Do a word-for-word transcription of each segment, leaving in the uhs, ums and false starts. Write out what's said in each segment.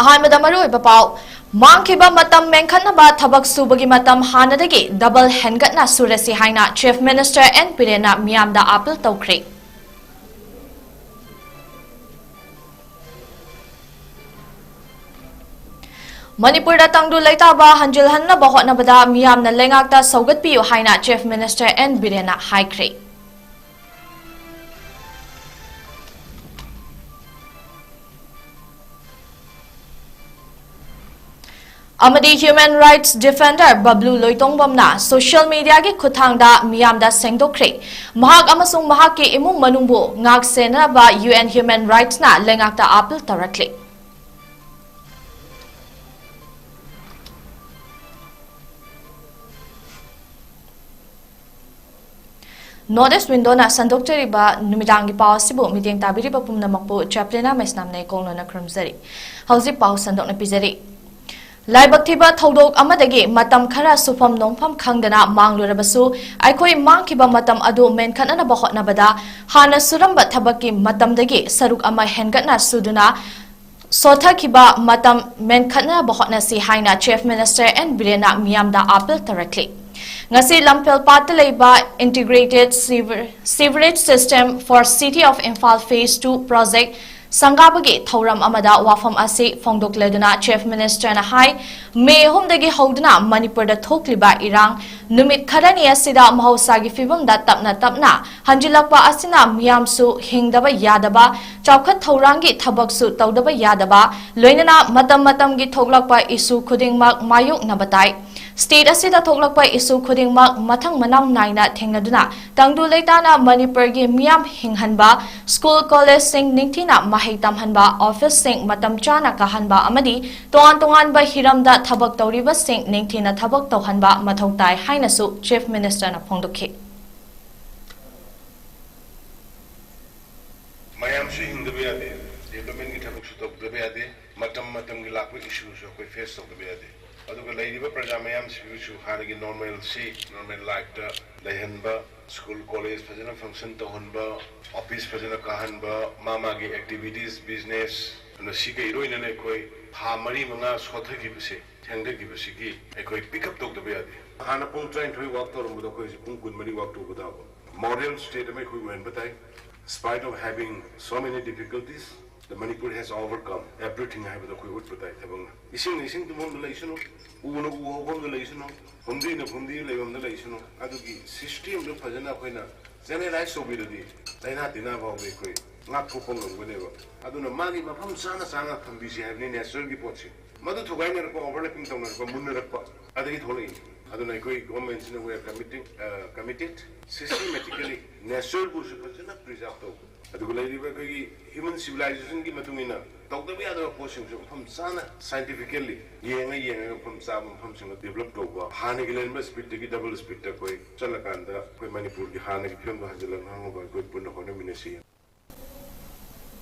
ꯑꯍꯥꯟꯕꯗ ꯃꯔꯨꯑꯣꯏꯕ ꯄꯥꯎ꯫ ꯃꯥꯡꯈꯤꯕ ꯃꯇꯝ ꯃꯦꯟꯈꯠꯅꯕ ꯊꯕꯛ ꯁꯨꯕꯒꯤ ꯃꯇꯝ ꯍꯥꯟꯅꯗꯒꯤ double ꯍꯦꯟꯒꯠꯅ ꯁꯨꯔꯁꯤ ꯍꯥꯏꯅ Chief Minister N ꯕꯤꯔꯦꯟꯅ ꯃꯤꯌꯥꯝꯗ appeal ꯇꯧꯈ꯭ꯔꯦ꯫ ꯃꯅꯤꯄꯨꯔꯗ ꯇꯪꯗꯨ ꯂꯩꯇꯥꯕ ꯍꯟꯖꯤꯜꯍꯟꯅꯕ ꯍꯣꯠꯅꯕꯗ ꯃꯤꯌꯥꯝꯅ ꯂꯩꯉꯥꯛꯇ ꯁꯧꯒꯠꯄꯤꯌꯨ ꯍꯥꯏꯅ Chief Minister N ꯕꯤꯔꯦꯟꯅ ꯍꯥꯏꯈ꯭ꯔꯦ꯫ ꯑꯃꯗꯤ human rights defender ꯕꯕ꯭ꯂꯨ ꯂꯣꯏꯇꯣꯡꯕꯝꯅ social mediaꯒꯤ ꯈꯨꯠꯊꯥꯡꯗ ꯃꯤꯌꯥꯝꯗ ꯁꯦꯡꯗꯣꯛꯈ꯭ꯔꯦ꯫ ꯃꯍꯥꯛ ꯑꯃꯁꯨꯡ ꯃꯍꯥꯛꯀꯤ ꯏꯃꯨꯡ ꯃꯅꯨꯡꯕꯨ ꯉꯥꯛ ꯁꯦꯟꯅꯅꯕ U N human rightsꯅ ꯂꯩꯉꯥꯛꯇ appeal ꯇꯧꯔꯛꯂꯤ꯫ North East Windowꯅ ꯁꯟꯗꯣꯛꯆꯔꯤꯕ ꯅꯨꯃꯤꯗꯥꯡꯒꯤ ꯄꯥꯎ ꯑꯁꯤꯕꯨ ꯃꯤꯠꯌꯦꯡ ꯇꯥꯕꯤꯔꯤꯕ ꯄꯨꯝꯅꯃꯛꯄꯨ ꯆꯦꯄ꯭ꯂꯤꯅꯥ ꯃꯩꯁꯅꯥꯝꯅ ꯏꯀꯣꯡꯂꯣꯟꯅ ꯈꯨꯔꯨꯝꯖꯔꯤ꯫ ꯍꯧꯖꯤꯛ ꯄꯥꯎ ꯁꯟꯗꯣꯛꯅ ꯄꯤꯖꯔꯤ꯫ ꯂꯥꯏꯕꯛ ꯊꯤꯕ ꯊꯧꯗꯣꯛ ꯑꯃꯗꯒꯤ ꯃꯇꯝ ꯈꯔ ꯁꯨꯐꯝ ꯅꯣꯝꯐꯝ ꯈꯪꯗꯅ ꯃꯥꯡꯂꯨꯔꯕꯁꯨ, ꯑꯩꯈꯣꯏ ꯃꯥꯡꯈꯤꯕ ꯃꯇꯝ ꯑꯗꯨ ꯃꯦꯟꯈꯠꯅꯅꯕ ꯍꯣꯠꯅꯕꯗ ꯍꯥꯟꯅ ꯁꯨꯔꯝꯕ ꯊꯕꯛꯀꯤ ꯃꯇꯝꯗꯒꯤ ꯁꯔꯨꯛ ꯑꯃ ꯍꯦꯟꯒꯠꯅ ꯁꯨꯗꯨꯅ ꯁꯣꯊꯈꯤꯕ ꯃꯇꯝ ꯃꯦꯟꯈꯠꯅꯕ ꯍꯣꯠꯅꯁꯤ ꯍꯥꯏꯅ Chief Minister N ꯕꯤꯔꯦꯟꯅ ꯃꯤꯌꯥꯝꯗ appeal ꯇꯧꯔꯛꯂꯤ꯫ ꯉꯁꯤ ꯂꯝꯐꯦꯜ ꯄꯥꯠꯇ ꯂꯩꯕ Integrated Sewer-, Sewerage System for City of Imphal Phase two Project ꯁꯪꯒꯥꯕꯒꯤ ꯊꯧꯔꯝ ꯑꯃꯗ ꯋꯥꯐꯝ ꯑꯁꯤ ꯐꯣꯡꯗꯣꯛꯂꯗꯨꯅ Chief Ministerꯅ ꯍꯥꯏ, ꯃꯦ ꯑꯍꯨꯝꯗꯒꯤ ꯍꯧꯗꯨꯅ ꯃꯅꯤꯄꯨꯔꯗ ꯊꯣꯛꯂꯤꯕ ꯏꯔꯥꯡ ꯅꯨꯃꯤꯠ ꯈꯔꯅꯤ ꯑꯁꯤꯗ ꯃꯍꯧꯁꯥꯒꯤ ꯐꯤꯕꯝꯗ ꯇꯞꯅ ꯇꯞꯅ ꯍꯟꯖꯤꯜꯂꯛꯄ ꯑꯁꯤꯅ ꯃꯤꯌꯥꯝꯁꯨ ꯍꯤꯡꯗꯕ ꯌꯥꯗꯕ, ꯆꯥꯎꯈꯠ ꯊꯧꯔꯥꯡꯒꯤ ꯊꯕꯛꯁꯨ ꯇꯧꯗꯕ ꯌꯥꯗꯕ, ꯂꯣꯏꯅꯅ ꯃꯇꯝ ꯃꯇꯝꯒꯤ ꯊꯣꯛꯂꯛꯄ issue ꯈꯨꯗꯤꯡꯃꯛ ꯃꯥꯌꯣꯛꯅꯕ ꯇꯥꯏ꯫ State ꯑꯁꯤꯗ ꯊꯣꯛꯂꯛꯄ issue ꯈꯨꯗꯤꯡꯃꯛ ꯃꯊꯪ ꯃꯅꯥꯎ ꯅꯥꯏꯅ ꯊꯦꯡꯅꯗꯨꯅ ꯇꯪꯗꯨ ꯂꯩꯇꯥꯅ ꯃꯅꯤꯄꯨꯔꯒꯤ ꯃꯤꯌꯥꯝ ꯍꯤꯡꯍꯟꯕ, school collegeꯁꯤꯡ ꯅꯤꯡꯊꯤꯅ ꯃꯍꯩ ꯇꯝꯍꯟꯕ, officeꯁꯤꯡ ꯃꯇꯝ ꯆꯥꯅ ꯀꯥꯍꯟꯕ ꯑꯃꯗꯤ ꯇꯣꯉꯥꯟ ꯇꯣꯉꯥꯟꯕ ꯍꯤꯔꯝꯗ ꯊꯕꯛ ꯇꯧꯔꯤꯕꯁꯤꯡ ꯅꯤꯡꯊꯤꯅ ꯊꯕꯛ ꯇꯧꯍꯟꯕ ꯃꯊꯧ ꯇꯥꯏ ꯍꯥꯏꯅꯁꯨ Chief Ministerꯅ ꯐꯣꯡꯗꯣꯛꯈꯤ꯫ ꯃꯌꯥꯝꯁꯨ ꯍꯤꯡꯗꯕ ꯌꯥꯗꯦ, developmentꯀꯤ ꯊꯕꯛꯁꯨ ꯇꯧꯗꯕ ꯌꯥꯗꯦ, ꯃꯇꯝ ꯃꯇꯝꯒꯤ ꯂꯥꯛꯄ issueꯁꯨ ꯑꯩꯈꯣꯏ face ꯇꯧꯗꯕ ꯌꯥꯗꯦ꯫ ꯑꯗꯨꯒ ꯂꯩꯔꯤꯕ ꯄ꯭ꯔꯖꯥ ꯃꯌꯥꯝꯁꯤꯕꯨꯁꯨ ꯍꯥꯟꯅꯒꯤ normalcy, normal lifeꯇ ꯂꯩꯍꯟꯕ, school college ꯐꯖꯅ function ꯇꯧꯍꯟꯕ, office ꯐꯖꯅ ꯀꯥꯍꯟꯕ, ꯃꯥ ꯃꯥꯒꯤ activities, business, ꯃꯁꯤꯒ ꯏꯔꯣꯏꯅꯅ ꯑꯩꯈꯣꯏ ꯊꯥ ꯃꯔꯤ ꯃꯉꯥ ꯁꯣꯊꯈꯤꯕꯁꯦ, ꯊꯦꯡꯊꯈꯤꯕꯁꯤꯒꯤ ꯑꯩꯈꯣꯏ pick up ꯇꯧꯗꯕ ꯌꯥꯗꯦ꯫ ꯍꯥꯟꯅ ꯄꯨꯡ ꯇꯔꯥꯅꯤꯊꯣꯏ walk ꯇꯧꯔꯝꯕꯗꯣ ꯑꯩꯈꯣꯏ ꯍꯧꯖꯤꯛ ꯄꯨꯡ ꯀꯨꯟꯃꯔꯤ walk ꯇꯧꯕ ꯇꯥꯕ꯫ Moral state ꯑꯃ ꯑꯩꯈꯣꯏ ꯑꯣꯏꯍꯟꯕ ꯇꯥꯏ꯫ Spite of having so many difficulties, the Manipur has overcome everything ꯍꯥꯏꯕꯗꯣ ꯑꯩꯈꯣꯏ ꯎꯠꯄ ꯇꯥꯏ ꯊꯕꯛꯅ꯫ ꯏꯁꯤꯡꯅ ꯏꯁꯤꯡ ꯇꯨꯝꯐꯝꯗ ꯂꯩꯁꯅꯨ, ꯎꯅ ꯎ ꯍꯧꯐꯝꯗ ꯂꯩꯁꯅꯨ, ꯐꯨꯝꯗꯤꯅ ꯐꯨꯝꯗꯤ ꯂꯩꯐꯝꯗ ꯂꯩꯁꯅꯨ, ꯑꯗꯨꯒꯤ systemꯗꯨ ꯐꯖꯅ ꯑꯩꯈꯣꯏꯅ generalize ꯇꯧꯕꯤꯔꯗꯤ ꯂꯥꯏꯅꯥ ꯇꯤꯟꯅꯥ ꯐꯥꯎꯕ ꯑꯩꯈꯣꯏ ꯉꯥꯛꯊꯣꯛꯄ ꯉꯝꯒꯅꯦꯕ꯫ ꯑꯗꯨꯅ ꯃꯥꯒꯤ ꯃꯐꯝ ꯆꯥꯅ ꯆꯥꯅ ꯊꯝꯕꯤꯁꯤ ꯍꯥꯏꯕꯅꯤ natureꯒꯤ ꯄꯣꯠꯁꯤ꯫ ꯃꯗꯨ ꯊꯨꯒꯥꯏꯅꯔꯛꯄ, overlapping ꯇꯧꯅꯔꯛꯄ, ꯃꯨꯟꯅꯔꯛꯄ ꯑꯗꯒꯤ ꯊꯣꯛꯂꯛꯏꯅꯤ꯫ ꯑꯗꯨꯅ ꯑꯩꯈꯣꯏ governmentꯁꯤꯅ we are committing, uh, committed systematically natureꯕꯨꯁꯨ ꯐꯖꯅ preserve ꯇꯧꯕ꯫ ꯑꯗꯨꯒ ꯂꯩꯔꯤꯕ ꯑꯩꯈꯣꯏꯒꯤ human civilizationꯒꯤ ꯃꯇꯨꯡ ꯏꯟꯅ ꯇꯧꯗꯕ ꯌꯥꯗꯕ ꯄꯣꯠꯁꯤꯡꯁꯨ ꯃꯐꯝ ꯆꯥꯅ scientifically ꯌꯦꯡꯉ ꯌꯦꯡꯉꯒ ꯃꯐꯝ ꯆꯥꯕ ꯃꯐꯝꯁꯤꯡꯗ develop ꯇꯧꯕ, ꯍꯥꯟꯅꯒꯤ ꯂꯩꯔꯝꯕ speedꯇꯒꯤ double speedꯇ ꯑꯩꯈꯣꯏ ꯆꯠꯂꯀꯥꯟꯗ ꯑꯩꯈꯣꯏ ꯃꯅꯤꯄꯨꯔꯒꯤ ꯍꯥꯟꯅꯒꯤ ꯐꯤꯕꯝꯗꯣ ꯍꯟꯖꯤꯜꯂꯛꯅꯕ ꯑꯩꯈꯣꯏ ꯄꯨꯟꯅ ꯍꯣꯠꯅꯃꯤꯟꯅꯁꯤ꯫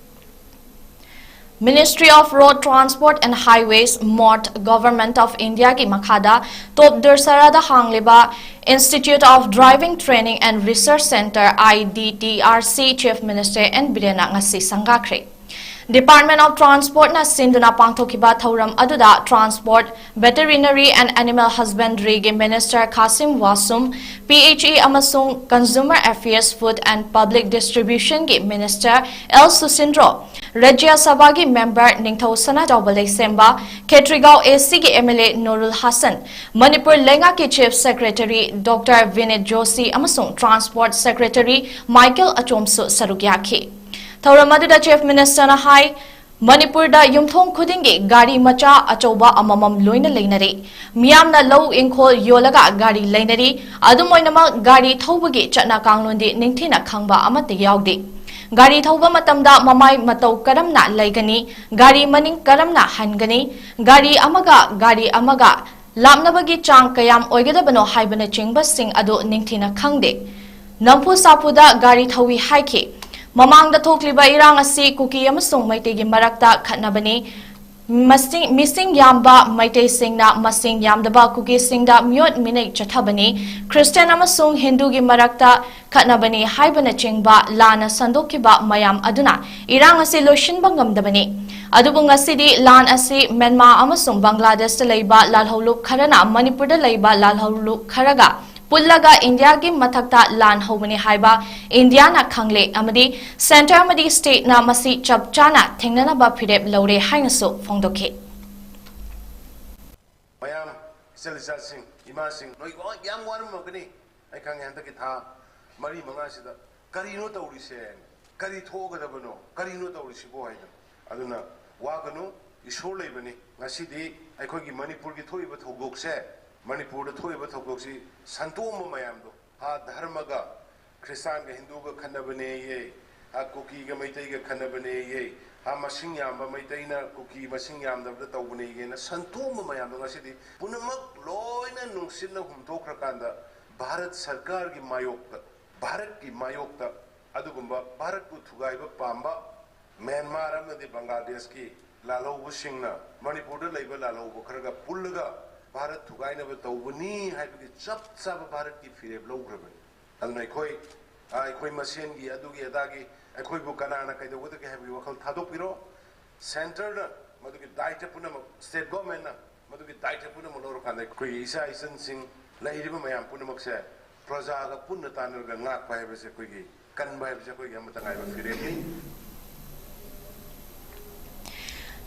Ministry of Road Transport and Highways, MoRTH, Government of Indiaꯒꯤ ꯃꯈꯥꯗ ꯇꯣꯞ ꯗꯨꯔꯁꯔꯥꯗ ꯍꯥꯡꯂꯤꯕ Institute of Driving Training and Research Centre, IDTRC, Chief Minister N. ꯕꯤꯔꯦꯟꯅ ꯉꯁꯤ ꯁꯪꯒꯥꯈ꯭ꯔꯦ꯫ Department of Transportꯅ ꯁꯤꯟꯗꯨꯅ ꯄꯥꯡꯊꯣꯛꯈꯤꯕ ꯊꯧꯔꯝ ꯑꯗꯨꯗ Transport, Veterinary and Animal Husbandryꯒꯤ Minister ꯈꯥꯁꯤꯝ ꯋꯥꯁꯨꯝ, PHE ꯑꯃꯁꯨꯡ Consumer Affairs, Food and Public Distributionꯒꯤ Minister L Susindro, Rajya ꯁꯚꯥꯒꯤ member ꯅꯤꯡꯊꯧ ꯁꯅꯥꯖꯥꯎꯕ ꯂꯩꯁꯦꯝꯕ, ꯈꯦꯇ꯭ꯔꯤꯒꯥꯎ ACꯒꯤ MLA ꯅꯨꯔꯨꯜ ꯍꯥꯁꯟ, ꯃꯅꯤꯄꯨꯔ ꯂꯩꯉꯥꯛꯀꯤ Chief Secretary Doctor ꯕꯤꯅꯤꯠ ꯖꯣꯁꯤ ꯑꯃꯁꯨꯡ Transport Secretary ꯃꯥꯏꯀꯦꯜ ꯑꯆꯣꯝꯁꯨ ꯁꯔꯨꯛ ꯌꯥꯈꯤ꯫ ꯊꯧꯔꯝ ꯑꯗꯨꯗ Chief Ministerꯅ ꯍꯥꯏ, ꯃꯅꯤꯄꯨꯔꯗ ꯌꯨꯝꯊꯣꯡ ꯈꯨꯗꯤꯡꯒꯤ ꯒꯥꯔꯤ ꯃꯆꯥ ꯑꯆꯧꯕ ꯑꯃꯃꯝ ꯂꯣꯏꯅ ꯂꯩꯅꯔꯦ꯫ ꯃꯤꯌꯥꯝꯅ ꯂꯧ ꯏꯪꯈꯣꯜ ꯌꯣꯜꯂꯒ ꯒꯥꯔꯤ ꯂꯩꯅꯔꯤ꯫ ꯑꯗꯨꯝ ꯑꯣꯏꯅꯃꯛ, ꯒꯥꯔꯤ ꯊꯧꯕꯒꯤ ꯆꯠꯅ ꯀꯥꯡꯂꯣꯟꯗꯤ ꯅꯤꯡꯊꯤꯅ ꯈꯪꯕ ꯑꯃꯠꯇ ꯌꯥꯎꯗꯦ꯫ ꯒꯥꯔꯤ ꯊꯧꯕ ꯃꯇꯝꯗ ꯃꯃꯥꯏ ꯃꯇꯧ ꯀꯔꯝꯅ ꯂꯩꯒꯅꯤ, ꯒꯥꯔꯤ ꯃꯅꯤꯡ ꯀꯔꯝꯅ ꯍꯟꯒꯅꯤ, ꯒꯥꯔꯤ ꯑꯃꯒ ꯒꯥꯔꯤ ꯑꯃꯒ ꯂꯥꯞꯅꯕꯒꯤ ꯆꯥꯡ ꯀꯌꯥꯝ ꯑꯣꯏꯒꯗꯕꯅꯣ ꯍꯥꯏꯕꯅꯆꯤꯡꯕꯁꯤꯡ ꯑꯗꯨ ꯅꯤꯡꯊꯤꯅ ꯈꯪꯗꯦ꯫ ꯅꯝꯐꯨ ꯁꯥꯐꯨꯗ ꯒꯥꯔꯤ ꯊꯧꯏ ꯍꯥꯏꯈꯤ꯫ ꯃꯃꯥꯡꯗ ꯊꯣꯛꯂꯤꯕ ꯏꯔꯥꯡ ꯑꯁꯤ ꯀꯨꯀꯤ ꯑꯃꯁꯨꯡ ꯃꯩꯇꯩꯒꯤ ꯃꯔꯛꯇ ꯈꯠꯅꯕꯅꯤ꯫ ꯃꯁꯤꯡ ꯃꯤꯁꯤꯡ ꯌꯥꯝꯕ ꯃꯩꯇꯩꯁꯤꯡꯅ ꯃꯁꯤꯡ ꯌꯥꯝꯗꯕ ꯀꯨꯀꯤꯁꯤꯡꯗ ꯃꯤꯑꯣꯠ ꯃꯤꯅꯩ ꯆꯠꯊꯕꯅꯤ, ꯈ꯭ꯔꯤꯁꯇꯤꯌꯥꯟ ꯑꯃꯁꯨꯡ ꯍꯤꯟꯗꯨꯒꯤ ꯃꯔꯛꯇ ꯈꯠꯅꯕꯅꯤ ꯍꯥꯏꯕꯅꯆꯤꯡꯕ ꯂꯥꯟꯅ ꯁꯟꯗꯣꯛꯈꯤꯕ ꯃꯌꯥꯝ ꯑꯗꯨꯅ ꯏꯔꯥꯡ ꯑꯁꯤ ꯂꯣꯏꯁꯤꯟꯕ ꯉꯝꯗꯕꯅꯤ꯫ ꯑꯗꯨꯕꯨ ꯉꯁꯤꯗꯤ ꯂꯥꯟ ꯑꯁꯤ ꯃ꯭ꯌꯥꯟꯃꯥꯔ ꯑꯃꯁꯨꯡ ꯕꯪꯒ꯭ꯂꯥꯗꯦꯁꯇ ꯂꯩꯕ ꯂꯥꯜꯍꯧꯂꯨꯞ ꯈꯔꯅ ꯃꯅꯤꯄꯨꯔꯗ ꯂꯩꯕ ꯂꯥꯜꯍꯧꯂꯨꯞ ꯈꯔꯒ ꯄꯨꯜꯂꯒ ꯏꯟꯗꯤꯌꯥꯒꯤ ꯃꯊꯛꯇ ꯂꯥꯟ ꯍꯧꯕꯅꯤ ꯍꯥꯏꯕ ꯏꯟꯗꯤꯌꯥꯅ ꯈꯪꯂꯦ ꯑꯃꯗꯤ ꯁꯦꯟꯇꯔ ꯑꯃꯗꯤ ꯁ꯭ꯇꯦꯠꯅ ꯃꯁꯤ ꯆꯞ ꯆꯥꯅ ꯊꯦꯡꯅꯅꯕ ꯐꯤꯔꯦꯞ ꯂꯧꯔꯦ ꯍꯥꯏꯅꯁꯨ ꯐꯣꯡꯗꯣꯛꯈꯤ꯫ ꯃꯌꯥꯝ, ꯏꯆꯜ ꯏꯆꯥꯁꯤꯡ, ꯏꯃꯥꯁꯤꯡ, ꯅꯣꯏ ꯂꯣꯏ ꯌꯥꯝ ꯋꯥꯔꯝꯃꯒꯅꯤ꯫ ꯑꯩ ꯈꯪꯉꯦ, ꯍꯟꯗꯛꯀꯤ ꯊꯥ ꯃꯔꯤ ꯃꯉꯥꯁꯤꯗ ꯀꯔꯤꯅꯣ ꯇꯧꯔꯤꯁꯦ, ꯀꯔꯤ ꯊꯣꯛꯑꯒꯗꯕꯅꯣ, ꯀꯔꯤꯅꯣ ꯇꯧꯔꯤꯁꯤꯕꯣ ꯍꯥꯏꯅ꯫ ꯑꯗꯨꯅ ꯋꯥꯒꯅꯨ, ꯏꯁꯣꯔ ꯂꯩꯕꯅꯤ꯫ ꯉꯁꯤꯗꯤ ꯑꯩꯈꯣꯏꯒꯤ ꯃꯅꯤꯄꯨꯔꯒꯤ ꯊꯣꯛꯏꯕ ꯊꯧꯗꯣꯛꯁꯦ, ꯃꯅꯤꯄꯨꯔꯗ ꯊꯣꯛꯏꯕ ꯊꯧꯗꯣꯛꯁꯤ ꯁꯟꯇꯣꯛꯑꯝꯕ ꯃꯌꯥꯝꯗꯣ, ꯍꯥ, ꯙꯔꯃꯒ, ꯈ꯭ꯔꯤꯁꯇꯥꯟꯒ ꯍꯤꯟꯗꯨꯒ ꯈꯠꯅꯕꯅꯦꯌꯦ, ꯍꯥ, ꯀꯨꯀꯤꯒ ꯃꯩꯇꯩꯒ ꯈꯠꯅꯕꯅꯦꯌꯦ, ꯍꯥ, ꯃꯁꯤꯡ ꯌꯥꯝꯕ ꯃꯩꯇꯩꯅ ꯀꯨꯀꯤ ꯃꯁꯤꯡ ꯌꯥꯝꯗꯕꯗ ꯇꯧꯕꯅꯦꯌꯦꯅ ꯁꯟꯇꯣꯛꯑꯝꯕ ꯃꯌꯥꯝꯗꯣ ꯉꯁꯤꯗꯤ ꯄꯨꯝꯅꯃꯛ ꯂꯣꯏꯅ ꯅꯨꯡꯁꯤꯠꯅ ꯍꯨꯝꯊꯣꯛꯈ꯭ꯔꯀꯥꯟꯗ ꯚꯥꯔꯠ ꯁꯔꯀꯥꯔꯒꯤ ꯃꯥꯌꯣꯛꯇ, ꯚꯥꯔꯠꯀꯤ ꯃꯥꯌꯣꯛꯇ ꯑꯗꯨꯒꯨꯝꯕ ꯚꯥꯔꯠꯄꯨ ꯊꯨꯒꯥꯏꯕ ꯄꯥꯝꯕ ꯃ꯭ꯌꯥꯟꯃꯥꯔ ꯑꯃꯗꯤ ꯕꯪꯒ꯭ꯂꯥꯗꯦꯁꯀꯤ ꯂꯥꯜꯍꯧꯕꯁꯤꯡꯅ ꯃꯅꯤꯄꯨꯔꯗ ꯂꯩꯕ ꯂꯥꯜꯍꯧꯕ ꯈꯔꯒ ꯄꯨꯜꯂꯒ ꯚꯥꯔꯠ ꯊꯨꯒꯥꯏꯅꯕ ꯇꯧꯕꯅꯤ ꯍꯥꯏꯕꯒꯤ ꯆꯞ ꯆꯥꯕ ꯚꯥꯔꯠꯀꯤ ꯐꯤꯔꯦꯞ ꯂꯧꯈ꯭ꯔꯕꯅꯤ꯫ ꯑꯗꯨꯅ ꯑꯩꯈꯣꯏ, ꯑ, ꯑꯩꯈꯣꯏ ꯃꯁꯦꯟꯒꯤ ꯑꯗꯨꯒꯤ ꯑꯗꯥꯒꯤ ꯑꯩꯈꯣꯏꯕꯨ ꯀꯅꯥꯅ ꯀꯩꯗꯧꯒꯗꯒꯦ ꯍꯥꯏꯕꯒꯤ ꯋꯥꯈꯜ ꯊꯥꯗꯣꯛꯄꯤꯔꯣ꯫ ꯁꯦꯟꯇꯔꯅ ꯃꯗꯨꯒꯤ ꯗꯥꯏꯇ ꯄꯨꯝꯅꯃꯛ, ꯁ꯭ꯇꯦꯠ ꯒꯣꯔꯃꯦꯟꯅ ꯃꯗꯨꯒꯤ ꯗꯥꯏꯇ ꯄꯨꯝꯅꯃꯛ ꯂꯧꯔꯀꯥꯟꯗ ꯑꯩꯈꯣꯏꯒꯤ ꯏꯆꯥ ꯏꯆꯟꯁꯤꯡ ꯂꯩꯔꯤꯕ ꯃꯌꯥꯝ ꯄꯨꯝꯅꯃꯛꯁꯦ ꯄ꯭ꯔꯖꯥꯒ ꯄꯨꯟꯅ ꯇꯥꯟꯅꯔꯒ ꯉꯥꯛꯄ ꯍꯥꯏꯕꯁꯦ, ꯑꯩꯈꯣꯏꯒꯤ ꯀꯟꯕ ꯍꯥꯏꯕꯁꯦ ꯑꯩꯈꯣꯏꯒꯤ ꯑꯃꯠꯇ ꯉꯥꯏꯕ ꯐꯤꯔꯦꯞꯅꯤ꯫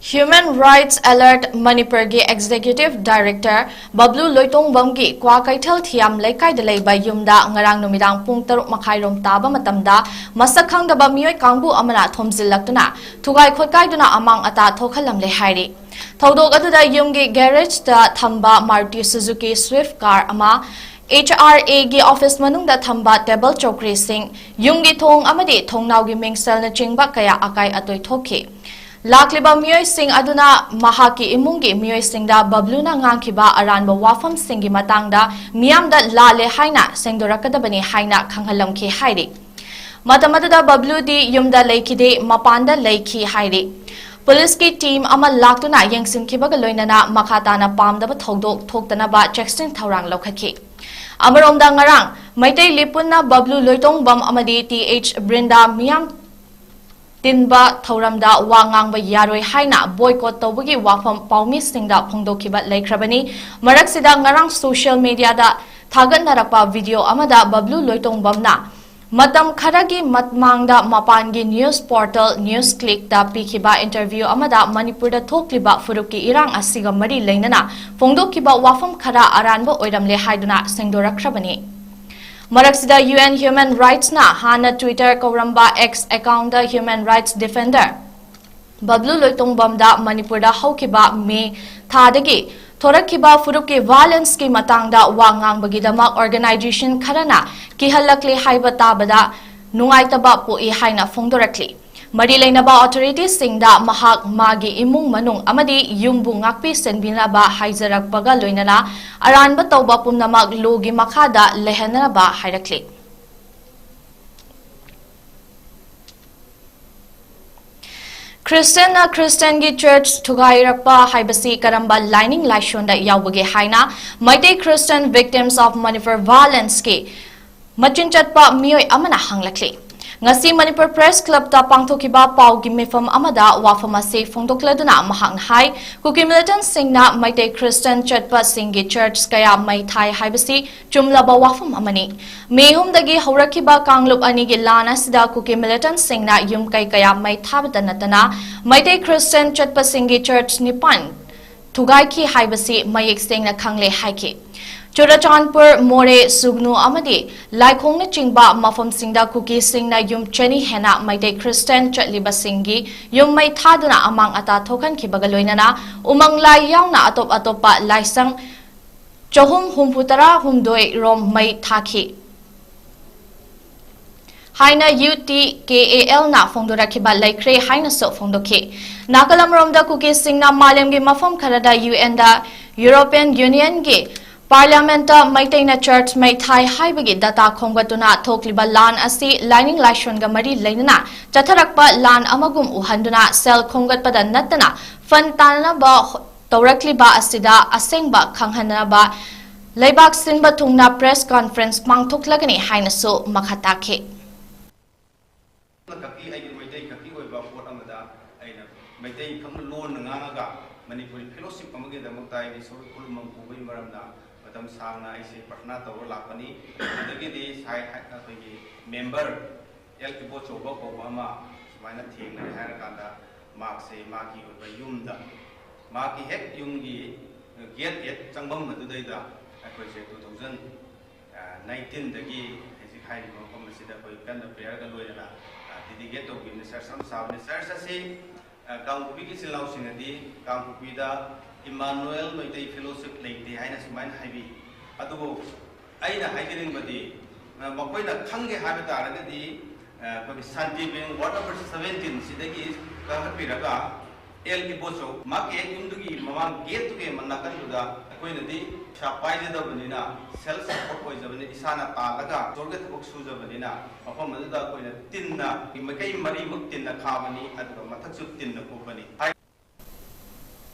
Human Rights Alert ꯃꯅꯤꯄꯨꯔꯒꯤ Executive Director ꯕꯕ꯭ꯂꯨ ꯂꯣꯏꯇꯣꯡꯕꯝꯒꯤ ꯀ꯭ꯋꯥꯀꯩꯊꯦꯜ ꯊꯤꯌꯥꯝ ꯂꯩꯀꯥꯏꯗ ꯂꯩꯕ ꯌꯨꯝꯗ ꯉꯔꯥꯡ ꯅꯨꯃꯤꯗꯥꯡ ꯄꯨꯡ ꯇꯔꯨꯛ ꯃꯈꯥꯏꯔꯣꯝ ꯇꯥꯕ ꯃꯇꯝꯗ ꯃꯁꯛ ꯈꯪꯗꯕ ꯃꯤꯑꯣꯏ ꯀꯥꯡꯕꯨ ꯑꯃꯅ ꯊꯣꯝꯖꯤꯜꯂꯛꯇꯨꯅ ꯊꯨꯒꯥꯏ ꯈꯣꯠꯀꯥꯏꯗꯨꯅ ꯑꯃꯥꯡ ꯑꯇꯥ ꯊꯣꯛꯍꯜꯂꯝꯂꯦ ꯍꯥꯏꯔꯤ꯫ ꯊꯧꯗꯣꯛ ꯑꯗꯨꯗ ꯌꯨꯝꯒꯤ ꯒꯦꯔꯦꯖꯇ ꯊꯝꯕ ꯃꯥꯔꯨꯇꯤ ꯁꯨꯖꯨꯀꯤ ꯁ꯭ꯋꯤꯐ ꯀꯥꯔ ꯑꯃ, ꯑꯦꯆ ꯑꯥꯔ ꯑꯦꯒꯤ ꯑꯣꯐꯤꯁ ꯃꯅꯨꯡꯗ ꯊꯝꯕ ꯇꯦꯕꯜ ꯆꯧꯀ꯭ꯔꯤꯁꯤꯡ, ꯌꯨꯝꯒꯤ ꯊꯣꯡ ꯑꯃꯗꯤ ꯊꯣꯡꯅꯥꯎꯒꯤ ꯃꯤꯡꯁꯦꯜꯅꯆꯤꯡꯕ ꯀꯌꯥ ꯑꯀꯥꯏ ꯑꯇꯣꯏ ꯊꯣꯛꯈꯤ꯫ ꯂꯥꯛꯂꯤꯕ ꯃꯤꯑꯣꯏꯁꯤꯡ ꯑꯗꯨꯅ ꯃꯍꯥꯛꯀꯤ ꯏꯃꯨꯡꯒꯤ ꯃꯤꯑꯣꯏꯁꯤꯡꯗ ꯕꯕ꯭ꯂꯨꯅ ꯉꯥꯡꯈꯤꯕ ꯑꯔꯥꯟꯕ ꯋꯥꯐꯝꯁꯤꯡꯒꯤ ꯃꯇꯥꯡꯗ ꯃꯤꯌꯥꯝꯗ ꯂꯥꯜꯂꯦ ꯍꯥꯏꯅ ꯁꯦꯡꯗꯣꯔꯛꯀꯗꯕꯅꯤ ꯍꯥꯏꯅ ꯈꯪꯍꯜꯂꯝꯈꯤ ꯍꯥꯏꯔꯤ꯫ ꯃꯇꯝ ꯑꯗꯨꯗ ꯕꯕ꯭ꯂꯨꯗꯤ ꯌꯨꯝꯗ ꯂꯩꯈꯤꯗꯦ, ꯃꯄꯥꯟꯗ ꯂꯩꯈꯤ ꯍꯥꯏꯔꯤ꯫ ꯄꯨꯂꯤꯁꯀꯤ ꯇꯤꯝ ꯑꯃ ꯂꯥꯛꯇꯨꯅ ꯌꯦꯡꯁꯤꯟꯈꯤꯕꯒ ꯂꯣꯏꯅꯅ ꯃꯈꯥ ꯇꯥꯅ ꯄꯥꯝꯗꯕ ꯊꯧꯗꯣꯛ ꯊꯣꯛꯇꯅꯕ ꯆꯦꯛꯁꯤꯟ ꯊꯧꯔꯥꯡ ꯂꯧꯈꯠꯈꯤ꯫ ꯑꯃꯔꯣꯝꯗ, ꯉꯔꯥꯡ ꯃꯩꯇꯩ ꯂꯤꯄꯨꯟꯅ ꯕꯕ꯭ꯂꯨ ꯂꯣꯏꯇꯣꯡꯕꯝ ꯑꯃꯗꯤ ꯇꯤ ꯑꯩꯆ ꯕ꯭ꯔꯤꯟꯗꯥ ꯃꯤꯌꯥꯝ ꯇꯤꯟꯕ ꯊꯧꯔꯝꯗ ꯋꯥ ꯉꯥꯡꯕ ꯌꯥꯔꯣꯏ ꯍꯥꯏꯅ ꯕꯣꯏꯀꯣꯠ ꯇꯧꯕꯒꯤ ꯋꯥꯐꯝ ꯄꯥꯎꯃꯤꯁꯤꯡꯗ ꯐꯣꯡꯗꯣꯛꯈꯤꯕ ꯂꯩꯈ꯭ꯔꯕꯅꯤ꯫ ꯃꯔꯛꯁꯤꯗ, ꯉꯔꯥꯡ ꯁꯣꯁꯤꯌꯦꯜ ꯃꯤꯗꯤꯌꯥꯗ ꯊꯥꯒꯠꯅꯔꯛꯄ ꯚꯤꯗꯤꯑꯣ ꯑꯃꯗ ꯕꯕ꯭ꯂꯨ ꯂꯣꯏꯇꯣꯡꯕꯝꯅ ꯃꯇꯝ ꯈꯔꯒꯤ ꯃꯃꯥꯡꯗ ꯃꯄꯥꯟꯒꯤ ꯅ꯭ꯌꯨꯁ ꯄꯣꯔꯇꯜ ꯅ꯭ꯌꯨꯁ ꯀ꯭ꯂꯤꯛꯇ ꯄꯤꯈꯤꯕ ꯏꯟꯇꯔꯚ꯭ꯌꯨ ꯑꯃꯗ ꯃꯅꯤꯄꯨꯔꯗ ꯊꯣꯛꯂꯤꯕ ꯐꯨꯔꯨꯞꯀꯤ ꯏꯔꯥꯡ ꯑꯁꯤꯒ ꯃꯔꯤ ꯂꯩꯅꯅ ꯐꯣꯡꯗꯣꯛꯈꯤꯕ ꯋꯥꯐꯝ ꯈꯔ ꯑꯔꯥꯟꯕ ꯑꯣꯏꯔꯝꯂꯦ ꯍꯥꯏꯗꯨꯅ ꯁꯦꯡꯗꯣꯔꯛꯈ꯭ꯔꯕꯅꯤ꯫ ꯃꯔꯛꯁꯤꯗ, ꯌꯨ ꯑꯦꯟ ꯍ꯭ꯌꯨꯃꯦꯟ ꯔꯥꯏꯠꯁꯅ ꯍꯥꯟꯅ ꯇ꯭ꯋꯤꯇꯔ ꯀꯧꯔꯝꯕ ꯑꯦꯛꯁ ꯑꯦꯀꯥꯎꯟꯗ ꯍ꯭ꯌꯨꯃꯦꯟ ꯔꯥꯏꯠꯁ ꯗꯤꯐꯦꯟꯗꯔ ꯕꯕ꯭ꯂꯨ ꯂꯣꯏꯇꯣꯡꯕꯝꯗ ꯃꯅꯤꯄꯨꯔꯗ ꯍꯧꯈꯤꯕ ꯃꯦ ꯊꯥꯗꯒꯤ ꯊꯣꯔꯛꯈꯤꯕ ꯐꯨꯔꯨꯞꯀꯤ ꯚꯥꯏꯂꯦꯟꯁꯀꯤ ꯃꯇꯥꯡꯗ ꯋꯥ ꯉꯥꯡꯕꯒꯤꯗꯃꯛ ꯑꯣꯔꯒꯅꯥꯏꯖꯦꯁꯟ ꯈꯔꯅ ꯀꯤꯍꯜꯂꯛꯂꯦ ꯍꯥꯏꯕ ꯇꯥꯕꯗ ꯅꯨꯡꯉꯥꯏꯇꯕ ꯄꯣꯛꯏ ꯍꯥꯏꯅ ꯐꯣꯡꯗꯣꯔꯛꯂꯤ꯫ ꯃꯔꯤ ꯂꯩꯅꯕ ꯑꯣꯊꯣꯔꯤꯇꯤꯁꯤꯡꯗ ꯃꯍꯥꯛ ꯃꯥꯒꯤ ꯏꯃꯨꯡ ꯃꯅꯨꯡ ꯑꯃꯗꯤ ꯌꯨꯝꯕꯨ ꯉꯥꯛꯄꯤ ꯁꯦꯟꯕꯤꯅꯕ ꯍꯥꯏꯖꯔꯛꯄꯒ ꯂꯣꯏꯅꯅ ꯑꯔꯥꯟꯕ ꯇꯧꯕ ꯄꯨꯝꯅꯃꯛ ꯂꯣꯒꯤ ꯃꯈꯥꯗ ꯂꯩꯍꯟꯅꯕ ꯍꯥꯏꯔꯛꯂꯤ꯫ ꯈ꯭ꯔꯤꯁꯇꯤꯌꯟꯅ ꯈ꯭ꯔꯤꯁꯇꯤꯌꯟꯒꯤ ꯆꯔꯆ ꯊꯨꯒꯥꯏꯔꯛꯄ ꯍꯥꯏꯕꯁꯤ ꯀꯔꯝꯕ ꯂꯥꯏꯅꯤꯡ ꯂꯥꯏꯁꯣꯟꯗ ꯌꯥꯎꯕꯒꯦ ꯍꯥꯏꯅ ꯃꯩꯇꯩ ꯈ꯭ꯔꯤꯁꯇꯤꯌꯟ ꯚꯤꯛꯇꯤꯝꯁ ꯑꯣꯐ ꯃꯅꯤꯄꯨꯔ ꯚꯥꯏꯂꯦꯟꯁꯀꯤ ꯃꯆꯤꯟ ꯆꯠꯄ ꯃꯤꯑꯣꯏ ꯑꯃꯅ ꯍꯪꯂꯛꯂꯤ꯫ ꯉꯁꯤ ꯃꯅꯤꯄꯨꯔ ꯄ꯭ꯔꯦꯁ ꯀ꯭ꯂꯕꯇ ꯄꯥꯡꯊꯣꯛꯈꯤꯕ ꯄꯥꯎꯒꯤ ꯃꯤꯐꯝ ꯑꯃꯗ ꯋꯥꯐꯝ ꯑꯁꯤ ꯐꯣꯡꯗꯣꯛꯂꯗꯨꯅ ꯃꯍꯥꯛꯅ ꯍꯥꯏ, ꯀꯨꯀꯤ ꯃꯤꯂꯤꯇꯦꯟꯠꯁꯤꯡꯅ ꯃꯩꯇꯩ ꯈ꯭ꯔꯤꯁꯇꯤꯌꯟ ꯆꯠꯄꯁꯤꯡꯒꯤ ꯆꯔꯆ ꯀꯌꯥ ꯃꯩ ꯊꯥꯏ ꯍꯥꯏꯕꯁꯤ ꯆꯨꯝꯂꯕ ꯋꯥꯐꯝ ꯑꯃꯅꯤ꯫ ꯃꯦ ꯑꯍꯨꯝꯗꯒꯤ ꯍꯧꯔꯛꯈꯤꯕ ꯀꯥꯡꯂꯨꯞ ꯑꯅꯤꯒꯤ ꯂꯥꯟ ꯑꯁꯤꯗ ꯀꯨꯀꯤ ꯃꯤꯂꯤꯇꯦꯟꯠꯁꯤꯡꯅ ꯌꯨꯝ ꯀꯩ ꯀꯌꯥ ꯃꯩ ꯊꯥꯕꯇ ꯅꯠꯇꯅ ꯃꯩꯇꯩ ꯈ꯭ꯔꯤꯁꯇꯤꯌꯟ ꯆꯠꯄꯁꯤꯡꯒꯤ ꯆꯔꯆ ꯅꯤꯄꯥꯟ ꯊꯨꯒꯥꯏꯈꯤ ꯍꯥꯏꯕꯁꯤ ꯃꯌꯦꯛ ꯁꯦꯡꯅ ꯈꯪꯂꯦ ꯍꯥꯏꯈꯤ꯫ ꯆꯨꯔꯆꯥꯟꯄꯨꯔ, ꯃꯣꯔꯦ, ꯁꯨꯒꯅꯨ ꯑꯃꯗꯤ ꯂꯥꯏꯈꯣꯡꯅꯆꯤꯡꯕ ꯃꯐꯝꯁꯤꯡꯗ ꯀꯨꯀꯤꯁꯤꯡꯅ ꯌꯨꯝ ꯆꯅꯤ ꯍꯦꯟꯅ ꯃꯩꯇꯩ ꯈ꯭ꯔꯤꯁꯇꯤꯌꯟ ꯆꯠꯂꯤꯕꯁꯤꯡꯒꯤ ꯌꯨꯝ ꯃꯩ ꯊꯥꯗꯨꯅ ꯑꯃꯥꯡ ꯑꯇꯥ ꯊꯣꯛꯍꯟꯈꯤꯕꯒ ꯂꯣꯏꯅꯅ ꯎꯃꯪ ꯂꯥꯏ ꯌꯥꯎꯅ ꯑꯇꯣꯞ ꯑꯇꯣꯞꯄ ꯂꯥꯏꯁꯪ ꯆꯍꯨꯝ ꯍꯨꯝꯐꯨ ꯇꯔꯥ ꯍꯨꯝꯗꯣꯏ ꯔꯣꯝ ꯃꯩ ꯊꯥꯈꯤ ꯍꯥꯏꯅ ꯌꯨ ꯇꯤ ꯀꯦ ꯑꯦ ꯑꯦꯜꯅ ꯐꯣꯡꯗꯣꯔꯛꯈꯤꯕ ꯂꯩꯈ꯭ꯔꯦ ꯍꯥꯏꯅꯁꯨ ꯐꯣꯡꯗꯣꯛꯈꯤ꯫ ꯅꯥꯀꯜ ꯑꯃꯔꯣꯝꯗ ꯀꯨꯀꯤꯁꯤꯡꯅ ꯃꯥꯂꯦꯝꯒꯤ ꯃꯐꯝ ꯈꯔꯗ ꯌꯨ ꯑꯦꯟꯗ ꯌꯨꯔꯣꯄꯤꯌꯟ ꯌꯨꯅꯤꯌꯟꯒꯤ ꯄꯥꯔꯂꯤꯌꯥꯃꯦꯟꯠꯇ ꯃꯩꯇꯩꯅ ꯆꯔꯆ ꯃꯩ ꯊꯥꯏ ꯍꯥꯏꯕꯒꯤ ꯗꯇꯥ ꯈꯣꯝꯒꯠꯇꯨꯅ ꯊꯣꯛꯂꯤꯕ ꯂꯥꯟ ꯑꯁꯤ ꯂꯥꯏꯅꯤꯡ ꯂꯥꯏꯁꯣꯟꯒ ꯃꯔꯤ ꯂꯩꯅꯅ ꯆꯠꯊꯔꯛꯄ ꯂꯥꯟ ꯑꯃꯒꯨꯝ ꯎꯍꯟꯗꯨꯅ ꯁꯦꯜ ꯈꯣꯝꯒꯠꯄꯗ ꯅꯠꯇꯅ ꯐꯟ ꯇꯥꯟꯅꯅꯕ ꯇꯧꯔꯛꯂꯤꯕ ꯑꯁꯤꯗ ꯑꯁꯦꯡꯕ ꯈꯪꯍꯟꯅꯕ ꯂꯩꯕꯥꯛ ꯁꯤꯟꯕ ꯊꯨꯡꯅ ꯄ꯭ꯔꯦꯁ ꯀꯣꯟꯐꯔꯦꯟꯁ ꯄꯥꯡꯊꯣꯛꯂꯒꯅꯤ ꯍꯥꯏꯅꯁꯨ ꯃꯈꯥ ꯇꯥꯈꯤ꯫ ꯈꯛꯀꯤ, ꯑꯩꯒꯤ ꯃꯩꯇꯩ ꯈꯛꯀꯤ ꯑꯣꯏꯕ ꯄꯣꯠ ꯑꯃꯗ ꯑꯩꯅ ꯃꯩꯇꯩ ꯈꯛꯅ ꯂꯣꯟꯅ ꯉꯥꯡꯉꯒ ꯃꯅꯤꯄꯨꯔꯤ ꯐꯦꯂꯣꯁꯤꯞ ꯑꯃꯒꯤꯗꯃꯛꯇ ꯑꯩꯅ ꯏꯁꯣꯔ ꯈꯨꯔꯨꯝꯐꯝ ꯄꯨꯕꯒꯤ ꯃꯔꯝꯗ ꯃꯇꯝ ꯁꯥꯡꯅ ꯑꯩꯁꯦ ꯄ꯭ꯔꯊꯅꯥ ꯇꯧꯔ ꯂꯥꯛꯄꯅꯤ꯫ ꯑꯗꯒꯤꯗꯤ ꯁꯥꯏ ꯑꯩꯈꯣꯏꯒꯤ ꯃꯦꯝꯕꯔ ꯑꯦꯜ ꯏꯕꯣꯆꯧꯕ ꯀꯧꯕ ꯑꯃ ꯁꯨꯃꯥꯏꯅ ꯊꯦꯡꯅꯔꯦ ꯍꯥꯏꯔꯀꯥꯟꯗ ꯃꯍꯥꯛꯁꯦ ꯃꯥꯒꯤ ꯑꯣꯏꯕ ꯌꯨꯝꯗ, ꯃꯍꯥꯛꯀꯤ ꯍꯦꯛ ꯌꯨꯝꯒꯤ ꯒꯦꯠ ꯍꯦꯛ ꯆꯪꯐꯝ ꯑꯗꯨꯗꯩꯗ ꯑꯩꯈꯣꯏꯁꯦ two thousand nineteenꯗꯒꯤ ꯍꯧꯖꯤꯛ ꯍꯥꯏꯔꯤꯕ ꯃꯐꯝ ꯑꯁꯤꯗ ꯑꯩꯈꯣꯏ ꯀꯟꯅ ꯄ꯭ꯔꯦꯌꯔꯒ ꯂꯣꯏꯅꯅ ꯗꯤꯗꯤꯀꯦꯠ ꯇꯧꯈꯤꯕꯅꯤ꯫ ꯆꯔꯆ ꯑꯃ ꯁꯥꯕꯅꯤ꯫ ꯆꯔꯆ ꯑꯁꯤ ꯀꯥꯡꯄꯣꯛꯄꯤꯒꯤ ꯏꯆꯤꯜ ꯏꯅꯥꯎꯁꯤꯡꯅꯗꯤ ꯀꯥꯡꯄꯣꯛꯄꯤꯗ ꯏꯃꯥꯅꯨꯑꯦꯜ ꯃꯩꯇꯩ ꯐꯦꯂꯣꯁꯤꯞ ꯂꯩꯇꯦ ꯍꯥꯏꯅ ꯁꯨꯃꯥꯏꯅ ꯍꯥꯏꯕꯤ꯫ ꯑꯗꯨꯕꯨ ꯑꯩꯅ ꯍꯥꯏꯖꯅꯤꯡꯕꯗꯤ, ꯃꯈꯣꯏꯅ ꯈꯪꯒꯦ ꯍꯥꯏꯕ ꯇꯥꯔꯒꯗꯤ ꯑꯩꯈꯣꯏꯒꯤ ꯁꯥꯟꯇꯤ ꯕꯦꯡ ꯋꯥꯔꯗ ꯅꯝꯕꯔ seventeen ꯁꯤꯗꯒꯤ ꯀꯥꯈꯠꯄꯤꯔꯒ ꯑꯦꯜ ꯏꯕꯣꯆꯧ ꯃꯍꯥꯛꯀꯤ ꯍꯦꯛ ꯌꯨꯝꯗꯨꯒꯤ ꯃꯃꯥꯡ ꯒꯦꯠꯇꯨꯒꯤ ꯅꯥꯀꯟꯗꯨꯗ ꯑꯩꯈꯣꯏꯅꯗꯤ ꯄꯩꯁꯥ ꯄꯥꯏꯖꯗꯕꯅꯤꯅ, ꯁꯦꯜꯐ ꯁꯄꯣꯔꯠ ꯑꯣꯏꯖꯕꯅꯤ, ꯏꯁꯥꯅ ꯇꯥꯜꯂꯒ ꯏꯁꯣꯔꯒꯤ ꯊꯕꯛ ꯁꯨꯖꯕꯅꯤꯅ, ꯃꯐꯝ ꯑꯗꯨꯗ ꯑꯩꯈꯣꯏꯅ ꯇꯤꯟꯅ, ꯃꯥꯏꯀꯩ ꯃꯔꯤꯃꯛ ꯇꯤꯟꯅ ꯈꯥꯕꯅꯤ, ꯑꯗꯨꯒ ꯃꯊꯛꯁꯨ ꯇꯤꯟꯅ ꯀꯨꯞꯄꯅꯤ꯫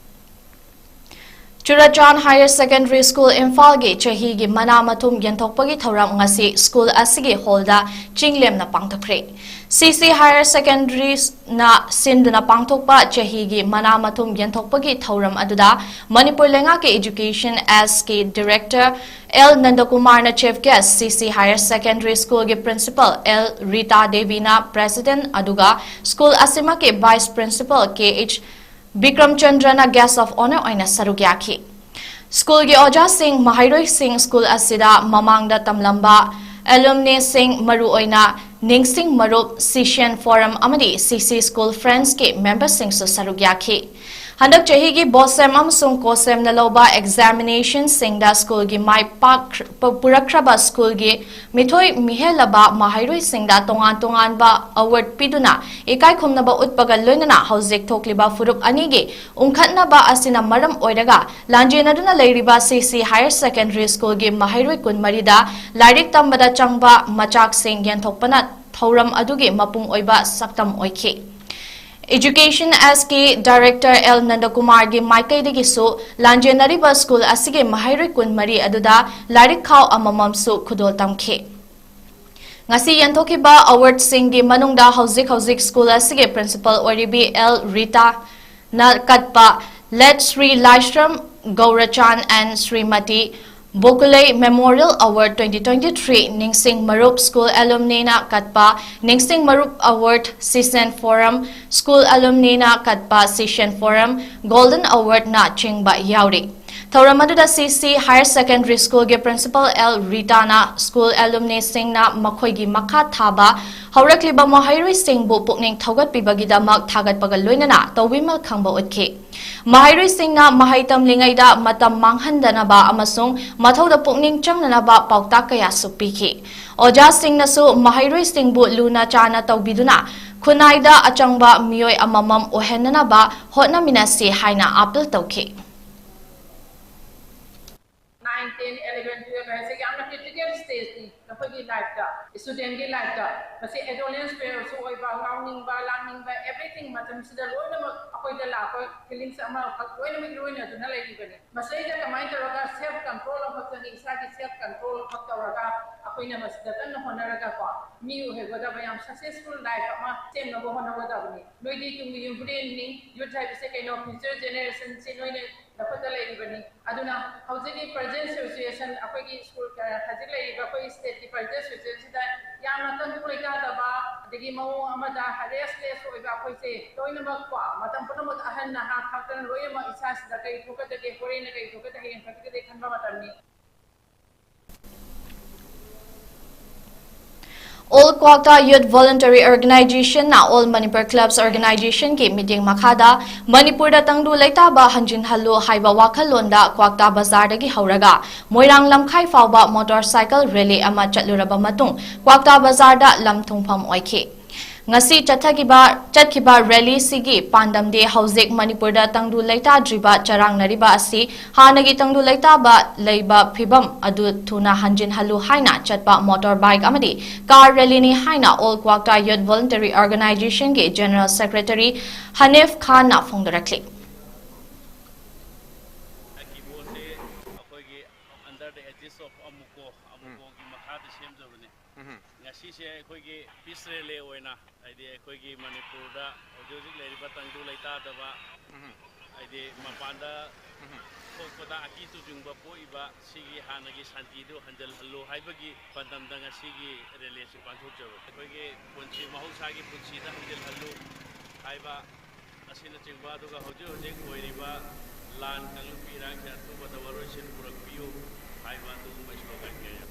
ꯆꯨꯔꯆꯥꯟ Higher Secondary School ꯏꯝꯐꯥꯜꯒꯤ ꯆꯍꯤꯒꯤ ꯃꯅꯥ ꯃꯊꯨꯝ ꯌꯦꯟꯊꯣꯛꯄꯒꯤ ꯊꯧꯔꯝ ꯉꯁꯤ ꯁ꯭ꯀꯨꯜ ꯑꯁꯤꯒꯤ ꯍꯣꯜꯗ ꯆꯤꯡꯂꯦꯝꯅ ꯄꯥꯡꯊꯣꯛꯈ꯭ꯔꯦ꯫ ꯁꯤ ꯁꯤ Higher Secondary ꯅ ꯁꯤꯟꯗꯨꯅ ꯄꯥꯡꯊꯣꯛꯄ ꯆꯍꯤꯒꯤ ꯃꯅꯥ ꯃꯊꯨꯝ ꯌꯦꯟꯊꯣꯛꯄꯒꯤ ꯊꯧꯔꯝ ꯑꯗꯨꯗ ꯃꯅꯤꯄꯨꯔ ꯂꯩꯉꯥꯛꯀꯤ Education Sꯀꯤ Director ꯑꯦꯜ ꯅꯟꯗꯀꯨꯃꯥꯔꯅ chief guest, C C Higher Secondary Schoolꯒꯤ Principal ꯑꯦꯜ ꯔꯤꯇꯥ ꯗꯦꯕꯤꯅ president ꯑꯗꯨꯒ ꯁ꯭ꯀꯨꯜ ꯑꯁꯤꯃꯛꯀꯤ vice principal ꯀꯦ ꯑꯩꯆ ꯕꯤꯀ꯭ꯔꯝꯆꯟꯗ꯭ꯔꯅ guest of honour ꯑꯣꯏꯅ ꯁꯔꯨꯛ ꯌꯥꯈꯤ꯫ ꯁ꯭ꯀꯨꯜꯒꯤ ꯑꯣꯖꯥꯁꯤꯡ, ꯃꯍꯩꯔꯣꯏꯁꯤꯡ, ꯁ꯭ꯀꯨꯜ ꯑꯁꯤꯗ ꯃꯃꯥꯡꯗ ꯇꯝꯂꯝꯕ alumniꯁꯤꯡ, ꯃꯔꯨꯑꯣꯏꯅ ꯅꯤꯡꯁꯤꯡ ꯃꯔꯨꯞ, Session Forum ꯑꯃꯗꯤ ꯁꯤ ꯁꯤ School Friendsꯀꯤ memberꯁꯤꯡꯁꯨ ꯁꯔꯨꯛ ꯌꯥꯈꯤ꯫ ꯍꯟꯗꯛ ꯆꯍꯤꯒꯤ ꯕꯣꯁꯦꯝ ꯑꯃꯁꯨꯡ ꯀꯣꯁꯦꯝꯅ ꯂꯧꯕ ꯑꯦꯛꯖꯥꯃꯤꯅꯦꯁꯟꯁꯤꯡꯗ ꯁ꯭ꯀꯨꯜꯒꯤ ꯃꯥꯏ ꯄꯥꯛ-, ꯄ-, ꯄꯨꯔꯛꯈ꯭ꯔꯕ ꯁ꯭ꯀꯨꯜꯒꯤ ꯃꯤꯊꯣꯏ ꯃꯤꯍꯦꯜꯂꯕ ꯃꯍꯩꯔꯣꯏꯁꯤꯡꯗ ꯇꯣꯉꯥꯟ ꯇꯣꯉꯥꯟꯕ ꯑꯦꯋꯥꯔꯗ ꯄꯤꯗꯨꯅ ꯏꯀꯥꯏ ꯈꯨꯝꯅꯕ ꯎꯠꯄꯒ ꯂꯣꯏꯅꯅ ꯍꯧꯖꯤꯛ ꯊꯣꯛꯂꯤꯕ ꯐꯨꯔꯨꯞ ꯑꯅꯤꯒꯤ ꯎꯪꯈꯠꯅꯕ ꯑꯁꯤꯅ ꯃꯔꯝ ꯑꯣꯏꯔꯒ ꯂꯥꯟꯖꯦꯟꯅꯗꯨꯅ ꯂꯩꯔꯤꯕ ꯁꯤ ꯁꯤ Higher Secondary Schoolꯒꯤ ꯃꯍꯩꯔꯣꯏ ꯀꯨꯟꯃꯔꯤꯗ ꯂꯥꯏꯔꯤꯛ ꯇꯝꯕꯗ ꯆꯪꯕ ꯃꯆꯥꯛꯁꯤꯡ ꯌꯦꯟꯊꯣꯛꯄꯅ ꯊꯧꯔꯝ ꯑꯗꯨꯒꯤ ꯃꯄꯨꯡ ꯑꯣꯏꯕ ꯁꯛꯇꯝ ꯑꯣꯏꯈꯤ꯫ Education Sꯀꯤ Director ꯑꯦꯜ ꯅꯟꯗꯀꯨꯃꯥꯔꯒꯤ ꯃꯥꯏꯀꯩꯗꯒꯤꯁꯨ ꯂꯥꯟꯖꯦꯟꯅꯔꯤꯕ ꯁ꯭ꯀꯨꯜ ꯑꯁꯤꯒꯤ ꯃꯍꯩꯔꯣꯏ ꯀꯨꯟꯃꯔꯤ ꯑꯗꯨꯗ ꯂꯥꯏꯔꯤꯛ ꯈꯥꯎ ꯑꯃꯃꯝꯁꯨ ꯈꯨꯗꯣꯜ ꯇꯝꯈꯤ꯫ ꯉꯁꯤ ꯌꯦꯟꯊꯣꯛꯈꯤꯕ ꯑꯦꯋꯥꯔꯗꯁꯤꯡꯒꯤ ꯃꯅꯨꯡꯗ ꯍꯧꯖꯤꯛ ꯍꯧꯖꯤꯛ ꯁ꯭ꯀꯨꯜ ꯑꯁꯤꯒꯤ ꯄ꯭ꯔꯤꯟꯁꯤꯄꯥꯜ ꯑꯣꯏꯔꯤꯕꯤ ꯑꯦꯜ ꯔꯤꯇꯥꯅ ꯀꯠꯄ Let Sri Laishram Gaurachan and Srimati Bokulei Memorial Award twenty twenty-three, ꯅꯤꯡꯁꯤꯡ ꯃꯔꯨꯞ ꯁ꯭ꯀꯨꯜ ꯑꯦꯂꯨꯝꯅꯤꯅ ꯀꯠꯄ ꯅꯤꯡꯁꯤꯡ ꯃꯔꯨꯞ ꯑꯦꯋꯥꯔꯗ, ꯁꯤꯁꯟ ꯐꯣꯔꯝ ꯁ꯭ꯀꯨꯜ ꯑꯦꯂꯨꯝꯅꯤꯅ ꯀꯠꯄ ꯁꯤꯁꯟ ꯐꯣꯔꯝ, ꯒꯣꯜꯗꯟ ꯑꯦꯋꯥꯔꯗꯅ ꯆꯤꯡꯕ ꯌꯥꯎꯔꯤ꯫ ꯊꯧꯔꯝ ꯑꯗꯨꯗ ꯁꯤ ꯁꯤ Higher Secondary Schoolꯒꯤ ꯄ꯭ꯔꯤꯟꯁꯤꯄꯥꯜ ꯑꯦꯜ ꯔꯤꯇꯥꯅ ꯁ꯭ꯀꯨꯜ ꯑꯦꯂꯨꯝꯅꯤꯁꯤꯡꯅ ꯃꯈꯣꯏꯒꯤ ꯃꯈꯥ ꯊꯥꯕ ꯍꯧꯔꯛꯂꯤꯕ ꯃꯍꯩꯔꯣꯏꯁꯤꯡꯕꯨ ꯄꯨꯛꯅꯤꯡ ꯊꯧꯒꯠꯄꯤꯕꯒꯤꯗꯃꯛ ꯊꯥꯒꯠꯄꯒ ꯂꯣꯏꯅꯅ ꯇꯧꯕꯤꯃꯜ ꯈꯪꯕ ꯎꯠꯈꯤ꯫ ꯃꯍꯩꯔꯣꯏꯁꯤꯡꯅ ꯃꯍꯩ ꯇꯝꯂꯤꯉꯩꯗ ꯃꯇꯝ ꯃꯥꯡꯍꯟꯗꯅꯕ ꯑꯃꯁꯨꯡ ꯃꯊꯧꯗ ꯄꯨꯛꯅꯤꯡ ꯆꯪꯅꯅꯕ ꯄꯥꯎꯇꯥꯛ ꯀꯌꯥꯁꯨ ꯄꯤꯈꯤ꯫ ꯑꯣꯖꯥꯁꯤꯡꯅꯁꯨ ꯃꯍꯩꯔꯣꯏꯁꯤꯡꯕꯨ ꯂꯨꯅ ꯆꯥꯅ ꯇꯧꯕꯤꯗꯨꯅ ꯈꯨꯟꯅꯥꯏꯗ ꯑꯆꯪꯕ ꯃꯤꯑꯣꯏ ꯑꯃꯃꯝ ꯑꯣꯏꯍꯟꯅꯅꯕ ꯍꯣꯠꯅꯃꯤꯟꯅꯁꯤ ꯍꯥꯏꯅ ꯑꯥꯄꯤꯜ ꯇꯧꯈꯤ꯫ Nine, ten, eleven, twelve ꯍꯥꯏꯁꯦ ꯌꯥꯝꯅ critical stageꯅꯤ ꯅꯈꯣꯏꯒꯤ lifeꯇ, studentꯀꯤ lifeꯇ꯫ ꯃꯁꯤ adolescence periodꯁꯨ ꯑꯣꯏꯕ, ꯉꯥꯎꯅꯤꯡꯕ, ꯂꯥꯡꯅꯤꯡꯕ, everything ꯃꯇꯝꯁꯤꯗ ꯂꯣꯏꯅꯃꯛ ꯑꯩꯈꯣꯏꯗ ꯂꯥꯛꯄ feelings ꯑꯃꯈꯛ ꯂꯣꯏꯅꯃꯛ ꯏꯔꯣꯏꯅꯗꯨꯅ ꯂꯩꯔꯤꯕꯅꯤ꯫ ꯃꯁꯤꯗꯩꯗ ꯀꯃꯥꯏꯅ ꯇꯧꯔꯒ self control ꯑꯃꯈꯛ ꯆꯪꯉꯤ, ꯏꯁꯥꯒꯤ self control ꯑꯃꯈꯛ ꯇꯧꯔꯒ ꯑꯩꯈꯣꯏꯅ ꯃꯁꯤꯗ ꯀꯟꯅ ꯍꯣꯠꯅꯔꯒꯀꯣ ꯃꯤ ꯑꯣꯏꯍꯧꯒꯗꯕ ꯌꯥꯝ successful life ꯑꯃ ꯁꯦꯝꯅꯕ ꯍꯣꯠꯅꯒꯗꯕꯅꯤ꯫ ꯅꯣꯏꯗꯤ ꯇꯨꯡꯒꯤ ꯌꯨꯝꯕꯨꯔꯦꯟꯅꯤ꯫ Youth ꯍꯥꯏꯕꯁꯦ ꯀꯩꯅꯣ? Future generationꯁꯤ ꯅꯣꯏꯅ ꯅꯈꯨꯠꯇ ꯂꯩꯔꯤꯕꯅꯤ꯫ ꯑꯗꯨꯅ ꯍꯧꯖꯤꯛꯀꯤ present situation, ꯑꯩꯈꯣꯏꯒꯤ ꯁ꯭ꯀꯨꯜ, ꯑ, ꯍꯧꯖꯤꯛ ꯂꯩꯔꯤꯕ ꯑꯩꯈꯣꯏ stateꯀꯤ present situationꯁꯤꯗ ꯌꯥꯝꯅ ꯇꯪꯗꯨ ꯂꯩꯇꯥꯗꯕ, ꯑꯗꯒꯤ ꯃꯑꯣꯡ ꯑꯃꯗ restless ꯑꯣꯏꯕ ꯑꯩꯈꯣꯏꯁꯦ ꯂꯣꯏꯅꯃꯛ ꯀꯣ, ꯃꯇꯝ ꯄꯨꯝꯅꯃꯛꯇ ꯑꯍꯟ ꯅꯍꯥ ꯈꯥꯛꯇꯅ ꯂꯣꯏꯅꯃꯛ ꯏꯁꯥꯁꯤꯗ ꯀꯔꯤ ꯊꯣꯛꯀꯗꯒꯦ, ꯍꯣꯔꯦꯟꯅ ꯀꯔꯤ ꯊꯣꯛꯀꯗꯒꯦ, ꯍꯌꯦꯡ ꯊꯣꯛꯀꯗꯒꯦ ꯈꯟꯕ ꯃꯇꯝꯅꯤ꯫ All Kwakta Youth Voluntary Organization ꯅ All Manipur Clubs Organization ꯒꯤ ꯃꯤꯠꯌꯦꯡ ꯃꯈꯥꯗ ꯃꯅꯤꯄꯨꯔꯗ ꯇꯪꯗꯨ ꯂꯩꯇꯥꯕ ꯍꯟꯖꯤꯟꯍꯜꯂꯨ ꯍꯥꯏꯕ ꯋꯥꯈꯜꯂꯣꯟꯗ ꯀ꯭ꯋꯥꯛꯇꯥ ꯕꯖꯥꯔꯗꯒꯤ ꯍꯧꯔꯒ ꯃꯣꯏꯔꯥꯡ ꯂꯝꯈꯥꯏ ꯐꯥꯎꯕ motorcycle rally ꯑꯃ ꯆꯠꯂꯨꯔꯕ ꯃꯇꯨꯡ ꯀ꯭ꯋꯥꯛꯇꯥ ꯕꯖꯥꯔꯗ ꯂꯝ ꯊꯨꯡꯐꯝ ꯑꯣꯏꯈꯤ꯫ ꯉꯁꯤ ꯆꯠꯊꯈꯤꯕ, ꯆꯠꯈꯤꯕ rally ꯁꯤꯒꯤ ꯄꯥꯟꯗꯝꯗꯤ ꯍꯧꯖꯤꯛ ꯃꯅꯤꯄꯨꯔꯗ ꯇꯪꯗꯨ ꯂꯩꯇꯥꯗ꯭ꯔꯤꯕ ꯆꯔꯥꯡꯅꯔꯤꯕ ꯑꯁꯤ ꯍꯥꯟꯅꯒꯤ ꯇꯪꯗꯨ ꯂꯩꯇꯥꯕ ꯂꯩꯕ ꯐꯤꯕꯝ ꯑꯗꯨ ꯊꯨꯅ ꯍꯟꯖꯤꯟꯍꯜꯂꯨ ꯍꯥꯏꯅ ꯆꯠꯄ motorbike ꯑꯃꯗꯤ car rally ꯅꯤ ꯍꯥꯏꯅ All Kwakta Youth Voluntary Organization ꯒꯤ General Secretary ꯍꯅꯤꯐ ꯈꯥꯟꯅ ꯐꯣꯡꯗꯣꯔꯛꯂꯤ꯫ ꯑꯀꯤꯕꯣꯁꯦ ꯑꯩꯈꯣꯏꯒꯤ under the aegis of ꯑꯃꯨꯀꯣ, ꯑꯃꯨꯀꯣꯒꯤ ꯃꯈꯥꯗ ꯁꯦꯝꯖꯕꯅꯤ꯫ ꯎꯝ꯫ ꯉꯁꯤꯁꯦ ꯑꯩꯈꯣꯏꯒꯤ peace rally ꯑꯣꯏꯅ, ꯍꯥꯏꯗꯤ ꯑꯩꯈꯣꯏꯒꯤ ꯃꯅꯤꯄꯨꯔꯗ ꯍꯧꯖꯤꯛ ꯍꯧꯖꯤꯛ ꯂꯩꯔꯤꯕ ꯇꯪꯗꯨ ꯂꯩꯇꯥꯗꯕ, ꯎꯝ꯫ ꯍꯥꯏꯗꯤ ꯃꯄꯥꯟꯗ ꯎꯝ꯫ ꯊꯣꯛꯄꯗ ꯑꯀꯤ ꯇꯨꯖꯨꯡꯕ ꯄꯣꯛꯏꯕ ꯁꯤꯒꯤ ꯍꯥꯟꯅꯒꯤ ꯁꯥꯟꯇꯤꯗꯨ ꯍꯟꯖꯤꯜꯍꯜꯂꯨ ꯍꯥꯏꯕꯒꯤ ꯄꯥꯟꯗꯝꯗ ꯉꯁꯤꯒꯤ rally ꯑꯁꯤ ꯄꯥꯡꯊꯣꯛꯆꯕꯅꯤ꯫ ꯑꯩꯈꯣꯏꯒꯤ ꯄꯨꯟꯁꯤ, ꯃꯍꯧꯁꯥꯒꯤ ꯄꯨꯟꯁꯤꯗ ꯍꯟꯖꯤꯜꯍꯜꯂꯨ ꯍꯥꯏꯕ ꯑꯁꯤꯅꯆꯤꯡꯕ, ꯑꯗꯨꯒ ꯍꯧꯖꯤꯛ ꯍꯧꯖꯤꯛ ꯑꯣꯏꯔꯤꯕ ꯂꯥꯟ ꯀꯥꯡꯂꯨꯞꯀꯤ ꯏꯔꯥꯡꯁꯦ ꯑꯊꯨꯕꯗ ꯋꯥꯔꯣꯏꯁꯤꯟ ꯄꯨꯔꯛꯄꯤꯌꯨ ꯍꯥꯏꯕ ꯑꯗꯨꯒꯨꯝꯕ slogan ꯀꯌꯥ꯫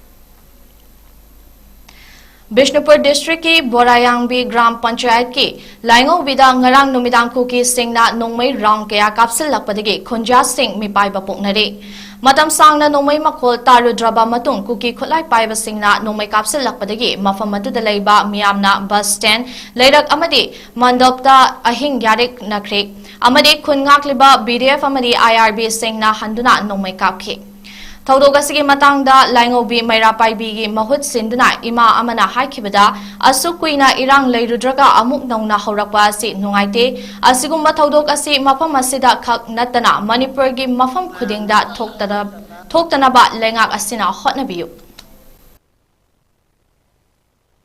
ꯕꯤꯁꯅꯨꯄꯨꯔ district ꯀꯤ ꯕꯣꯔꯥꯌꯥꯡꯕꯤ ꯒ꯭ꯔꯥꯝ ꯄꯟꯆꯥꯌꯠꯀꯤ ꯂꯥꯏꯉꯧꯕꯤꯗ ꯉꯔꯥꯡ ꯅꯨꯃꯤꯗꯥꯡ ꯀꯨꯀꯤꯁꯤꯡꯅ ꯅꯣꯡꯃꯩ round ꯀꯌꯥ ꯀꯥꯞꯁꯤꯜꯂꯛꯄꯗꯒꯤ ꯈꯨꯟꯖꯥꯁꯤꯡ ꯃꯤꯄꯥꯏꯕ ꯄꯣꯛꯅꯔꯦ꯫ ꯃꯇꯝ ꯁꯥꯡꯅ ꯅꯣꯡꯃꯩ ꯃꯈꯣꯜ ꯇꯥꯔꯨꯗ꯭ꯔꯕ ꯃꯇꯨꯡ ꯀꯨꯀꯤ ꯈꯨꯠꯂꯥꯏ ꯄꯥꯏꯕꯁꯤꯡꯅ ꯅꯣꯡꯃꯩ ꯀꯥꯞꯁꯤꯜꯂꯛꯄꯗꯒꯤ ꯃꯐꯝ ꯑꯗꯨꯗ ꯂꯩꯕ ꯃꯤꯌꯥꯝꯅ bus stand, ꯂꯩꯔꯛ ꯑꯃꯗꯤ ꯃꯟꯗꯞꯇ ꯑꯍꯤꯡ ꯌꯥꯔꯦꯛꯅꯈ꯭ꯔꯦ ꯑꯃꯗꯤ ꯈꯨꯟ ꯉꯥꯛꯂꯤꯕ B D F ꯑꯃꯗꯤ I R B ꯁꯤꯡꯅ ꯍꯟꯗꯨꯅ ꯅꯣꯡꯃꯩ ꯀꯥꯞꯈꯤ꯫ ꯊꯧꯗꯣꯛ ꯑꯁꯤꯒꯤ ꯃꯇꯥꯡꯗ ꯂꯥꯏꯉꯧꯕꯤ ꯃꯩꯔꯥ ꯄꯥꯏꯕꯤꯒꯤ ꯃꯍꯨꯠ ꯁꯤꯟꯗꯨꯅ ꯏꯃꯥ ꯑꯃꯅ ꯍꯥꯏꯈꯤꯕꯗ, ꯑꯁꯨꯛ ꯀꯨꯏꯅ ꯏꯔꯥꯡ ꯂꯩꯔꯨꯗ꯭ꯔꯒ ꯑꯃꯨꯛ ꯅꯧꯅ ꯍꯧꯔꯛꯄ ꯑꯁꯤ ꯅꯨꯡꯉꯥꯏꯇꯦ꯫ ꯑꯁꯤꯒꯨꯝꯕ ꯊꯧꯗꯣꯛ ꯑꯁꯤ ꯃꯐꯝ ꯑꯁꯤꯗ ꯈꯛ ꯅꯠꯇꯅ ꯃꯅꯤꯄꯨꯔꯒꯤ ꯃꯐꯝ ꯈꯨꯗꯤꯡꯗ ꯊꯣꯛꯇꯅ-, ꯊꯣꯛꯇꯅꯕ ꯂꯩꯉꯥꯛ ꯑꯁꯤꯅ ꯍꯣꯠꯅꯕꯤꯌꯨ꯫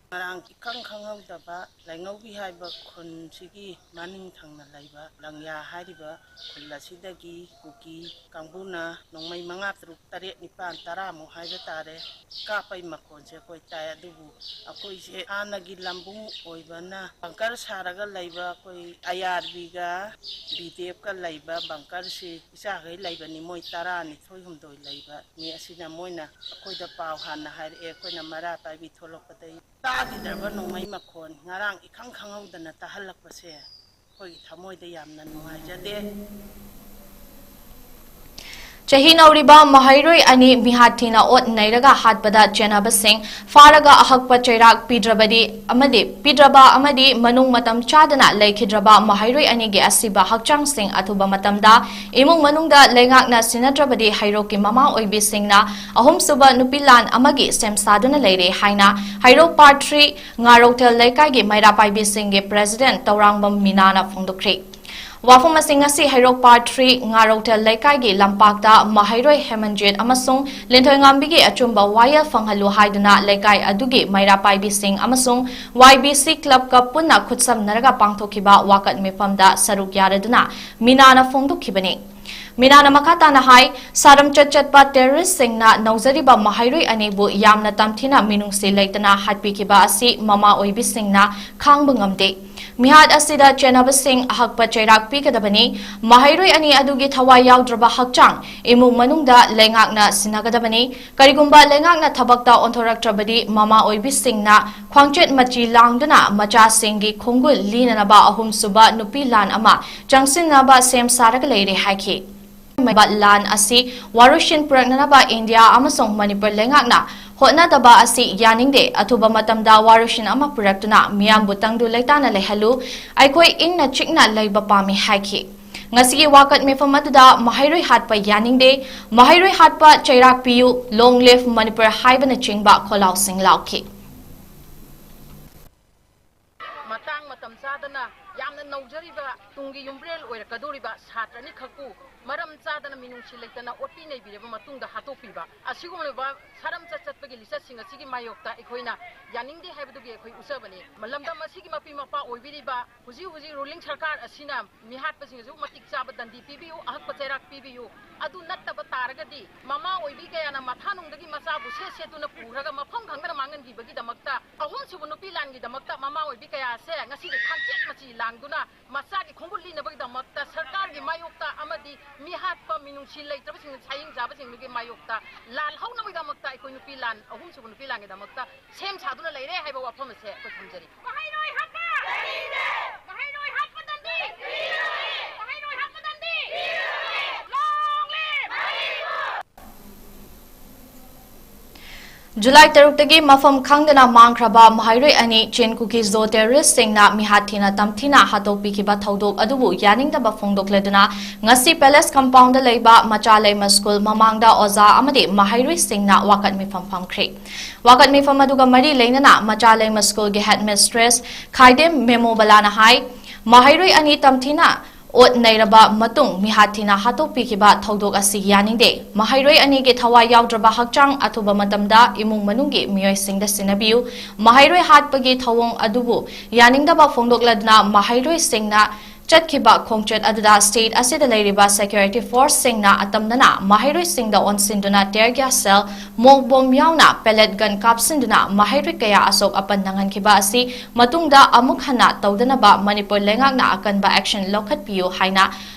ꯉꯔꯥꯡ ꯏꯈꯪ ꯈꯪꯍꯧꯗꯕ ꯂꯥꯏꯉꯧꯕꯤ ꯍꯥꯏꯕ ꯈꯨꯟꯁꯤꯒꯤ ꯃꯅꯤꯡ ꯊꯪꯅ ꯂꯩꯕ ꯂꯪꯌꯥ ꯍꯥꯏꯔꯤꯕ ꯈꯨꯜ ꯑꯁꯤꯗꯒꯤ ꯀꯨꯀꯤ ꯀꯥꯡꯕꯨꯅ ꯅꯣꯡꯃꯩ ꯃꯉꯥ, ꯇꯔꯨꯛ, ꯇꯔꯦꯠ, ꯅꯤꯄꯥꯟ, ꯇꯔꯥꯃꯨꯛ ꯍꯥꯏꯕ ꯇꯥꯔꯦ, ꯀꯥꯞꯄꯩ ꯃꯈꯣꯟꯁꯦ ꯑꯩꯈꯣꯏ ꯇꯥꯏ꯫ ꯑꯗꯨꯕꯨ ꯑꯩꯈꯣꯏꯁꯦ ꯍꯥꯟꯅꯒꯤ ꯂꯝꯕꯨꯡ ꯑꯣꯏꯕꯅ bunker ꯁꯥꯔꯒ ꯂꯩꯕ ꯑꯩꯈꯣꯏ I R B ꯒ B D F ꯀ ꯂꯩꯕ bunker ꯁꯤ ꯏꯆꯥꯈꯩ ꯂꯩꯕꯅꯤ, ꯃꯣꯏ ꯇꯔꯥꯅꯤꯊꯣꯏ ꯍꯨꯝꯗꯣꯏ ꯂꯩꯕ ꯃꯤ ꯑꯁꯤꯅ ꯃꯣꯏꯅ ꯑꯩꯈꯣꯏꯗ ꯄꯥꯎ ꯍꯥꯟꯅ ꯍꯥꯏꯔꯛꯑꯦ꯫ ꯑꯩꯈꯣꯏꯅ ꯃꯩꯔꯥ ꯄꯥꯏꯕꯤ ꯊꯣꯛꯂꯛꯄꯗꯒꯤ ꯇꯥꯈꯤꯗ꯭ꯔꯕ ꯅꯣꯡꯃꯩ ꯃꯈꯣꯟ ꯉꯔꯥꯡ ꯏꯈꯪ ꯈꯪꯍꯧꯗꯅ ꯇꯥꯍꯜꯂꯛꯄꯁꯦ ꯑꯩꯈꯣꯏꯒꯤ ꯊꯃꯣꯏꯗ ꯌꯥꯝꯅ ꯅꯨꯡꯉꯥꯏꯖꯗꯦ꯫ ꯆꯍꯤ ꯅꯧꯔꯤꯕ ꯃꯍꯩꯔꯣꯏ ꯑꯅꯤ ꯃꯤꯍꯥꯠ ꯊꯤꯅ ꯑꯣꯠ ꯅꯩꯔꯒ ꯍꯥꯠꯄꯗ ꯆꯦꯟꯅꯕꯁꯤꯡ ꯐꯥꯔꯒ ꯑꯍꯛꯄ ꯆꯩꯔꯥꯛ ꯄꯤꯗ꯭ꯔꯕꯗꯤ ꯑꯃꯗꯤ ꯄꯤꯗ꯭ꯔꯕ ꯑꯃꯗꯤ ꯃꯅꯨꯡ ꯃꯇꯝ ꯆꯥꯗꯅ ꯂꯩꯈꯤꯗ꯭ꯔꯕ ꯃꯍꯩꯔꯣꯏ ꯑꯅꯤꯒꯤ ꯑꯁꯤꯕ ꯍꯛꯆꯥꯡꯁꯤꯡ ꯑꯊꯨꯕ ꯃꯇꯝꯗ ꯏꯃꯨꯡ ꯃꯅꯨꯡꯗ ꯂꯩꯉꯥꯛꯅ ꯁꯤꯟꯅꯗ꯭ꯔꯕꯗꯤ ꯍꯩꯔꯣꯛꯀꯤ ꯃꯃꯥ ꯑꯣꯏꯕꯤꯁꯤꯡꯅ ꯑꯍꯨꯝꯁꯨꯕ ꯅꯨꯄꯤ ꯂꯥꯟ ꯑꯃꯒꯤ ꯁꯦꯝ ꯁꯥꯗꯨꯅ ꯂꯩꯔꯦ ꯍꯥꯏꯅ ꯍꯩꯔꯣꯛ ꯄꯥꯔꯠ ꯊ꯭ꯔꯤ ꯉꯥꯔꯧꯊꯦꯜ ꯂꯩꯀꯥꯏꯒꯤ ꯃꯩꯔꯥ ꯄꯥꯏꯕꯤꯁꯤꯡꯒꯤ ꯄ꯭ꯔꯦꯁꯤꯗꯦꯟꯠ ꯇꯧꯔꯥꯡꯕꯝ ꯃꯤꯅꯥꯅ ꯐꯣꯡꯗꯣꯛꯈ꯭ꯔꯦ꯫ ꯋꯥꯐꯝ ꯑꯁꯤ ꯉꯁꯤ ꯍꯩꯔꯣꯛ ꯄꯥꯔꯠ ꯊ꯭ꯔꯤ ꯉꯥꯔꯧꯊꯦꯜ ꯂꯩꯀꯥꯏꯒꯤ ꯂꯝꯄꯥꯛꯇ ꯃꯍꯩꯔꯣꯏ ꯍꯦꯃꯟꯖꯤꯠ ꯑꯃꯁꯨꯡ ꯂꯤꯟꯊꯣꯏꯉꯥꯝꯕꯤꯒꯤ ꯑꯆꯨꯝꯕ ꯋꯥꯌꯦꯜ ꯐꯪꯍꯜꯂꯨ ꯍꯥꯏꯗꯨꯅ ꯂꯩꯀꯥꯏ ꯑꯗꯨꯒꯤ ꯃꯩꯔꯥ ꯄꯥꯏꯕꯤꯁꯤꯡ ꯑꯃꯁꯨꯡ ꯋꯥꯏ ꯕꯤ ꯁꯤ ꯀ꯭ꯂꯕꯀ ꯄꯨꯟꯅ ꯈꯨꯠꯁꯝꯅꯔꯒ ꯄꯥꯡꯊꯣꯛꯈꯤꯕ ꯋꯥꯀꯠ ꯃꯤꯐꯝꯗ ꯁꯔꯨꯛ ꯌꯥꯔꯗꯨꯅ ꯃꯤꯅꯥꯅ ꯐꯣꯡꯗꯣꯛꯈꯤꯕꯅꯤ꯫ ꯃꯤꯅꯥꯅ ꯃꯈꯥ ꯇꯥꯅ ꯍꯥꯏ, ꯁꯥꯔꯝꯆꯠ ꯆꯠꯄ ꯇꯦꯔꯣꯔꯤꯁ꯭ꯠꯁꯤꯡꯅ ꯅꯧꯖꯔꯤꯕ ꯃꯍꯩꯔꯣꯏ ꯑꯅꯤꯕꯨ ꯌꯥꯝꯅ ꯇꯝꯊꯤꯅ ꯃꯤꯅꯨꯡꯁꯤ ꯂꯩꯇꯅ ꯍꯥꯠꯄꯤꯈꯤꯕ ꯑꯁꯤ ꯃꯃꯥ ꯑꯣꯏꯕꯤꯁꯤꯡꯅ ꯈꯥꯡꯕ ꯉꯝꯗꯦ꯫ ꯃꯤꯍꯥꯠ ꯑꯁꯤꯗ ꯆꯦꯟꯅꯕꯁꯤꯡ ꯑꯍꯛꯄ ꯆꯩꯔꯥꯛ ꯄꯤꯒꯗꯕꯅꯤ꯫ ꯃꯍꯩꯔꯣꯏ ꯑꯅꯤ ꯑꯗꯨꯒꯤ ꯊꯋꯥꯏ ꯌꯥꯎꯗ꯭ꯔꯕ ꯍꯛꯆꯥꯡ ꯏꯃꯨꯡ ꯃꯅꯨꯡꯗ ꯂꯩꯉꯥꯛꯅ ꯁꯤꯟꯅꯒꯗꯕꯅꯤ꯫ ꯀꯔꯤꯒꯨꯝꯕ ꯂꯩꯉꯥꯛꯅ ꯊꯕꯛꯇ ꯑꯣꯟꯊꯣꯔꯛꯇ꯭ꯔꯕꯗꯤ ꯃꯃꯥ ꯑꯣꯏꯕꯤꯁꯤꯡꯅ ꯈ꯭ꯋꯥꯡꯆꯦꯠ ꯃꯆꯤ ꯂꯥꯡꯗꯨꯅ ꯃꯆꯥꯁꯤꯡꯒꯤ ꯈꯣꯡꯒꯨꯜ ꯂꯤꯅꯅꯕ ꯑꯍꯨꯝꯁꯨꯕ ꯅꯨꯄꯤ ꯂꯥꯟ ꯑꯃ ꯆꯪꯁꯤꯟꯅꯕ ꯁꯦꯝ ꯁꯥꯔꯒ ꯂꯩꯔꯦ ꯍꯥꯏꯈꯤ꯫ ꯂꯥꯟ ꯑꯁꯤ ꯋꯥꯔꯣꯏꯁꯤꯟ ꯄꯨꯔꯛꯅꯅꯕ ꯏꯟꯗꯤꯌꯥ ꯑꯃꯁꯨꯡ ꯃꯅꯤꯄꯨꯔ ꯂꯩꯉꯥꯛꯅ ꯍꯣꯠꯅꯗꯕ ꯑꯁꯤ ꯌꯥꯅꯤꯡꯗꯦ꯫ ꯑꯊꯨꯕ ꯃꯇꯝꯗ ꯋꯥꯔꯣꯏꯁꯤꯟ ꯑꯃ ꯄꯨꯔꯛꯇꯨꯅ ꯃꯤꯌꯥꯝꯕꯨ ꯇꯪꯗꯨ ꯂꯩꯇꯥꯅ ꯂꯩꯍꯜꯂꯨ꯫ ꯑꯩꯈꯣꯏ ꯏꯪꯅ ꯆꯤꯛꯅ ꯂꯩꯕ ꯄꯥꯝꯃꯤ ꯍꯥꯏꯈꯤ꯫ ꯉꯁꯤꯒꯤ ꯋꯥꯀꯠ ꯃꯤꯐꯝ ꯑꯗꯨꯗ ꯃꯍꯩꯔꯣꯏ ꯍꯥꯠꯄ ꯌꯥꯅꯤꯡꯗꯦ, ꯃꯍꯩꯔꯣꯏ ꯍꯥꯠꯄ ꯆꯩꯔꯥꯛ ꯄꯤꯌꯨ, Long live ꯃꯅꯤꯄꯨꯔ ꯍꯥꯏꯕꯅꯆꯤꯡꯕ ꯈꯣꯜꯂꯥꯎꯁꯤꯡ ꯂꯥꯎꯈꯤ꯫ ꯃꯇꯥꯡ ꯃꯇꯝ ꯆꯥꯗꯅ ꯌꯥꯝꯅ ꯅꯧꯖꯔꯤꯕ ꯇꯨꯡꯒꯤ ꯌꯨꯝꯕ꯭ꯔꯦꯜ ꯑꯣꯏꯔꯛꯀꯗꯧꯔꯤꯕ ꯁꯥꯇ꯭ꯔ ꯑꯅꯤꯈꯛꯄꯨ ꯃꯔꯝ ꯆꯥꯗꯅ ꯃꯤꯅꯨꯡꯁꯤ ꯂꯩꯇꯅ ꯑꯣꯠꯄꯤ ꯅꯩꯕꯤꯔꯕ ꯃꯇꯨꯡꯗ ꯍꯥꯠꯇꯣꯛꯄꯤꯕ ꯑꯁꯤꯒꯨꯝꯂꯕ ꯁꯥꯔꯝꯆꯠ ꯆꯠꯄꯒꯤ ꯂꯤꯆꯠꯁꯤꯡ ꯑꯁꯤꯒꯤ ꯃꯥꯌꯣꯛꯇ ꯑꯩꯈꯣꯏꯅ ꯌꯥꯅꯤꯡꯗꯦ ꯍꯥꯏꯕꯗꯨꯒꯤ ꯑꯩꯈꯣꯏ ꯎꯠꯆꯕꯅꯤ꯫ ꯂꯝꯗꯝ ꯑꯁꯤꯒꯤ ꯃꯄꯤ ꯃꯄꯥ ꯑꯣꯏꯕꯤꯔꯤꯕ ꯍꯧꯖꯤꯛ ꯍꯧꯖꯤꯛ ruling ꯁꯔꯀꯥꯔ ꯑꯁꯤꯅ ꯃꯤꯍꯥꯠꯄꯁꯤꯡ ꯑꯁꯤꯕꯨ ꯃꯇꯤꯛ ꯆꯥꯕ ꯗꯟꯗꯤ ꯄꯤꯕꯤꯌꯨ, ꯑꯍꯛꯄ ꯆꯩꯔꯥꯛ ꯄꯤꯕꯤꯌꯨ꯫ ꯑꯗꯨ ꯅꯠꯇꯕ ꯇꯥꯔꯒꯗꯤ ꯃꯃꯥ ꯑꯣꯏꯕꯤ ꯀꯌꯥꯅ ꯃꯊꯥꯅꯨꯡꯗꯒꯤ ꯃꯆꯥꯕꯨ ꯁꯦꯠ ꯁꯦꯠꯇꯨꯅ ꯄꯨꯔꯒ ꯃꯐꯝ ꯈꯪꯗꯅ ꯃꯥꯡꯍꯟꯈꯤꯕꯒꯤꯗꯃꯛꯇ, ꯑꯍꯨꯝꯁꯨꯕ ꯅꯨꯄꯤ ꯂꯥꯟꯒꯤꯗꯃꯛꯇ ꯃꯃꯥ ꯑꯣꯏꯕꯤ ꯀꯌꯥꯁꯦ ꯉꯁꯤꯗꯤ ꯈꯪꯆꯦꯠ ꯃꯆꯤ ꯂꯥꯡꯗꯨꯅ ꯃꯆꯥꯒꯤ ꯈꯣꯡꯒꯨꯜ ꯂꯤꯅꯕꯒꯤꯗꯃꯛꯇ ꯁꯔꯀꯥꯔꯒꯤ ꯃꯥꯌꯣꯛꯇ ꯑꯃꯗꯤ ꯃꯤꯍꯥꯠꯄ ꯃꯤꯅꯨꯡꯁꯤ ꯂꯩꯇ꯭ꯔꯕꯁꯤꯡ, ꯁꯥꯌꯤꯡ ꯆꯥꯕꯁꯤꯡꯗꯨꯒꯤ ꯃꯥꯌꯣꯛꯇ ꯂꯥꯜꯍꯧꯅꯕꯒꯤꯗꯃꯛꯇ ꯑꯩꯈꯣꯏ ꯅꯨꯄꯤ ꯂꯥꯟ, ꯑꯍꯨꯝꯁꯨꯕ ꯅꯨꯄꯤ ꯂꯥꯟꯒꯤꯗꯃꯛꯇ ꯁꯦꯝ ꯁꯥꯗꯨꯅ ꯂꯩꯔꯦ ꯍꯥꯏꯕ ꯋꯥꯐꯝ ꯑꯁꯦ ꯑꯩꯈꯣꯏ ꯊꯝꯖꯔꯤ꯫ ꯃꯍꯩꯔꯣꯏ ꯍꯥꯠꯄ! ꯃꯍꯩꯔꯣꯏ ꯍꯥꯠꯄ ꯇꯝꯕꯤ! ꯃꯍꯩꯔꯣꯏ ꯍꯥꯠꯄ ꯇꯝꯕꯤ! Long live! ꯖꯨꯂꯥꯏ ꯇꯔꯨꯛꯇꯒꯤ ꯃꯐꯝ ꯈꯪꯗꯅ ꯃꯥꯡꯈ꯭ꯔꯕ ꯃꯍꯩꯔꯣꯏ ꯑꯅꯤ ꯆꯤꯟ ꯀꯨꯀꯤ ꯖꯣ ꯇꯦꯔꯣꯔꯤꯁꯁꯤꯡꯅ ꯃꯤꯍꯥꯠ ꯊꯤꯅ ꯇꯝꯊꯤꯅ ꯍꯥꯠꯇꯣꯛꯄꯤꯈꯤꯕ ꯊꯧꯗꯣꯛ ꯑꯗꯨꯕꯨ ꯌꯥꯅꯤꯡꯗꯕ ꯐꯣꯡꯗꯣꯛꯂꯗꯨꯅ ꯉꯁꯤ ꯄꯦꯂꯦꯁ ꯀꯝꯄꯥꯎꯟꯗ ꯂꯩꯕ ꯃꯆꯥ ꯂꯩꯃ ꯁ꯭ꯀꯨꯜ ꯃꯃꯥꯡꯗ ꯑꯣꯖꯥ ꯑꯃꯗꯤ ꯃꯍꯩꯔꯣꯏꯁꯤꯡꯅ ꯋꯥꯀꯠ ꯃꯤꯐꯝ ꯐꯝꯈ꯭ꯔꯦ꯫ ꯋꯥꯀꯠ ꯃꯤꯐꯝ ꯑꯗꯨꯒ ꯃꯔꯤ ꯂꯩꯅꯅ ꯃꯆꯥ ꯂꯩꯃ ꯁ꯭ꯀꯨꯜꯒꯤ ꯍꯦꯗꯃꯤꯁꯇ꯭ꯔꯦꯁ ꯈꯥꯏꯗꯦꯝ ꯃꯦꯃꯣꯕꯂꯥꯅ ꯍꯥꯏ, ꯃꯍꯩꯔꯣꯏ ꯑꯅꯤ ꯇꯝꯊꯤꯅ ꯑꯣꯠ ꯅꯩꯔꯕ ꯃꯇꯨꯡ ꯃꯤꯍꯥꯠ ꯊꯤꯅ ꯍꯥꯠꯇꯣꯛꯄꯤꯈꯤꯕ ꯊꯧꯗꯣꯛ ꯑꯁꯤ ꯌꯥꯅꯤꯡꯗꯦ꯫ ꯃꯍꯩꯔꯣꯏ ꯑꯅꯤꯒꯤ ꯊꯋꯥꯏ ꯌꯥꯎꯗ꯭ꯔꯕ ꯍꯛꯆꯥꯡ ꯑꯊꯨꯕ ꯃꯇꯝꯗ ꯏꯃꯨꯡ ꯃꯅꯨꯡꯒꯤ ꯃꯤꯑꯣꯏꯁꯤꯡꯗ ꯁꯤꯟꯅꯕꯤꯌꯨ꯫ ꯃꯍꯩꯔꯣꯏ ꯍꯥꯠꯄꯒꯤ ꯊꯧꯑꯣꯡ ꯑꯗꯨꯕꯨ ꯌꯥꯅꯤꯡꯗꯕ ꯐꯣꯡꯗꯣꯛꯂꯗꯨꯅ ꯃꯍꯩꯔꯣꯏꯁꯤꯡꯅ ꯆꯠꯈꯤꯕ ꯈꯣꯡꯆꯠ ꯑꯗꯨꯗ ꯁ꯭ꯇꯦꯠ ꯑꯁꯤꯗ ꯂꯩꯔꯤꯕ ꯁꯦꯀ꯭ꯌꯨꯔꯤꯇꯤ ꯐꯣꯔꯁꯁꯤꯡꯅ ꯑꯇꯝꯅꯅ ꯃꯍꯩꯔꯣꯏꯁꯤꯡꯗ ꯑꯣꯟꯁꯤꯟꯗꯨꯅ tear gas shell, ꯃꯣꯛ ꯕꯣꯝ ꯌꯥꯎꯅ pellet gun ꯀꯥꯞꯁꯤꯟꯗꯨꯅ ꯃꯍꯩꯔꯣꯏ ꯀꯌꯥ ꯑꯁꯣꯛ ꯑꯄꯟ ꯅꯪꯍꯟꯈꯤꯕ ꯑꯁꯤ ꯃꯇꯨꯡꯗ ꯑꯃꯨꯛ ꯍꯟꯅ ꯇꯧꯗꯅꯕ ꯃꯅꯤꯄꯨꯔ ꯂꯩꯉꯥꯛꯅ ꯑꯀꯟꯕ action ꯂꯧꯈꯠꯄꯤꯌꯨ ꯍꯥꯏꯅ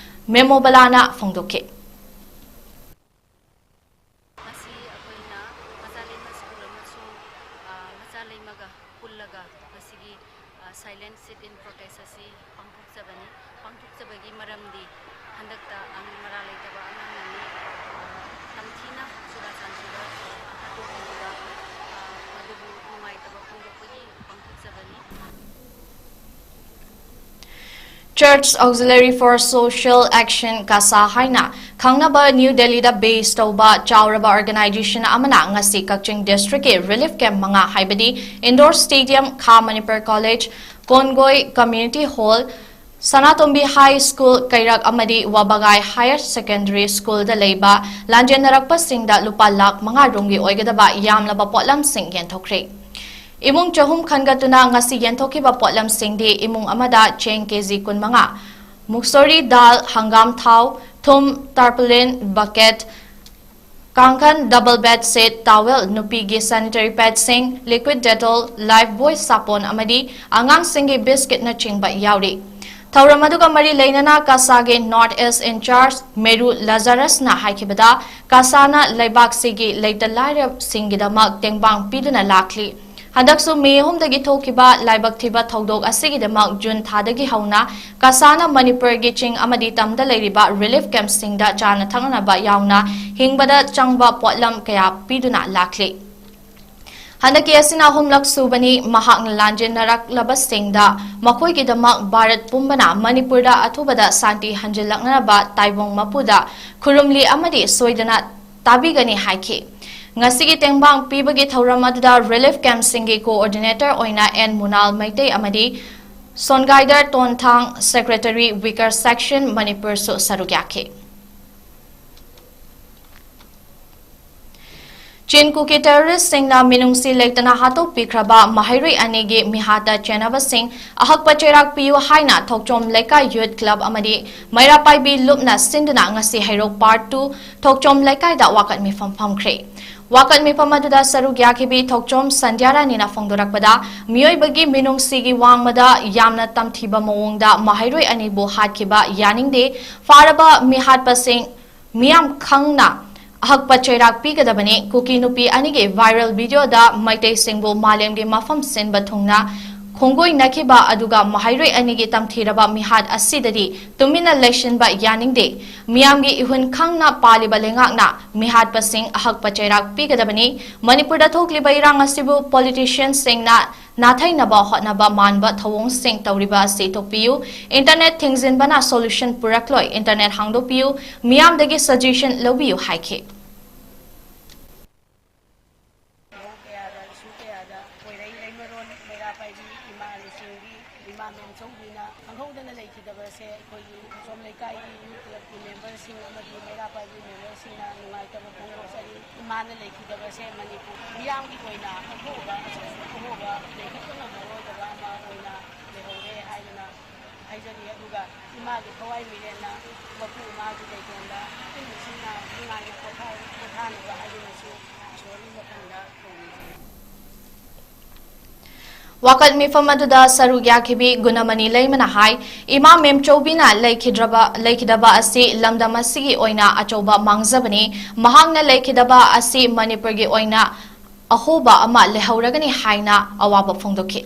ꯃꯦꯃꯣꯕꯂꯥꯅ ꯐꯣꯡꯗꯣꯛꯈꯤ꯫ ꯉꯁꯤ ꯑꯩꯈꯣꯏꯅ ꯃꯆꯥ ꯂꯩꯃ ꯁ꯭ꯀꯨꯜ ꯑꯃꯁꯨꯡ, ꯑ, ꯃꯆꯥ ꯂꯩꯃꯒ ꯄꯨꯜꯂꯒ ꯉꯁꯤꯒꯤ, ꯑ, silent sit-in protest ꯑꯁꯤ ꯄꯥꯡꯊꯣꯛꯆꯕꯅꯤ꯫ ꯄꯥꯡꯊꯣꯛꯆꯕꯒꯤ ꯃꯔꯝꯗꯤ ꯍꯟꯗꯛꯇ ꯑꯉꯥꯡ ꯃꯔꯥ ꯂꯩꯇꯕ ꯑꯉꯥꯡ ꯑꯅꯤ, ꯑ, ꯇꯝꯊꯤꯅ ꯆꯨꯔꯥꯆꯥꯟꯄꯨꯔꯗ ꯍꯥꯠꯇꯣꯛꯈꯤꯕ, ꯑ, ꯃꯗꯨꯕꯨ ꯅꯨꯡꯉꯥꯏꯇꯕ ꯐꯣꯡꯗꯣꯛꯄꯒꯤ ꯄꯥꯡꯊꯣꯛꯆꯕꯅꯤ꯫ Church Auxiliary for Social Action, ꯀꯁꯥ ꯍꯥꯏꯅ ꯈꯪꯅꯕ ꯅ꯭ꯌꯨ ꯗꯦꯜꯂꯤꯗ base ꯇꯧꯕ ꯆꯥꯎꯔꯕ organization ꯑꯃꯅ ꯉꯁꯤ ꯀꯛꯆꯤꯡ district ꯀꯤ relief camp ꯃꯉꯥ, ꯍꯥꯏꯕꯗꯤ Indoor Stadium, ꯈꯥ ꯃꯅꯤꯄꯨꯔ College, ꯀꯣꯟꯒꯣꯏ Community Hall, ꯁꯅꯥꯇꯣꯝꯕꯤ High School, ꯀꯩꯔꯛ ꯑꯃꯗꯤ ꯋꯥꯕꯒꯥꯏ Higher Secondary School ꯗ ꯂꯩꯕ ꯂꯥꯟꯖꯦꯟꯅꯔꯛꯄꯁꯤꯡꯗ ꯂꯨꯄꯥ ꯂꯥꯈ ꯃꯉꯥ ꯔꯣꯝꯒꯤ ꯑꯣꯏꯒꯗꯕ ꯌꯥꯝꯂꯕ ꯄꯣꯠꯂꯝꯁꯤꯡ ꯌꯦꯟꯊꯣꯛꯈ꯭ꯔꯦ꯫ ꯏꯃꯨꯡ ꯆꯍꯨꯝ ꯈꯟꯒꯠꯇꯨꯅ ꯉꯁꯤ ꯌꯦꯟꯊꯣꯛꯈꯤꯕ ꯄꯣꯠꯂꯝꯁꯤꯡꯗꯤ ꯏꯃꯨꯡ ꯑꯃꯗ ꯆꯦꯡ ꯀꯦꯖꯤ ꯀꯨꯟꯃꯉꯥ, ꯃꯨꯛꯁꯣꯔꯤ ꯗꯥꯜ, ꯍꯪꯒꯥꯝ ꯊꯥꯎ, ꯊꯨꯝ, tarpaulin, bucket, ꯀꯥꯡꯈꯟ, double bed sheet, towel, ꯅꯨꯄꯤꯒꯤ sanitary padꯁꯤꯡ, liquid Dettol, Lifebuoy ꯁꯥꯄꯣꯟ ꯑꯃꯗꯤ ꯑꯉꯥꯡꯁꯤꯡꯒꯤ biscuitꯅꯆꯤꯡꯕ ꯌꯥꯎꯔꯤ꯫ ꯊꯧꯔꯝ ꯑꯗꯨꯒ ꯃꯔꯤ ꯂꯩꯅꯅ ꯀꯥꯁꯥꯒꯤ North East in charge ꯃꯦꯔꯨ ꯂꯖꯥꯔꯁꯅ ꯍꯥꯏꯈꯤꯕꯗ, ꯀꯥꯁꯥꯅ ꯂꯩꯕꯥꯛꯁꯤꯒꯤ ꯂꯩꯇ ꯂꯥꯏꯔꯁꯤꯡꯒꯤꯗꯃꯛ ꯇꯦꯡꯕꯥꯡ ꯄꯤꯗꯨꯅ ꯂꯥꯛꯂꯤ꯫ ꯍꯟꯗꯛꯁꯨ ꯃꯦ ꯑꯍꯨꯝꯗꯒꯤ ꯊꯣꯛꯈꯤꯕ ꯂꯥꯏꯕꯛ ꯊꯤꯕ ꯊꯧꯗꯣꯛ ꯑꯁꯤꯒꯤꯗꯃꯛ ꯖꯨꯟ ꯊꯥꯗꯒꯤ ꯍꯧꯅ ꯀꯥꯁꯥꯅ ꯃꯅꯤꯄꯨꯔꯒꯤ ꯆꯤꯡ ꯑꯃꯗꯤ ꯇꯝꯗ ꯂꯩꯔꯤꯕ relief camp ꯁꯤꯡꯗ ꯆꯥꯅ ꯊꯛꯅꯅꯕ ꯌꯥꯎꯅ ꯍꯤꯡꯕꯗ ꯆꯪꯕ ꯄꯣꯠꯂꯝ ꯀꯌꯥ ꯄꯤꯗꯨꯅ ꯂꯥꯛꯂꯤ꯫ ꯍꯟꯗꯛꯀꯤ ꯑꯁꯤꯅ ꯑꯍꯨꯝꯂꯛ ꯁꯨꯕꯅꯤ꯫ ꯃꯍꯥꯛꯅ ꯂꯥꯟꯖꯦꯟꯅꯔꯛꯂꯕꯁꯤꯡꯗ ꯃꯈꯣꯏꯒꯤꯗꯃꯛ ꯚꯥꯔꯠ ꯄꯨꯝꯕꯅ ꯃꯅꯤꯄꯨꯔꯗ ꯑꯊꯨꯕꯗ ꯁꯥꯟꯇꯤ ꯍꯟꯖꯤꯜꯂꯛꯅꯕ ꯇꯥꯏꯕꯪ ꯃꯄꯨꯗ ꯈꯨꯔꯨꯝꯂꯤ ꯑꯃꯗꯤ ꯁꯣꯏꯗꯅ ꯇꯥꯕꯤꯒꯅꯤ ꯍꯥꯏꯈꯤ꯫ ꯉꯁꯤꯒꯤ ꯇꯦꯡꯕꯥꯡ ꯄꯤꯕꯒꯤ ꯊꯧꯔꯝ ꯑꯗꯨꯗ relief camp ꯁꯤꯡꯒꯤ coordinator ꯑꯣꯏꯅ ꯑꯦꯟ ꯃꯨꯅꯥꯜ ꯃꯩꯇꯩ ꯑꯃꯗꯤ ꯁꯣꯟꯒꯥꯏꯗꯔ ꯇꯣꯟꯊꯥꯡ, secretary weaker section ꯃꯅꯤꯄꯨꯔꯁꯨ ꯁꯔꯨꯛ ꯌꯥꯈꯤ꯫ ꯆꯤꯟ ꯀꯨꯀꯤ terrorist ꯁꯤꯡꯅ ꯃꯤꯅꯨꯡꯁꯤ ꯂꯩꯇꯅ ꯍꯥꯠꯇꯣꯛꯄꯤꯈ꯭ꯔꯕ ꯃꯍꯩꯔꯣꯏ ꯑꯅꯤꯒꯤ ꯃꯤꯍꯥꯠꯇ ꯆꯦꯟꯅꯕꯁꯤꯡ ꯑꯍꯛꯄ ꯆꯩꯔꯥꯛ ꯄꯤꯌꯨ ꯍꯥꯏꯅ ꯊꯣꯛꯆꯣꯝ ꯂꯩꯀꯥꯏ youth club ꯑꯃꯗꯤ ꯃꯩꯔꯥ ꯄꯥꯏꯕꯤ ꯂꯨꯞꯅ ꯁꯤꯟꯗꯨꯅ ꯉꯁꯤ ꯍꯩꯔꯣꯛ part two ꯊꯣꯛꯆꯣꯝ ꯂꯩꯀꯥꯏꯗ ꯋꯥꯀꯠ ꯃꯤꯐꯝ ꯐꯝꯈ꯭ꯔꯦ꯫ ꯋꯥꯀꯠ ꯃꯤꯐꯝ ꯑꯗꯨꯗ ꯁꯔꯨꯛ ꯌꯥꯈꯤꯕꯤ ꯊꯣꯛꯆꯣꯝ ꯁꯟꯙ꯭ꯌꯥꯔꯥꯅꯤꯅ ꯐꯣꯡꯗꯣꯔꯛꯄꯗ, ꯃꯤꯑꯣꯏꯕꯒꯤ ꯃꯤꯅꯨꯡꯁꯤꯒꯤ ꯋꯥꯡꯃꯗ ꯌꯥꯝꯅ ꯇꯝꯊꯤꯕ ꯃꯑꯣꯡꯗ ꯃꯍꯩꯔꯣꯏ ꯑꯅꯤꯕꯨ ꯍꯥꯠꯈꯤꯕ ꯌꯥꯅꯤꯡꯗꯦ꯫ ꯐꯥꯔꯕ ꯃꯤꯍꯥꯠꯄꯁꯤꯡ ꯃꯤꯌꯥꯝ ꯈꯪꯅ ꯑꯍꯛꯄ ꯆꯩꯔꯥꯛ ꯄꯤꯒꯗꯕꯅꯤ꯫ ꯀꯨꯀꯤ ꯅꯨꯄꯤ ꯑꯅꯤꯒꯤ viral video ꯗ ꯃꯩꯇꯩꯁꯤꯡꯕꯨ ꯃꯥꯂꯦꯝꯒꯤ ꯃꯐꯝ ꯁꯤꯟꯕ ꯊꯨꯡꯅ ꯈꯣꯡꯒꯣꯏꯅꯈꯤꯕ ꯑꯗꯨꯒ ꯃꯍꯩꯔꯣꯏ ꯑꯅꯤꯒꯤ ꯇꯝꯊꯤꯔꯕ ꯃꯤꯍꯥꯠ ꯑꯁꯤꯗꯗꯤ ꯇꯨꯃꯤꯟꯅ ꯂꯩꯁꯤꯟꯕ ꯌꯥꯅꯤꯡꯗꯦ꯫ ꯃꯤꯌꯥꯝꯒꯤ ꯏꯍꯨꯟ ꯈꯪꯅ ꯄꯥꯜꯂꯤꯕ ꯂꯩꯉꯥꯛꯅ ꯃꯤꯍꯥꯠꯄꯁꯤꯡ ꯑꯍꯛꯄ ꯆꯩꯔꯥꯛ ꯄꯤꯒꯗꯕꯅꯤ꯫ ꯃꯅꯤꯄꯨꯔꯗ ꯊꯣꯛꯂꯤꯕ ꯏꯔꯥꯡ ꯑꯁꯤꯕꯨ politician ꯁꯤꯡꯅ ꯅꯥꯊꯩꯅꯕ ꯍꯣꯠꯅꯕ ꯃꯥꯟꯕ ꯊꯧꯑꯣꯡꯁꯤꯡ ꯇꯧꯔꯤꯕ ꯑꯁꯤ ꯇꯣꯛꯄꯤꯌꯨ꯫ Internet ꯊꯤꯡꯖꯤꯟꯕꯅ solution ꯄꯨꯔꯛꯂꯣꯏ꯫ Internet ꯍꯥꯡꯗꯣꯛꯄꯤꯌꯨ꯫ ꯃꯤꯌꯥꯝꯗꯒꯤ suggestion ꯂꯧꯕꯤꯌꯨ ꯍꯥꯏꯈꯤ꯫ ꯂꯧ ꯀꯌꯥꯗ, ꯏꯁꯨ ꯀꯌꯥꯗ ꯈꯣꯏꯔꯩ ꯂꯩꯃꯔꯣꯟ ꯃꯩꯔꯥ ꯄꯥꯏꯕꯤ ꯏꯃꯥ ꯂꯨꯆꯤꯡꯕꯤ, ꯏꯃꯥ ꯃꯦꯝꯆꯧꯕꯤꯅ ꯈꯪꯍꯧꯗꯅ ꯂꯩꯈꯤꯗꯕꯁꯦ ꯑꯩꯈꯣꯏꯒꯤ ꯊꯣꯛꯆꯣꯝ ꯂꯩꯀꯥꯏꯒꯤ youth club ꯀꯤ member ꯁꯤꯡ ꯑꯃꯗꯤ ꯃꯩꯔꯥ ꯄꯥꯏꯕꯤ member ꯁꯤꯡꯅ ꯅꯨꯡꯉꯥꯏꯇꯕ ꯐꯣꯡꯗꯣꯛꯆꯔꯤ꯫ ꯏꯃꯥꯅ ꯂꯩꯈꯤꯗꯕꯁꯦ ꯃꯅꯤꯄꯨꯔ ꯃꯤꯌꯥꯝꯒꯤ ꯑꯣꯏꯅ ꯑꯍꯣꯕ, ꯑꯆꯧꯕ ꯑꯍꯣꯕ ꯂꯩꯈꯠꯄ ꯉꯝꯃꯔꯣꯏꯗꯕ ꯑꯃ ꯑꯣꯏꯅ ꯂꯩꯍꯧꯔꯦ ꯍꯥꯏꯗꯅ ꯍꯥꯏꯖꯔꯤ꯫ ꯑꯗꯨꯒ ꯏꯃꯥꯒꯤ ꯊꯋꯥꯏ ꯃꯤꯔꯦꯟꯅ ꯃꯄꯨ ꯃꯥꯒꯤ ꯂꯩꯇꯣꯟꯗ ꯏꯪꯅ ꯆꯤꯛꯅ ꯅꯨꯡꯉꯥꯏꯅ ꯄꯣꯊꯥ-, ꯄꯣꯊꯥꯅꯕ ꯍꯥꯏꯗꯨꯅꯁꯨ ꯏꯁꯣꯔꯒꯤ ꯃꯐꯝꯗ ꯈꯨꯔꯨꯝꯖꯔꯤ꯫ ꯋꯥꯀꯠ ꯃꯤꯐꯝ ꯑꯗꯨꯗ ꯁꯔꯨꯛ ꯌꯥꯈꯤꯕꯤ ꯒꯨꯅꯃꯅꯤ ꯂꯩꯃꯅ ꯍꯥꯏ, ꯏꯃꯥ ꯃꯦꯝꯆꯧꯕꯤꯅ ꯂꯩꯈꯤꯗ꯭ꯔꯕ, ꯂꯩꯈꯤꯗꯕ ꯑꯁꯤ ꯂꯝꯗꯝ ꯑꯁꯤꯒꯤ ꯑꯣꯏꯅ ꯑꯆꯧꯕ ꯃꯥꯡꯖꯕꯅꯤ꯫ ꯃꯍꯥꯛꯅ ꯂꯩꯈꯤꯗꯕ ꯑꯁꯤ ꯃꯅꯤꯄꯨꯔꯒꯤ ꯑꯣꯏꯅ ꯑꯍꯣꯕ ꯑꯃ ꯂꯩꯍꯧꯔꯒꯅꯤ ꯍꯥꯏꯅ ꯑꯋꯥꯕ ꯐꯣꯡꯗꯣꯛꯈꯤ꯫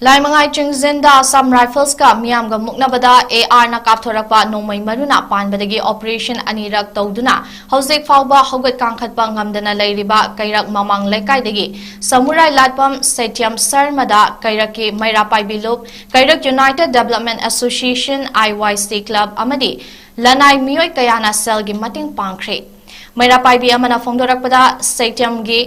ꯂꯥꯏꯃꯉꯥꯏ ꯆꯤꯡꯖꯤꯟꯗ ꯑꯁꯥꯝ ꯔꯥꯏꯐꯜꯁꯀ ꯃꯤꯌꯥꯝꯒ ꯃꯨꯛꯅꯕꯗ ꯑꯦ ꯑꯥꯔꯅ ꯀꯥꯞꯊꯣꯔꯛꯄ ꯅꯣꯡꯃꯩ ꯃꯔꯨꯅ ꯄꯥꯟꯕꯗꯒꯤ ꯑꯣꯄꯔꯦꯁꯟ ꯑꯅꯤꯔꯛ ꯇꯧꯗꯨꯅ ꯍꯧꯖꯤꯛ ꯐꯥꯎꯕ ꯍꯧꯒꯠ ꯀꯥꯡꯈꯠꯄ ꯉꯝꯗꯅ ꯂꯩꯔꯤꯕ ꯀꯩꯔꯛ ꯃꯃꯥꯡ ꯂꯩꯀꯥꯏꯗꯒꯤ ꯁꯃꯨꯔꯥꯏ ꯂꯥꯠꯐꯝ ꯁꯩꯊ꯭ꯌꯝ ꯁꯔꯃꯗ ꯀꯩꯔꯛꯀꯤ ꯃꯩꯔꯥ ꯄꯥꯏꯕꯤ ꯂꯨꯞ, ꯀꯩꯔꯛ ꯌꯨꯅꯥꯏꯇꯦꯗ ꯗꯦꯕꯂꯞꯃꯦꯟ ꯑꯦꯁꯣꯁꯤꯌꯦꯁꯟ, ꯑꯥꯏ ꯋꯥꯏ ꯁꯤ ꯀ꯭ꯂꯕ ꯑꯃꯗꯤ ꯂꯅꯥꯏ ꯃꯤꯑꯣꯏ ꯀꯌꯥꯅ ꯁꯦꯜꯒꯤ ꯃꯇꯦꯡ ꯄꯥꯡꯈ꯭ꯔꯦ꯫ ꯃꯩꯔꯥ ꯄꯥꯏꯕꯤ ꯑꯃꯅ ꯐꯣꯡꯗꯣꯔꯛꯄꯗ, ꯁꯩꯇ꯭ꯌꯝꯒꯤ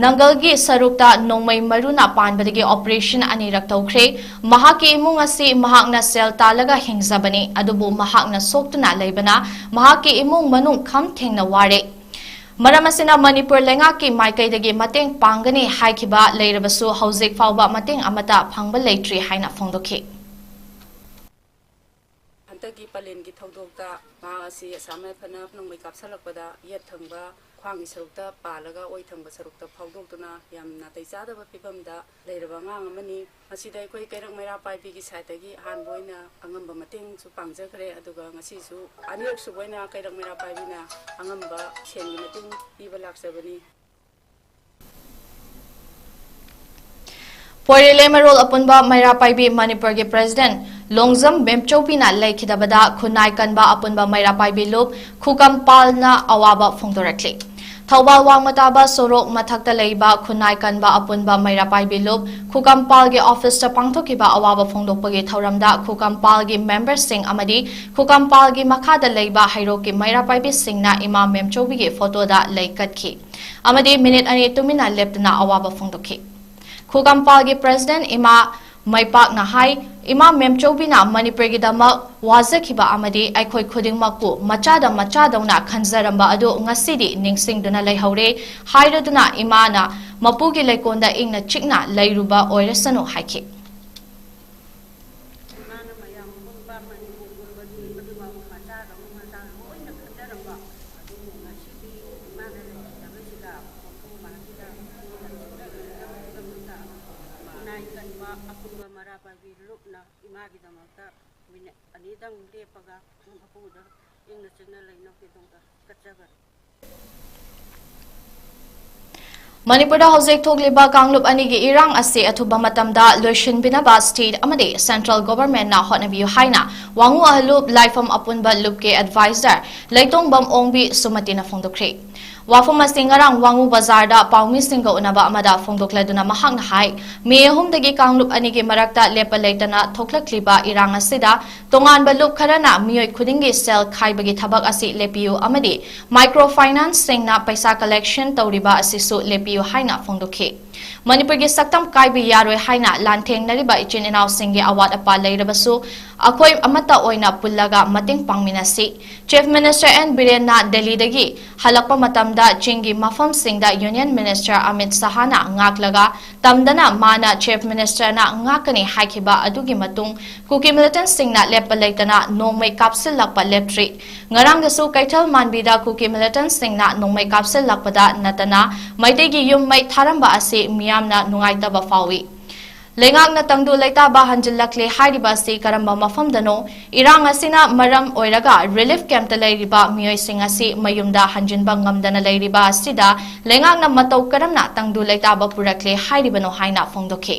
ꯅꯪꯒꯜꯒꯤ ꯁꯔꯨꯛꯇ ꯅꯣꯡꯃꯩ ꯃꯔꯨꯅ ꯄꯥꯟꯕꯗꯒꯤ ꯑꯣꯄꯔꯦꯁꯟ ꯑꯅꯤꯔꯛ ꯇꯧꯈ꯭ꯔꯦ꯫ ꯃꯍꯥꯛꯀꯤ ꯏꯃꯨꯡ ꯑꯁꯤ ꯃꯍꯥꯛꯅ ꯁꯦꯜ ꯇꯥꯜꯂꯒ ꯍꯤꯡꯖꯕꯅꯤ, ꯑꯗꯨꯕꯨ ꯃꯍꯥꯛꯅ ꯁꯣꯛꯇꯨꯅ ꯂꯩꯕꯅ ꯃꯍꯥꯛꯀꯤ ꯏꯃꯨꯡ ꯃꯅꯨꯡ ꯈꯝ ꯊꯦꯡꯅ ꯋꯥꯔꯦ꯫ ꯃꯔꯝ ꯑꯁꯤꯅ ꯃꯅꯤꯄꯨꯔ ꯂꯩꯉꯥꯛꯀꯤ ꯃꯥꯏꯀꯩꯗꯒꯤ ꯃꯇꯦꯡ ꯄꯥꯡꯒꯅꯤ ꯍꯥꯏꯈꯤꯕ ꯂꯩꯔꯕꯁꯨ ꯍꯧꯖꯤꯛ ꯐꯥꯎꯕ ꯃꯇꯦꯡ ꯑꯃꯠꯇ ꯐꯪꯕ ꯂꯩꯇ꯭ꯔꯤ ꯍꯥꯏꯅ ꯐꯣꯡꯗꯣꯛꯈꯤ꯫ ꯍꯟꯗꯛꯀꯤ ꯄꯂꯦꯟꯒꯤ ꯊꯧꯗꯣꯛꯇ ꯃꯍꯥꯛ ꯑꯁꯤ ꯑꯁꯥꯝ ꯔꯥꯏꯐꯜꯅ ꯅꯣꯡꯃꯩ ꯀꯥꯞꯁꯤꯜꯂꯛꯄꯗ ꯌꯦꯠ ꯊꯪꯕ ꯈ꯭ꯋꯥꯡꯒꯤ ꯁꯔꯨꯛꯇ ꯄꯥꯜꯂꯒ ꯑꯣꯏ ꯊꯪꯕ ꯁꯔꯨꯛꯇ ꯐꯥꯎꯗꯣꯛꯇꯨꯅ ꯌꯥꯝ ꯅꯥꯇꯩ ꯆꯥꯗꯕ ꯐꯤꯕꯝꯗ ꯂꯩꯔꯕ ꯑꯉꯥꯡ ꯑꯃꯅꯤ꯫ ꯃꯁꯤꯗ ꯑꯩꯈꯣꯏ ꯀꯩꯔꯛ ꯃꯩꯔꯥ ꯄꯥꯏꯕꯤꯒꯤ ꯁꯥꯏꯠꯇꯒꯤ ꯑꯍꯥꯟꯕ ꯑꯣꯏꯅ ꯑꯉꯝꯕ ꯃꯇꯦꯡꯁꯨ ꯄꯥꯡꯖꯈ꯭ꯔꯦ, ꯑꯗꯨꯒ ꯉꯁꯤꯁꯨ ꯑꯅꯤꯔꯛꯁꯨꯕ ꯑꯣꯏꯅ ꯀꯩꯔꯛ ꯃꯩꯔꯥ ꯄꯥꯏꯕꯤꯅ ꯑꯉꯝꯕ ꯁꯦꯟꯒꯤ ꯃꯇꯦꯡ ꯄꯤꯕ ꯂꯥꯛꯆꯕꯅꯤ꯫ ꯄꯣꯏꯔꯦꯂꯦ ꯃꯔꯣꯜ ꯑꯄꯨꯟꯕ ꯃꯩꯔꯥ ꯄꯥꯏꯕꯤ ꯃꯅꯤꯄꯨꯔꯒꯤ ꯄ꯭ꯔꯦꯁꯤꯗꯦꯟꯠ ꯂꯣꯡꯖꯝ ꯃꯦꯝꯆꯧꯕꯤꯅ ꯂꯩꯈꯤꯗꯕꯗ ꯈꯨꯟꯅꯥꯏ ꯀꯟꯕ ꯑꯄꯨꯟꯕ ꯃꯩꯔꯥ ꯄꯥꯏꯕꯤ ꯂꯨꯞ ꯈꯨꯀꯝꯄꯥꯜꯅ ꯑꯋꯥꯕ ꯐꯣꯡꯗꯣꯔꯛꯂꯤ꯫ ꯊꯧꯕꯥꯜ ꯋꯥꯡꯃ ꯇꯥꯕ ꯁꯣꯔꯣꯛ ꯃꯊꯛꯇ ꯂꯩꯕ ꯈꯨꯟꯅꯥꯏ ꯀꯟꯕ ꯑꯄꯨꯟꯕ ꯃꯩꯔꯥ ꯄꯥꯏꯕꯤ ꯂꯨꯞ ꯈꯨꯀꯝꯄꯥꯜꯒꯤ ꯑꯣꯐꯤꯁꯇ ꯄꯥꯡꯊꯣꯛꯈꯤꯕ ꯑꯋꯥꯕ ꯐꯣꯡꯗꯣꯛꯄꯒꯤ ꯊꯧꯔꯝꯗ ꯈꯨꯀꯝꯄꯥꯜꯒꯤ ꯃꯦꯝꯕꯔꯁꯤꯡ ꯑꯃꯗꯤ ꯈꯨꯀꯝꯄꯥꯜꯒꯤ ꯃꯈꯥꯗ ꯂꯩꯕ ꯍꯩꯔꯣꯛꯀꯤ ꯃꯩꯔꯥ ꯄꯥꯏꯕꯤꯁꯤꯡꯅ ꯏꯃꯥ ꯃꯦꯝꯆꯧꯕꯤꯒꯤ ꯐꯣꯇꯣꯗ ꯂꯩ ꯀꯠꯈꯤ ꯑꯃꯗꯤ ꯃꯤꯅꯤꯠ ꯑꯅꯤ ꯇꯨꯃꯤꯟꯅ ꯂꯦꯞꯇꯨꯅ ꯑꯋꯥꯕ ꯐꯣꯡꯗꯣꯛꯈꯤ꯫ ꯈꯨꯀꯝꯄꯥꯜꯒꯤ ꯄ꯭ꯔꯦꯁꯤꯗꯦꯟꯠ ꯏꯃꯥ ꯃꯩꯄꯥꯛꯅ ꯍꯥꯏ, ꯏꯃꯥ ꯃꯦꯝꯆꯧꯕꯤꯅ ꯃꯅꯤꯄꯨꯔꯒꯤꯗꯃꯛ ꯋꯥꯖꯈꯤꯕ ꯑꯃꯗꯤ ꯑꯩꯈꯣꯏ ꯈꯨꯗꯤꯡꯃꯛꯄꯨ ꯃꯆꯥꯗ ꯃꯆꯥꯗꯧꯅ ꯈꯟꯖꯔꯝꯕ ꯑꯗꯨ ꯉꯁꯤꯗꯤ ꯅꯤꯡꯁꯤꯡꯗꯨꯅ ꯂꯩꯍꯧꯔꯦ ꯍꯥꯏꯔꯗꯨꯅ ꯏꯃꯥꯅ ꯃꯄꯨꯒꯤ ꯂꯩꯀꯣꯜꯗ ꯏꯪꯅ ꯆꯤꯛꯅ ꯂꯩꯔꯨꯕ ꯑꯣꯏꯔꯁꯅꯨ ꯍꯥꯏꯈꯤ꯫ ꯑꯄꯨꯟꯕ ꯃꯔꯥ ꯄꯥꯏꯕꯤ ꯂꯨꯞꯅ ꯏꯃꯥꯒꯤꯗꯃꯛꯇ ꯃꯤꯅꯤꯠ ꯑꯅꯤꯗꯪ ꯂꯦꯞꯄꯒ ꯃꯄꯨꯗ ꯏꯪꯅ ꯆꯤꯛꯅ ꯂꯩꯅꯕꯒꯤꯗꯃꯛꯇ ꯀꯠꯆꯕꯅꯤ꯫ ꯃꯅꯤꯄꯨꯔꯗ ꯍꯧꯖꯤꯛ ꯊꯣꯛꯂꯤꯕ ꯀꯥꯡꯂꯨꯞ ꯑꯅꯤꯒꯤ ꯏꯔꯥꯡ ꯑꯁꯤ ꯑꯊꯨꯕ ꯃꯇꯝꯗ ꯂꯣꯏꯁꯤꯟꯕꯤꯅꯕ state ꯑꯃꯗꯤ central governmentꯅ ꯍꯣꯠꯅꯕꯤꯌꯨ ꯍꯥꯏꯅ ꯋꯥꯉꯨ ꯑꯍꯂꯨꯞ ꯂꯥꯏꯐꯝ ꯑꯄꯨꯟꯕ ꯂꯨꯞꯀꯤ advisor ꯂꯩꯇꯣꯡꯕꯝ ꯑꯣꯡꯕꯤ ꯁꯨꯃꯇꯤꯅ ꯐꯣꯡꯗꯣꯛꯈ꯭ꯔꯦ꯫ ꯋꯥꯐꯝ ꯑꯁꯤ ꯉꯔꯥꯡ ꯋꯥꯉꯨ ꯕꯖꯥꯔꯗ ꯄꯥꯎꯃꯤꯁꯤꯡꯒ ꯎꯅꯕ ꯑꯃꯗ ꯐꯣꯡꯗꯣꯛꯂꯗꯨꯅ ꯃꯍꯥꯛꯅ ꯍꯥꯏ, ꯃꯦ ꯑꯍꯨꯝꯗꯒꯤ ꯀꯥꯡꯂꯨꯞ ꯑꯅꯤꯒꯤ ꯃꯔꯛꯇ ꯂꯦꯞꯄ ꯂꯩꯇꯅ ꯊꯣꯛꯂꯛꯂꯤꯕ ꯏꯔꯥꯡ ꯑꯁꯤꯗ ꯇꯣꯉꯥꯟꯕ ꯂꯨꯞ ꯈꯔꯅ ꯃꯤꯑꯣꯏ ꯈꯨꯗꯤꯡꯒꯤ ꯁꯦꯜ ꯈꯥꯏꯕꯒꯤ ꯊꯕꯛ ꯑꯁꯤ ꯂꯦꯞꯄꯤꯌꯨ ꯑꯃꯗꯤ micro financeꯁꯤꯡꯅ ꯄꯩꯁꯥ collection ꯇꯧꯔꯤꯕ ꯑꯁꯤꯁꯨ ꯂꯦꯞꯄꯤꯌꯨ ꯍꯥꯏꯅ ꯐꯣꯡꯗꯣꯛꯈꯤ꯫ ꯃꯅꯤꯄꯨꯔꯒꯤ ꯁꯛꯇꯝ ꯀꯥꯏꯕ ꯌꯥꯔꯣꯏ ꯍꯥꯏꯅ ꯂꯥꯟꯊꯦꯡꯅꯔꯤꯕ ꯏꯆꯤꯟ ꯏꯅꯥꯎꯁꯤꯡꯒꯤ ꯑꯋꯥꯠ ꯑꯄꯥ ꯂꯩꯔꯕꯁꯨ ꯑꯩꯈꯣꯏ ꯑꯃꯠꯇ ꯑꯣꯏꯅ ꯄꯨꯜꯂꯒ ꯃꯇꯦꯡ ꯄꯥꯡꯃꯤꯟꯅꯁꯤ꯫ Chief Minister ꯑꯦꯟ ꯕꯤꯔꯦꯟꯅ ꯗꯦꯜꯂꯤꯗꯒꯤ ꯍꯜꯂꯛꯄ ꯃꯇꯝꯗ ꯆꯤꯡꯒꯤ ꯃꯐꯝꯁꯤꯡꯗ Union Minister ꯑꯃꯤꯠ ꯁꯍꯥꯅ ꯉꯥꯛꯂꯒ ꯇꯝꯗꯅ ꯃꯥꯅ Chief Ministerꯅ ꯉꯥꯛꯀꯅꯤ ꯍꯥꯏꯈꯤꯕ ꯑꯗꯨꯒꯤ ꯃꯇꯨꯡ ꯀꯨꯀꯤ militantꯁꯤꯡꯅ ꯂꯦꯞꯄ ꯂꯩꯇꯅ ꯅꯣꯡꯃꯩ ꯀꯥꯞꯁꯤꯜꯂꯛꯄ ꯂꯦꯞꯇ꯭ꯔꯤ꯫ ꯉꯔꯥꯡꯗꯁꯨ ꯀꯩꯊꯦꯜ ꯃꯥꯟꯕꯤꯗ ꯀꯨꯀꯤ militantꯁꯤꯡꯅ ꯅꯣꯡꯃꯩ ꯀꯥꯞꯁꯤꯜꯂꯛꯄꯗ ꯅꯠꯇꯅ ꯃꯩꯇꯩꯒꯤ ꯌꯨꯝ ꯃꯩ ꯊꯥꯔꯝꯕ ꯑꯁꯤ ꯃꯤꯌꯥꯝꯅ ꯅꯨꯡꯉꯥꯏꯇꯕ ꯐꯥꯎꯏ꯫ ꯂꯩꯉꯥꯛꯅ ꯇꯪꯗꯨ ꯂꯩꯇꯥꯕ ꯍꯟꯖꯤꯜꯂꯛꯂꯦ ꯍꯥꯏꯔꯤꯕ ꯑꯁꯤ ꯀꯔꯝꯕ ꯃꯐꯝꯗꯅꯣ? ꯏꯔꯥꯡ ꯑꯁꯤꯅ ꯃꯔꯝ ꯑꯣꯏꯔꯒ relief campꯇ ꯂꯩꯔꯤꯕ ꯃꯤꯑꯣꯏꯁꯤꯡ ꯑꯁꯤ ꯃꯌꯨꯝꯗ ꯍꯟꯖꯤꯟꯕ ꯉꯝꯗꯅ ꯂꯩꯔꯤꯕ ꯑꯁꯤꯗ ꯂꯩꯉꯥꯛꯅ ꯃꯇꯧ ꯀꯔꯝꯅ ꯇꯪꯗꯨ ꯂꯩꯇꯥꯕ ꯄꯨꯔꯛꯂꯦ ꯍꯥꯏꯔꯤꯕꯅꯣ ꯍꯥꯏꯅ ꯐꯣꯡꯗꯣꯛꯈꯤ꯫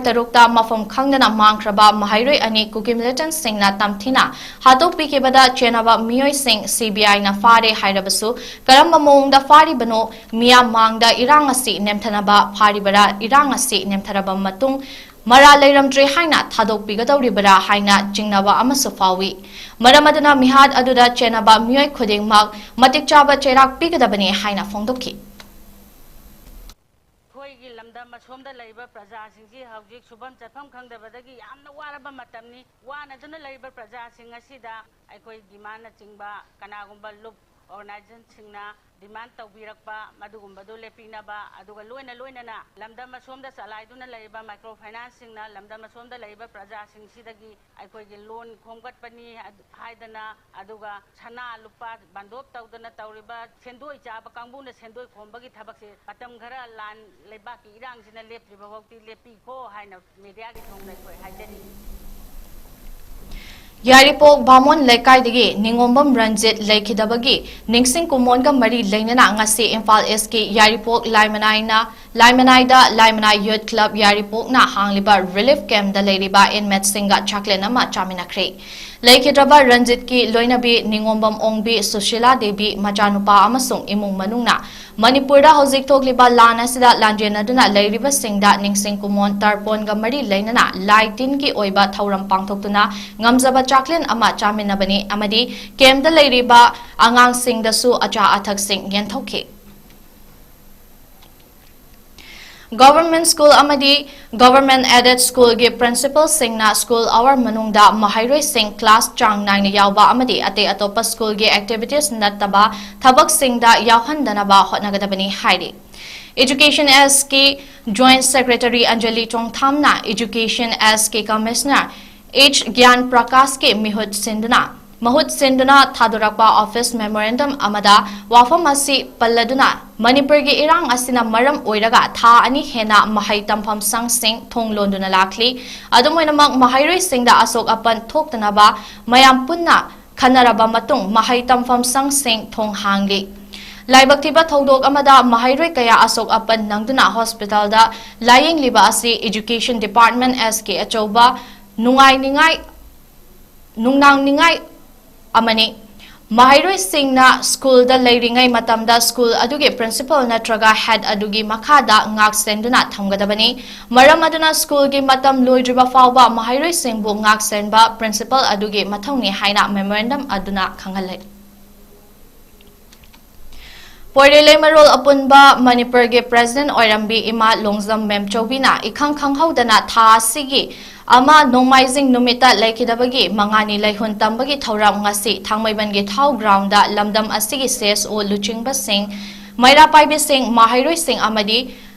ꯇꯔꯨꯛꯇ ꯃꯐꯝ ꯈꯪꯗꯅ ꯃꯥꯡꯈ꯭ꯔꯕ ꯃꯍꯩꯔꯣꯏ ꯑꯅꯤ ꯀꯨꯀꯤ militantꯁꯤꯡꯅ ꯇꯝꯊꯤꯅ ꯍꯥꯠꯇꯣꯛꯄꯤꯈꯤꯕꯗ ꯆꯦꯟꯅꯕ ꯃꯤꯑꯣꯏꯁꯤꯡ CBIꯅ ꯐꯥꯔꯦ ꯍꯥꯏꯔꯕꯁꯨ ꯀꯔꯝꯕ ꯃꯑꯣꯡꯗ ꯐꯥꯔꯤꯕꯅꯣ? ꯃꯤꯌꯥꯝ ꯃꯥꯡꯗ ꯏꯔꯥꯡ ꯑꯁꯤ ꯅꯦꯝꯊꯅꯕ ꯐꯥꯔꯤꯕꯔꯥ? ꯏꯔꯥꯡ ꯑꯁꯤ ꯅꯦꯝꯊꯔꯕ ꯃꯇꯨꯡ ꯃꯔꯥ ꯂꯩꯔꯝꯗ꯭ꯔꯦ ꯍꯥꯏꯅ ꯊꯥꯗꯣꯛꯄꯤꯒꯗꯧꯔꯤꯕꯔꯥ ꯍꯥꯏꯅ ꯆꯤꯡꯅꯕ ꯑꯃꯁꯨ ꯐꯥꯎꯏ꯫ ꯃꯔꯝ ꯑꯗꯨꯅ ꯃꯤꯍꯥꯠ ꯑꯗꯨꯗ ꯆꯦꯟꯅꯕ ꯃꯤꯑꯣꯏ ꯈꯨꯗꯤꯡꯃꯛ ꯃꯇꯤꯛ ꯆꯥꯕ ꯆꯩꯔꯥꯛ ꯄꯤꯒꯗꯕꯅꯤ ꯍꯥꯏꯅ ꯐꯣꯡꯗꯣꯛꯈꯤ꯫ ꯑꯩꯈꯣꯏꯒꯤ ꯂꯝꯗꯝ ꯑꯁꯣꯝꯗ ꯂꯩꯔꯤꯕ ꯄ꯭ꯔꯖꯥꯁꯤꯡꯁꯤ ꯍꯧꯖꯤꯛ ꯁꯨꯐꯝ ꯆꯠꯐꯝ ꯈꯪꯗꯕꯗꯒꯤ ꯌꯥꯝꯅ ꯋꯥꯔꯕ ꯃꯇꯝꯅꯤ꯫ ꯋꯥꯅꯗꯨꯅ ꯂꯩꯔꯤꯕ ꯄ꯭ꯔꯖꯥꯁꯤꯡ ꯑꯁꯤꯗ ꯑꯩꯈꯣꯏ demandꯅꯆꯤꯡꯕ ꯀꯅꯥꯒꯨꯝꯕ ꯂꯨꯞ ꯑꯣꯔꯒꯅꯥꯏꯖꯦꯁꯟꯁꯤꯡꯅ ꯗꯤꯃꯥꯟ ꯇꯧꯕꯤꯔꯛꯄ ꯃꯗꯨꯒꯨꯝꯕꯗꯨ ꯂꯦꯞꯄꯤꯅꯕ, ꯑꯗꯨꯒ ꯂꯣꯏꯅ ꯂꯣꯏꯅꯅ ꯂꯝꯗꯝ ꯑꯁꯣꯝꯗ ꯆꯂꯥꯏꯗꯨꯅ ꯂꯩꯔꯤꯕ ꯃꯥꯏꯀ꯭ꯔꯣ ꯐꯥꯏꯅꯥꯟꯁꯁꯤꯡꯅ ꯂꯝꯗꯝ ꯑꯁꯣꯝꯗ ꯂꯩꯔꯤꯕ ꯄ꯭ꯔꯖꯥꯁꯤꯡꯁꯤꯗꯒꯤ ꯑꯩꯈꯣꯏꯒꯤ ꯂꯣꯟ ꯈꯣꯝꯒꯠꯄꯅꯤ ꯑꯗꯨ ꯍꯥꯏꯗꯅ, ꯑꯗꯨꯒ ꯁꯅꯥ ꯂꯨꯄꯥ ꯕꯟꯗꯣꯞ ꯇꯧꯗꯅ ꯇꯧꯔꯤꯕ ꯁꯦꯟꯗꯣꯏ ꯆꯥꯕ ꯀꯥꯡꯕꯨꯅ ꯁꯦꯟꯗꯣꯏ ꯈꯣꯝꯕꯒꯤ ꯊꯕꯛꯁꯦ ꯃꯇꯝ ꯈꯔ ꯂꯥꯟ ꯂꯩꯕꯥꯛꯀꯤ ꯏꯔꯥꯡꯁꯤꯅ ꯂꯦꯞꯇ꯭ꯔꯤꯕ ꯐꯥꯎꯗꯤ ꯂꯦꯞꯄꯤꯈꯣ ꯍꯥꯏꯅ ꯃꯦꯗꯤꯌꯥꯒꯤ ꯊꯣꯡꯅ ꯑꯩꯈꯣꯏ ꯍꯥꯏꯖꯔꯤ꯫ ꯌꯥꯏꯔꯤꯄꯣꯛ ꯚꯥꯃꯣꯟ ꯂꯩꯀꯥꯏꯗꯒꯤ ꯅꯤꯉꯣꯝꯕꯝ ꯔꯟꯖꯤꯠ ꯂꯩꯈꯤꯗꯕꯒꯤ ꯅꯤꯡꯁꯤꯡ ꯀꯨꯃꯣꯟꯒ ꯃꯔꯤ ꯂꯩꯅꯅ ꯉꯁꯤ ꯏꯝꯐꯥꯜ ꯏꯁꯀꯤ ꯌꯥꯏꯔꯤꯄꯣꯛ ꯂꯥꯏꯃꯅꯥꯏꯅ, ꯂꯥꯏꯃꯅꯥꯏꯗ ꯂꯥꯏꯃꯅꯥꯏ ꯌꯨꯠ ꯀ꯭ꯂꯕ ꯌꯥꯏꯔꯤꯄꯣꯛꯅ ꯍꯥꯡꯂꯤꯕ ꯔꯤꯂꯤꯐ ꯀꯦꯝꯞꯇ ꯂꯩꯔꯤꯕ ꯏꯟꯃꯦꯠꯁꯤꯡꯒ ꯆꯥꯛꯂꯦꯟ ꯑꯃ ꯆꯥꯃꯤꯟꯅꯈ꯭ꯔꯦ꯫ ꯂꯩꯈꯤꯗ꯭ꯔꯕ ꯔꯟꯖꯤꯠꯀꯤ ꯂꯣꯏꯅꯕꯤ ꯅꯤꯉꯣꯝꯕꯝ ꯑꯣꯡꯕꯤ, ꯁꯨꯁꯤꯂꯥ ꯗꯦꯕꯤ, ꯃꯆꯥꯅꯨꯄꯥ ꯑꯃꯁꯨꯡ ꯏꯃꯨꯡ ꯃꯅꯨꯡꯅ ꯃꯅꯤꯄꯨꯔꯗ ꯍꯧꯖꯤꯛ ꯊꯣꯛꯂꯤꯕ ꯂꯥꯟ ꯑꯁꯤꯗ ꯂꯥꯟꯖꯦꯟꯅꯗꯨꯅ ꯂꯩꯔꯤꯕꯁꯤꯡꯗ ꯅꯤꯡꯁꯤꯡ ꯀꯨꯃꯣꯟ ꯇꯔꯄꯣꯟꯒ ꯃꯔꯤ ꯂꯩꯅꯅ ꯂꯥꯏ ꯇꯤꯟꯒꯤ ꯑꯣꯏꯕ ꯊꯧꯔꯝ ꯄꯥꯡꯊꯣꯛꯇꯨꯅ ꯉꯝꯖꯕ ꯆꯥꯛꯂꯦꯟ ꯑꯃ ꯆꯥꯃꯤꯟꯅꯕꯅꯤ ꯑꯃꯗꯤ ꯀꯦꯝꯞꯇ ꯂꯩꯔꯤꯕ ꯑꯉꯥꯡꯁꯤꯡꯗꯁꯨ ꯑꯆꯥ ꯑꯊꯛꯁꯤꯡ ꯌꯦꯟꯊꯣꯛꯈꯤ꯫ ꯒꯚꯔꯟꯃꯦꯟꯠ ꯁ꯭ꯀꯨꯜ ꯑꯃꯗꯤ ꯒꯚꯔꯟꯃꯦꯟꯠ ꯑꯦꯗꯦꯗ ꯁ꯭ꯀꯨꯜꯒꯤ ꯄ꯭ꯔꯤꯟꯁꯤꯄꯥꯜꯁꯤꯡꯅ ꯁ꯭ꯀꯨꯜ ꯑꯋꯥꯔ ꯃꯅꯨꯡꯗ ꯃꯍꯩꯔꯣꯏꯁꯤꯡ ꯀ꯭ꯂꯥꯁ ꯆꯥꯡ ꯅꯥꯏꯅ ꯌꯥꯎꯕ ꯑꯃꯗꯤ ꯑꯇꯩ ꯑꯇꯣꯞꯄ ꯁ꯭ꯀꯨꯜꯒꯤ ꯑꯦꯛꯇꯤꯚꯤꯇꯤꯁ ꯅꯠꯇꯕ ꯊꯕꯛꯁꯤꯡꯗ ꯌꯥꯎꯍꯟꯗꯅꯕ ꯍꯣꯠꯅꯒꯗꯕꯅꯤ ꯍꯥꯏꯔꯤ꯫ ꯏꯖꯨꯀꯦꯁꯟ ꯑꯦꯁꯀꯤ ꯖꯣꯏꯟꯠ ꯁꯦꯀ꯭ꯔꯦꯇꯔꯤ ꯑꯟꯖꯂꯤ ꯆꯣꯡꯊꯥꯝꯅ ꯏꯖꯨꯀꯦꯁꯟ ꯑꯦꯁꯀꯤ ꯀꯃꯤꯁꯅꯔ ꯑꯩꯆ ꯒ꯭ꯌꯥꯟ ꯄ꯭ꯔꯀꯥꯁꯀꯤ ꯃꯤꯍꯨꯠ ꯁꯤꯟꯗꯨꯅ, ꯃꯍꯨꯠ ꯁꯤꯟꯗꯨꯅ ꯊꯥꯗꯣꯔꯛꯄ ꯑꯣꯐꯤꯁ ꯃꯦꯃꯣꯔꯦꯟꯗꯝ ꯑꯃꯗ ꯋꯥꯐꯝ ꯑꯁꯤ ꯄꯜꯂꯗꯨꯅ, ꯃꯅꯤꯄꯨꯔꯒꯤ ꯏꯔꯥꯡ ꯑꯁꯤꯅ ꯃꯔꯝ ꯑꯣꯏꯔꯒ ꯊꯥ ꯑꯅꯤ ꯍꯦꯟꯅ ꯃꯍꯩ ꯇꯝꯐꯝ ꯁꯪꯁꯤꯡ ꯊꯣꯡ ꯂꯣꯟꯗꯨꯅ ꯂꯥꯛꯂꯤ꯫ ꯑꯗꯨꯝ ꯑꯣꯏꯅꯃꯛ, ꯃꯍꯩꯔꯣꯏꯁꯤꯡꯗ ꯑꯁꯣꯛ ꯑꯄꯟ ꯊꯣꯛꯇꯅꯕ ꯃꯌꯥꯝ ꯄꯨꯟꯅ ꯈꯟꯅꯔꯕ ꯃꯇꯨꯡ ꯃꯍꯩ ꯇꯝꯐꯝ ꯁꯪꯁꯤꯡ ꯊꯣꯡ ꯍꯥꯡꯂꯤ꯫ ꯂꯥꯏꯕꯛ ꯊꯤꯕ ꯊꯧꯗꯣꯛ ꯑꯃꯗ ꯃꯍꯩꯔꯣꯏ ꯀꯌꯥ ꯑꯁꯣꯛ ꯑꯄꯟ ꯅꯪꯗꯨꯅ ꯍꯣꯁꯄꯤꯇꯥꯜꯗ ꯂꯥꯌꯦꯡꯂꯤꯕ ꯑꯁꯤ ꯏꯖꯨꯀꯦꯁꯟ ꯗꯤꯄꯥꯔꯠꯃꯦꯟꯠ ꯑꯦꯁꯀꯤ ꯑꯆꯧꯕ ꯅꯨꯡꯉꯥꯏꯅꯤꯡꯉꯥꯏ, ꯅꯨꯡꯅꯥꯡꯅꯤꯡꯉꯥꯏ ꯑꯃꯅꯤ꯫ ꯃꯍꯩꯔꯣꯏꯁꯤꯡꯅ ꯁ꯭ꯀꯨꯜꯗ ꯂꯩꯔꯤꯉꯩ ꯃꯇꯝꯗ ꯁ꯭ꯀꯨꯜ ꯑꯗꯨꯒꯤ ꯄ꯭ꯔꯤꯟꯁꯤꯄꯥꯜ ꯅꯠꯇ꯭ꯔꯒ ꯍꯦꯗ ꯑꯗꯨꯒꯤ ꯃꯈꯥꯗ ꯉꯥꯛ ꯁꯦꯟꯗꯨꯅ ꯊꯝꯒꯗꯕꯅꯤ꯫ ꯃꯔꯝ ꯑꯗꯨꯅ ꯁ꯭ꯀꯨꯜꯒꯤ ꯃꯇꯝ ꯂꯣꯏꯗ꯭ꯔꯤꯕ ꯐꯥꯎꯕ ꯃꯍꯩꯔꯣꯏꯁꯤꯡꯕꯨ ꯉꯥꯛ ꯁꯦꯟꯕ ꯄ꯭ꯔꯤꯟꯁꯤꯄꯥꯜ ꯑꯗꯨꯒꯤ ꯃꯊꯧꯅꯤ ꯍꯥꯏꯅ ꯃꯦꯃꯣꯔꯦꯟꯗꯝ ꯑꯗꯨꯅ ꯈꯪꯍꯜꯂꯤ꯫ ꯄꯣꯏꯔꯩ ꯂꯩꯃꯔꯣꯜ ꯑꯄꯨꯟꯕ ꯃꯅꯤꯄꯨꯔꯒꯤ ꯄ꯭ꯔꯦꯁꯤꯗꯦꯟꯠ ꯑꯣꯏꯔꯝꯕꯤ ꯏꯃꯥ ꯂꯣꯡꯖꯝ ꯃꯦꯝꯆꯧꯕꯤꯅ ꯏꯈꯪ ꯈꯪꯍꯧꯗꯅ ꯊꯥ ꯑꯁꯤꯒꯤ ꯑꯃ ꯅꯣꯡꯃꯥꯏꯖꯤꯡ ꯅꯨꯃꯤꯠꯇ ꯂꯩꯈꯤꯗꯕꯒꯤ ꯃꯉꯥꯅꯤ ꯂꯩꯍꯨꯟ ꯇꯝꯕꯒꯤ ꯊꯧꯔꯝ ꯉꯁꯤ ꯊꯥꯡꯃꯩꯕꯟꯒꯤ ꯊꯥꯎ ꯒ꯭ꯔꯥꯎꯟꯗ ꯂꯝꯗꯝ ꯑꯁꯤꯒꯤ ꯁꯤ ꯑꯦꯁ ꯑꯣ ꯂꯨꯆꯤꯡꯕꯁꯤꯡ, ꯃꯩꯔꯥ ꯄꯥꯏꯕꯤꯁꯤꯡ, ꯃꯍꯩꯔꯣꯏꯁꯤꯡ ꯑꯃꯗꯤ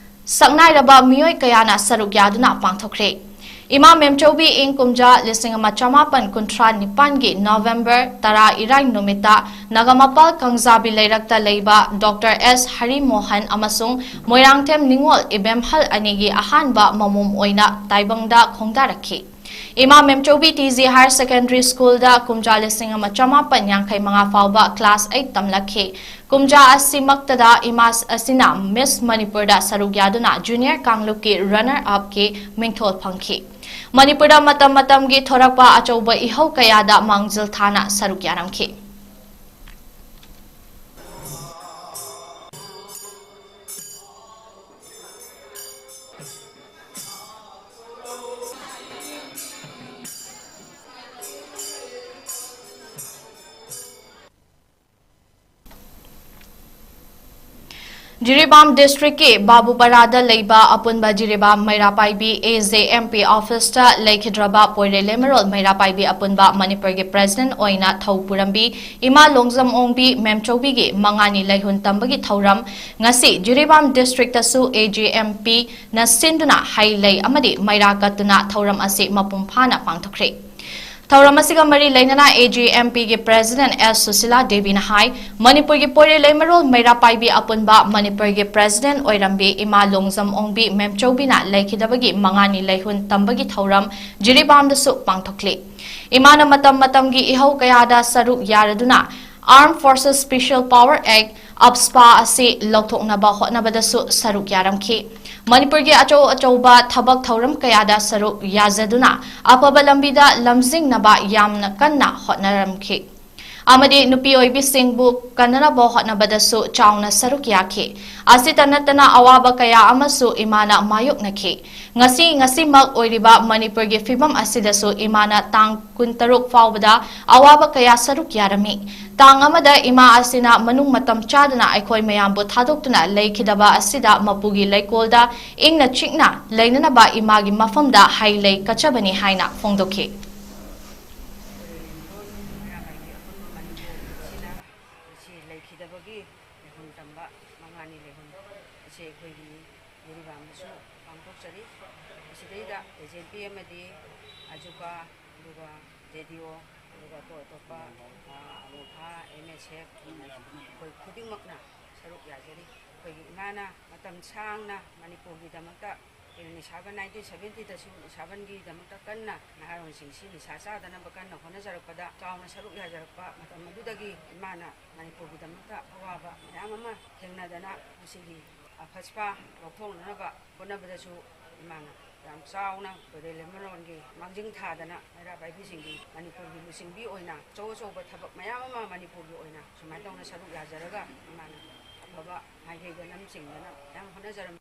ꯁꯛꯅꯥꯏꯔꯕ ꯃꯤꯑꯣꯏ ꯀꯌꯥꯅ ꯁꯔꯨꯛ ꯌꯥꯗꯨꯅ ꯄꯥꯡꯊꯣꯛꯈ꯭ꯔꯦ꯫ ꯏꯃꯥ ꯃꯦꯝꯆꯧꯕꯤ ꯏꯪ ꯀꯨꯝꯖꯥ ꯂꯤꯁꯤꯡ ꯑꯃ ꯆꯃꯥꯄꯟ ꯀꯨꯟꯊ꯭ꯔꯥ ꯅꯤꯄꯥꯟꯒꯤ ꯅꯕꯦꯝꯕꯔ ꯇꯔꯥ ꯏꯔꯥꯏ ꯅꯨꯃꯤꯠꯇ ꯅꯥꯒꯥꯃꯄꯥꯜ ꯀꯪꯖꯥꯕꯤ ꯂꯩꯔꯛꯇ ꯂꯩꯕ ꯗꯣꯛꯇꯔ ꯑꯦꯁ ꯍꯔꯤꯃꯣꯍꯟ ꯑꯃꯁꯨꯡ ꯃꯣꯏꯔꯥꯡꯊꯦꯝ ꯅꯤꯉꯣꯜ ꯏꯕꯦꯝꯍꯜ ꯑꯅꯤꯒꯤ ꯑꯍꯥꯟꯕ ꯃꯃꯣꯝ ꯑꯣꯏꯅ ꯇꯥꯏꯕꯪꯗ ꯈꯣꯡꯗꯥꯔꯛꯈꯤ꯫ ꯏꯃꯥ ꯃꯦꯝꯆꯧꯕꯤ ꯇꯤ ꯖꯤ Higher Secondary Schoolꯗ ꯀꯨꯝꯖꯥ ꯂꯤꯁꯤꯡ ꯑꯃ ꯆꯃꯥꯄꯟ ꯌꯥꯡꯈꯩ ꯃꯉꯥ ꯐꯥꯎꯕ class eight ꯇꯝꯂꯛꯈꯤ꯫ ꯀꯨꯝꯖꯥ ꯑꯁꯤꯃꯛꯇꯗ ꯏꯃꯥ ꯑꯁꯤꯅ Miss ꯃꯅꯤꯄꯨꯔꯗ ꯁꯔꯨꯛ ꯌꯥꯗꯨꯅ junior ꯀꯥꯡꯂꯨꯞꯀꯤ runner upꯀꯤ ꯃꯤꯡꯊꯣꯜ ꯐꯪꯈꯤ꯫ ꯃꯅꯤꯄꯨꯔꯗ ꯃꯇꯝ ꯃꯇꯝꯒꯤ ꯊꯣꯔꯛꯄ ꯑꯆꯧꯕ ꯏꯍꯧ ꯀꯌꯥꯗ ꯃꯥꯡꯖꯤꯜ ꯊꯥꯅ ꯁꯔꯨꯛ ꯌꯥꯔꯝꯈꯤ꯫ ꯖꯤꯔꯤꯕꯥꯝ districtꯀꯤ ꯕꯥꯕꯨꯄꯥꯔꯥꯗ ꯂꯩꯕ ꯑꯄꯨꯟꯕ Jiribam ꯃꯩꯔꯥ ꯄꯥꯏꯕꯤ A J M P officeꯇ ꯂꯩꯈꯤꯗ꯭ꯔꯕ ꯄꯣꯏꯔꯩ ꯂꯩꯃꯔꯣꯜ ꯃꯩꯔꯥ ꯄꯥꯏꯕꯤ ꯑꯄꯨꯟꯕ ꯃꯅꯤꯄꯨꯔꯒꯤ president ꯑꯣꯏꯅ ꯊꯧ ꯄꯨꯔꯝꯕꯤ ꯏꯃꯥ ꯂꯣꯡꯖꯝ ꯑꯣꯡꯕꯤ ꯃꯦꯝꯆꯧꯕꯤꯒꯤ ꯃꯉꯥꯅꯤ ꯂꯩꯍꯨꯟ ꯇꯝꯕꯒꯤ ꯊꯧꯔꯝ ꯉꯁꯤ ꯖꯤꯔꯤꯕꯥꯝ districtꯇꯁꯨ A J M Pꯅ ꯁꯤꯟꯗꯨꯅ ꯍꯩ ꯂꯩ ꯑꯃꯗꯤ ꯃꯩꯔꯥ ꯀꯠꯇꯨꯅ ꯊꯧꯔꯝ ꯑꯁꯤ ꯃꯄꯨꯡ ꯐꯥꯅ ꯄꯥꯡꯊꯣꯛꯈ꯭ꯔꯦ꯫ ꯊꯧꯔꯝ ꯑꯁꯤꯒ ꯃꯔꯤ ꯂꯩꯅꯅ A J M Pꯒꯤ president S Sushila ꯗꯦꯕꯤꯅ ꯍꯥꯏ, ꯃꯅꯤꯄꯨꯔꯒꯤ ꯄꯣꯏꯔꯩ ꯂꯩꯃꯔꯣꯜ ꯃꯩꯔꯥ ꯄꯥꯏꯕꯤ ꯑꯄꯨꯟꯕ ꯃꯅꯤꯄꯨꯔꯒꯤ president ꯑꯣꯏꯔꯝꯕꯤ ꯏꯃꯥ ꯂꯣꯡꯖꯝ ꯑꯣꯡꯕꯤ ꯃꯦꯝꯆꯧꯕꯤꯅ ꯂꯩꯈꯤꯗꯕꯒꯤ ꯃꯉꯥꯅꯤ ꯂꯩꯍꯨꯟ ꯇꯝꯕꯒꯤ ꯊꯧꯔꯝ ꯖꯤꯔꯤꯕꯥꯝꯗꯁꯨ ꯄꯥꯡꯊꯣꯛꯂꯤ꯫ ꯏꯃꯥꯅ ꯃꯇꯝ ꯃꯇꯝꯒꯤ ꯏꯍꯧ ꯀꯌꯥꯗ ꯁꯔꯨꯛ ꯌꯥꯔꯗꯨꯅ Armed Forces Special Power Act, AFSPA ꯑꯁꯤ ꯂꯧꯊꯣꯛꯅꯕ ꯍꯣꯠꯅꯕꯗꯁꯨ ꯁꯔꯨꯛ ꯌꯥꯔꯝꯈꯤ꯫ ꯃꯅꯤꯄꯨꯔꯒꯤ ꯑꯆꯧ ꯑꯆꯧꯕ ꯊꯕꯛ ꯊꯧꯔꯝ ꯀꯌꯥꯗ ꯁꯔꯨꯛ ꯌꯥꯖꯗꯨꯅ ꯑꯐꯕ ꯂꯝꯕꯤꯗ ꯂꯝꯖꯤꯡꯅꯕ ꯌꯥꯝꯅ ꯀꯟꯅ ꯍꯣꯠꯅꯔꯝꯈꯤ꯫ ꯑꯃꯗꯤ ꯅꯨꯄꯤ ꯑꯣꯏꯕꯤꯁꯤꯡꯕꯨ ꯀꯟꯅꯅꯕ ꯍꯣꯠꯅꯕꯗꯁꯨ ꯆꯥꯎꯅ ꯁꯔꯨꯛ ꯌꯥꯈꯤ꯫ ꯑꯁꯤꯇ ꯅꯠꯇꯅ ꯑꯋꯥꯕ ꯀꯌꯥ ꯑꯃꯁꯨ ꯏꯃꯥꯅ ꯃꯥꯌꯣꯛꯅꯈꯤ꯫ ꯉꯁꯤ, ꯉꯁꯤꯃꯛ ꯑꯣꯏꯔꯤꯕ ꯃꯅꯤꯄꯨꯔꯒꯤ ꯐꯤꯕꯝ ꯑꯁꯤꯗꯁꯨ ꯏꯃꯥꯅ ꯇꯥꯡ ꯀꯨꯟꯇꯔꯨꯛ ꯐꯥꯎꯕꯗ ꯑꯋꯥꯕ ꯀꯌꯥ ꯁꯔꯨꯛ ꯌꯥꯔꯝꯃꯤ꯫ ꯇꯥꯡ ꯑꯃꯗ ꯏꯃꯥ ꯑꯁꯤꯅ ꯃꯅꯨꯡ ꯃꯇꯝ ꯆꯥꯗꯅ ꯑꯩꯈꯣꯏ ꯃꯌꯥꯝꯕꯨ ꯊꯥꯗꯣꯛꯇꯨꯅ ꯂꯩꯈꯤꯗꯕ ꯑꯁꯤꯗ ꯃꯄꯨꯒꯤ ꯂꯩꯀꯣꯜꯗ ꯏꯪꯅ ꯆꯤꯛꯅ ꯂꯩꯅꯅꯕ ꯏꯃꯥꯒꯤ ꯃꯐꯝꯗ ꯍꯩ ꯂꯩ ꯀꯠꯆꯕꯅꯤ ꯍꯥꯏꯅ ꯐꯣꯡꯗꯣꯛꯈꯤ꯫ ꯉꯁꯤ ꯂꯩꯈꯤꯗꯕꯒꯤ ꯂꯩꯐꯝ ꯇꯝꯕ ꯃꯉꯥꯅꯤ ꯂꯩꯐꯝ ꯑꯁꯤ ꯑꯩꯈꯣꯏꯒꯤ ꯖꯤꯔꯤꯕꯥꯝꯗꯁꯨ ꯄꯥꯡꯊꯣꯛꯆꯔꯤ꯫ ꯃꯁꯤꯗꯩꯗ ꯑꯦꯖꯦꯟꯄꯤ ꯑꯃꯗꯤ ꯑꯖꯨꯀꯥ, ꯑꯗꯨꯒ ꯖꯦ ꯗꯤ ꯑꯣ, ꯑꯗꯨꯒ ꯑꯇꯣꯞ ꯑꯇꯣꯞꯄ, ꯑ, ꯑꯃꯣꯐꯥ, ꯑꯦꯝ ꯑꯦꯁ ꯑꯦꯐ, ꯑꯩꯈꯣꯏ ꯈꯨꯗꯤꯡꯃꯛꯅ ꯁꯔꯨꯛ ꯌꯥꯖꯔꯤ꯫ ꯑꯩꯈꯣꯏꯒꯤ ꯏꯃꯥꯅ ꯃꯇꯝ ꯁꯥꯡꯅ ꯃꯅꯤꯄꯨꯔꯒꯤꯗꯃꯛꯇ, ꯑꯩꯈꯣꯏ ꯅꯤꯁꯥꯕꯟ nineteen seventy ꯗꯁꯨ ꯅꯤꯁꯥꯕꯟꯒꯤꯗꯃꯛꯇ ꯀꯟꯅ ꯅꯍꯥꯔꯣꯟꯁꯤꯡꯁꯤ ꯅꯤꯁꯥ ꯆꯥꯗꯅꯕ ꯀꯟꯅ ꯍꯣꯠꯅꯖꯔꯛꯄꯗ ꯆꯥꯎꯅ ꯁꯔꯨꯛ ꯌꯥꯖꯔꯛꯄ ꯃꯇꯝ ꯑꯗꯨꯗꯒꯤ ꯏꯃꯥꯅ ꯃꯅꯤꯄꯨꯔꯒꯤꯗꯃꯛꯇ ꯑꯋꯥꯕ ꯃꯌꯥꯝ ꯑꯃ ꯊꯦꯡꯅꯗꯅ ꯃꯁꯤꯒꯤ ꯑꯐꯁꯄꯥ ꯂꯧꯊꯣꯛꯅꯅꯕ ꯍꯣꯠꯅꯕꯗꯁꯨ ꯏꯃꯥꯅ ꯌꯥꯝ ꯆꯥꯎꯅ ꯇꯨꯔꯦꯜ ꯂꯩꯃꯔꯣꯟꯒꯤ ꯃꯥꯡꯖꯤꯟ ꯊꯥꯗꯅ ꯃꯩꯔꯥ ꯄꯥꯏꯕꯤꯁꯤꯡꯒꯤ ꯃꯅꯤꯄꯨꯔꯒꯤ ꯂꯨꯆꯤꯡꯕꯤ ꯑꯣꯏꯅ ꯑꯆꯧ ꯑꯆꯧꯕ ꯊꯕꯛ ꯃꯌꯥꯝ ꯑꯃ ꯃꯅꯤꯄꯨꯔꯒꯤ ꯑꯣꯏꯅ ꯁꯨꯃꯥꯏꯅ ꯇꯧꯅ ꯁꯔꯨꯛ ꯌꯥꯖꯔꯒ ꯏꯃꯥꯅ ꯑꯐꯕ ꯃꯥꯏꯀꯩꯗ ꯂꯝ ꯆꯤꯡꯗꯅ ꯌꯥꯝ ꯍꯣꯠꯅꯖꯔꯝꯃꯤ꯫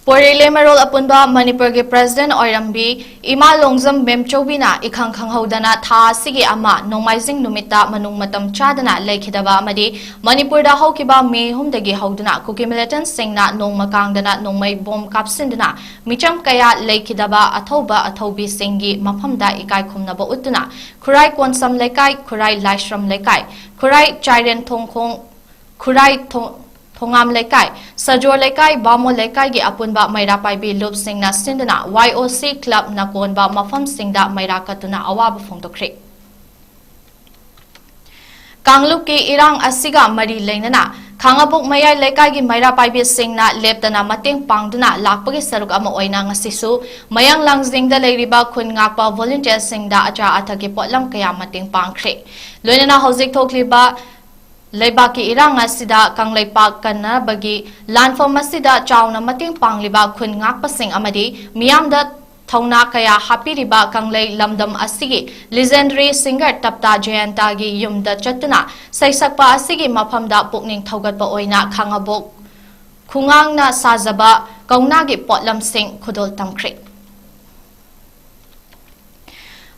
ꯄꯣꯏꯔꯩ ꯂꯩꯃꯔꯣꯜ ꯑꯄꯨꯟꯕ ꯃꯅꯤꯄꯨꯔꯒꯤ ꯄ꯭ꯔꯦꯁꯤꯗꯦꯟ ꯑꯣꯏꯔꯝꯕꯤ ꯏꯃꯥ ꯂꯣꯡꯖꯝ ꯃꯦꯝꯆꯧꯕꯤꯅ ꯏꯈꯪ ꯈꯪꯍꯧꯗꯅ ꯊꯥ ꯑꯁꯤꯒꯤ ꯑꯃ ꯅꯣꯡꯃꯥꯏꯖꯤꯡ ꯅꯨꯃꯤꯠꯇ ꯃꯅꯨꯡ ꯃꯇꯝ ꯆꯥꯗꯅ ꯂꯩꯈꯤꯗꯕ ꯑꯃꯗꯤ ꯃꯅꯤꯄꯨꯔꯗ ꯍꯧꯈꯤꯕ ꯃꯦ ꯑꯍꯨꯝꯗꯒꯤ ꯍꯧꯗꯨꯅ ꯀꯨꯀꯤ ꯃꯤꯂꯤꯇꯦꯟꯠꯁꯤꯡꯅ ꯅꯣꯡꯃ ꯀꯥꯡꯗꯅ ꯅꯣꯡꯃꯩ ꯕꯣꯝ ꯀꯥꯞꯁꯤꯟꯗꯨꯅ ꯃꯤꯆꯝ ꯀꯌꯥ ꯂꯩꯈꯤꯗꯕ ꯑꯊꯧꯕ ꯑꯊꯧꯕꯤꯁꯤꯡꯒꯤ ꯃꯐꯝꯗ ꯏꯀꯥꯏ ꯈꯨꯝꯅꯕ ꯎꯠꯇꯨꯅ ꯈꯨꯔꯥꯏ ꯀꯣꯟꯁꯝ ꯂꯩꯀꯥꯏ, ꯈꯨꯔꯥꯏ ꯂꯥꯏꯁ꯭ꯔꯝ ꯂꯩꯀꯥꯏ, ꯈꯨꯔꯥꯏ ꯆꯥꯏꯔꯦꯟ ꯊꯣꯡꯈꯣꯡ, ꯈꯨꯔꯥꯏ ꯊꯣ-, ꯊꯣꯉꯥꯝ ꯂꯩꯀꯥꯏ, ꯁꯖꯣꯔ ꯂꯩꯀꯥꯏ, ꯕꯥꯃꯣꯟ ꯂꯩꯀꯥꯏꯒꯤ ꯑꯄꯨꯟꯕ ꯃꯩꯔꯥ ꯄꯥꯏꯕꯤ ꯂꯨꯞꯁꯤꯡꯅ ꯁꯤꯟꯗꯨꯅ ꯋꯥꯏ ꯑꯣ ꯁꯤ ꯀ꯭ꯂꯕꯅ ꯀꯣꯟꯕ ꯃꯐꯝꯁꯤꯡꯗ ꯃꯩꯔꯥ ꯀꯠꯇꯨꯅ ꯑꯋꯥꯕ ꯐꯣꯡꯗꯣꯛꯈ꯭ꯔꯦ꯫ ꯀꯥꯡꯂꯨꯞꯀꯤ ꯏꯔꯥꯡ ꯑꯁꯤꯒ ꯃꯔꯤ ꯂꯩꯅꯅ ꯈꯥꯉꯕꯣꯛ ꯃꯌꯥꯏ ꯂꯩꯀꯥꯏꯒꯤ ꯃꯩꯔꯥ ꯄꯥꯏꯕꯤꯁꯤꯡꯅ ꯂꯦꯞꯇꯅ ꯃꯇꯦꯡ ꯄꯥꯡꯗꯨꯅ ꯂꯥꯛꯄꯒꯤ ꯁꯔꯨꯛ ꯑꯃ ꯑꯣꯏꯅ ꯉꯁꯤꯁꯨ ꯃꯌꯥꯡ ꯂꯥꯡꯖꯤꯡꯗ ꯂꯩꯔꯤꯕ ꯈꯨꯟ ꯉꯥꯛꯄ ꯚꯣꯂꯨꯟꯇꯤꯌꯔꯁꯤꯡꯗ ꯑꯆꯥ ꯑꯊꯛꯀꯤ ꯄꯣꯠꯂꯝ ꯀꯌꯥ ꯃꯇꯦꯡ ꯄꯥꯡꯈ꯭ꯔꯦ꯫ ꯂꯣꯏꯅꯅ ꯍꯧꯖꯤꯛ ꯊꯣꯛꯂꯤꯕ ꯂꯩꯕꯥꯛꯀꯤ ꯏꯔꯥꯡ ꯑꯁꯤꯗ ꯀꯪꯂꯩꯄꯥꯛ ꯀꯟꯅꯕꯒꯤ ꯂꯥꯟꯐꯝ ꯑꯁꯤꯗ ꯆꯥꯎꯅ ꯃꯇꯦꯡ ꯄꯥꯡꯂꯤꯕ ꯈꯨꯟ ꯉꯥꯛꯄꯁꯤꯡ ꯑꯃꯗꯤ ꯃꯤꯌꯥꯝꯗ ꯊꯧꯅꯥ ꯀꯌꯥ ꯍꯥꯞꯄꯤꯔꯤꯕ ꯀꯪꯂꯩ ꯂꯝꯗꯝ ꯑꯁꯤꯒꯤ legendary singer ꯇꯞꯇꯥ ꯖꯌꯟꯇꯥꯒꯤ ꯌꯨꯝꯗ ꯆꯠꯇꯨꯅ ꯁꯩꯁꯛꯄ ꯑꯁꯤꯒꯤ ꯃꯐꯝꯗ ꯄꯨꯛꯅꯤꯡ ꯊꯧꯒꯠꯄ ꯑꯣꯏꯅ ꯈꯥꯉꯕꯣꯛ ꯈꯨꯉꯥꯡꯅ ꯁꯥꯖꯕ ꯀꯧꯅꯥꯒꯤ ꯄꯣꯠꯂꯝꯁꯤꯡ ꯈꯨꯗꯣꯜ ꯇꯝꯈ꯭ꯔꯦ꯫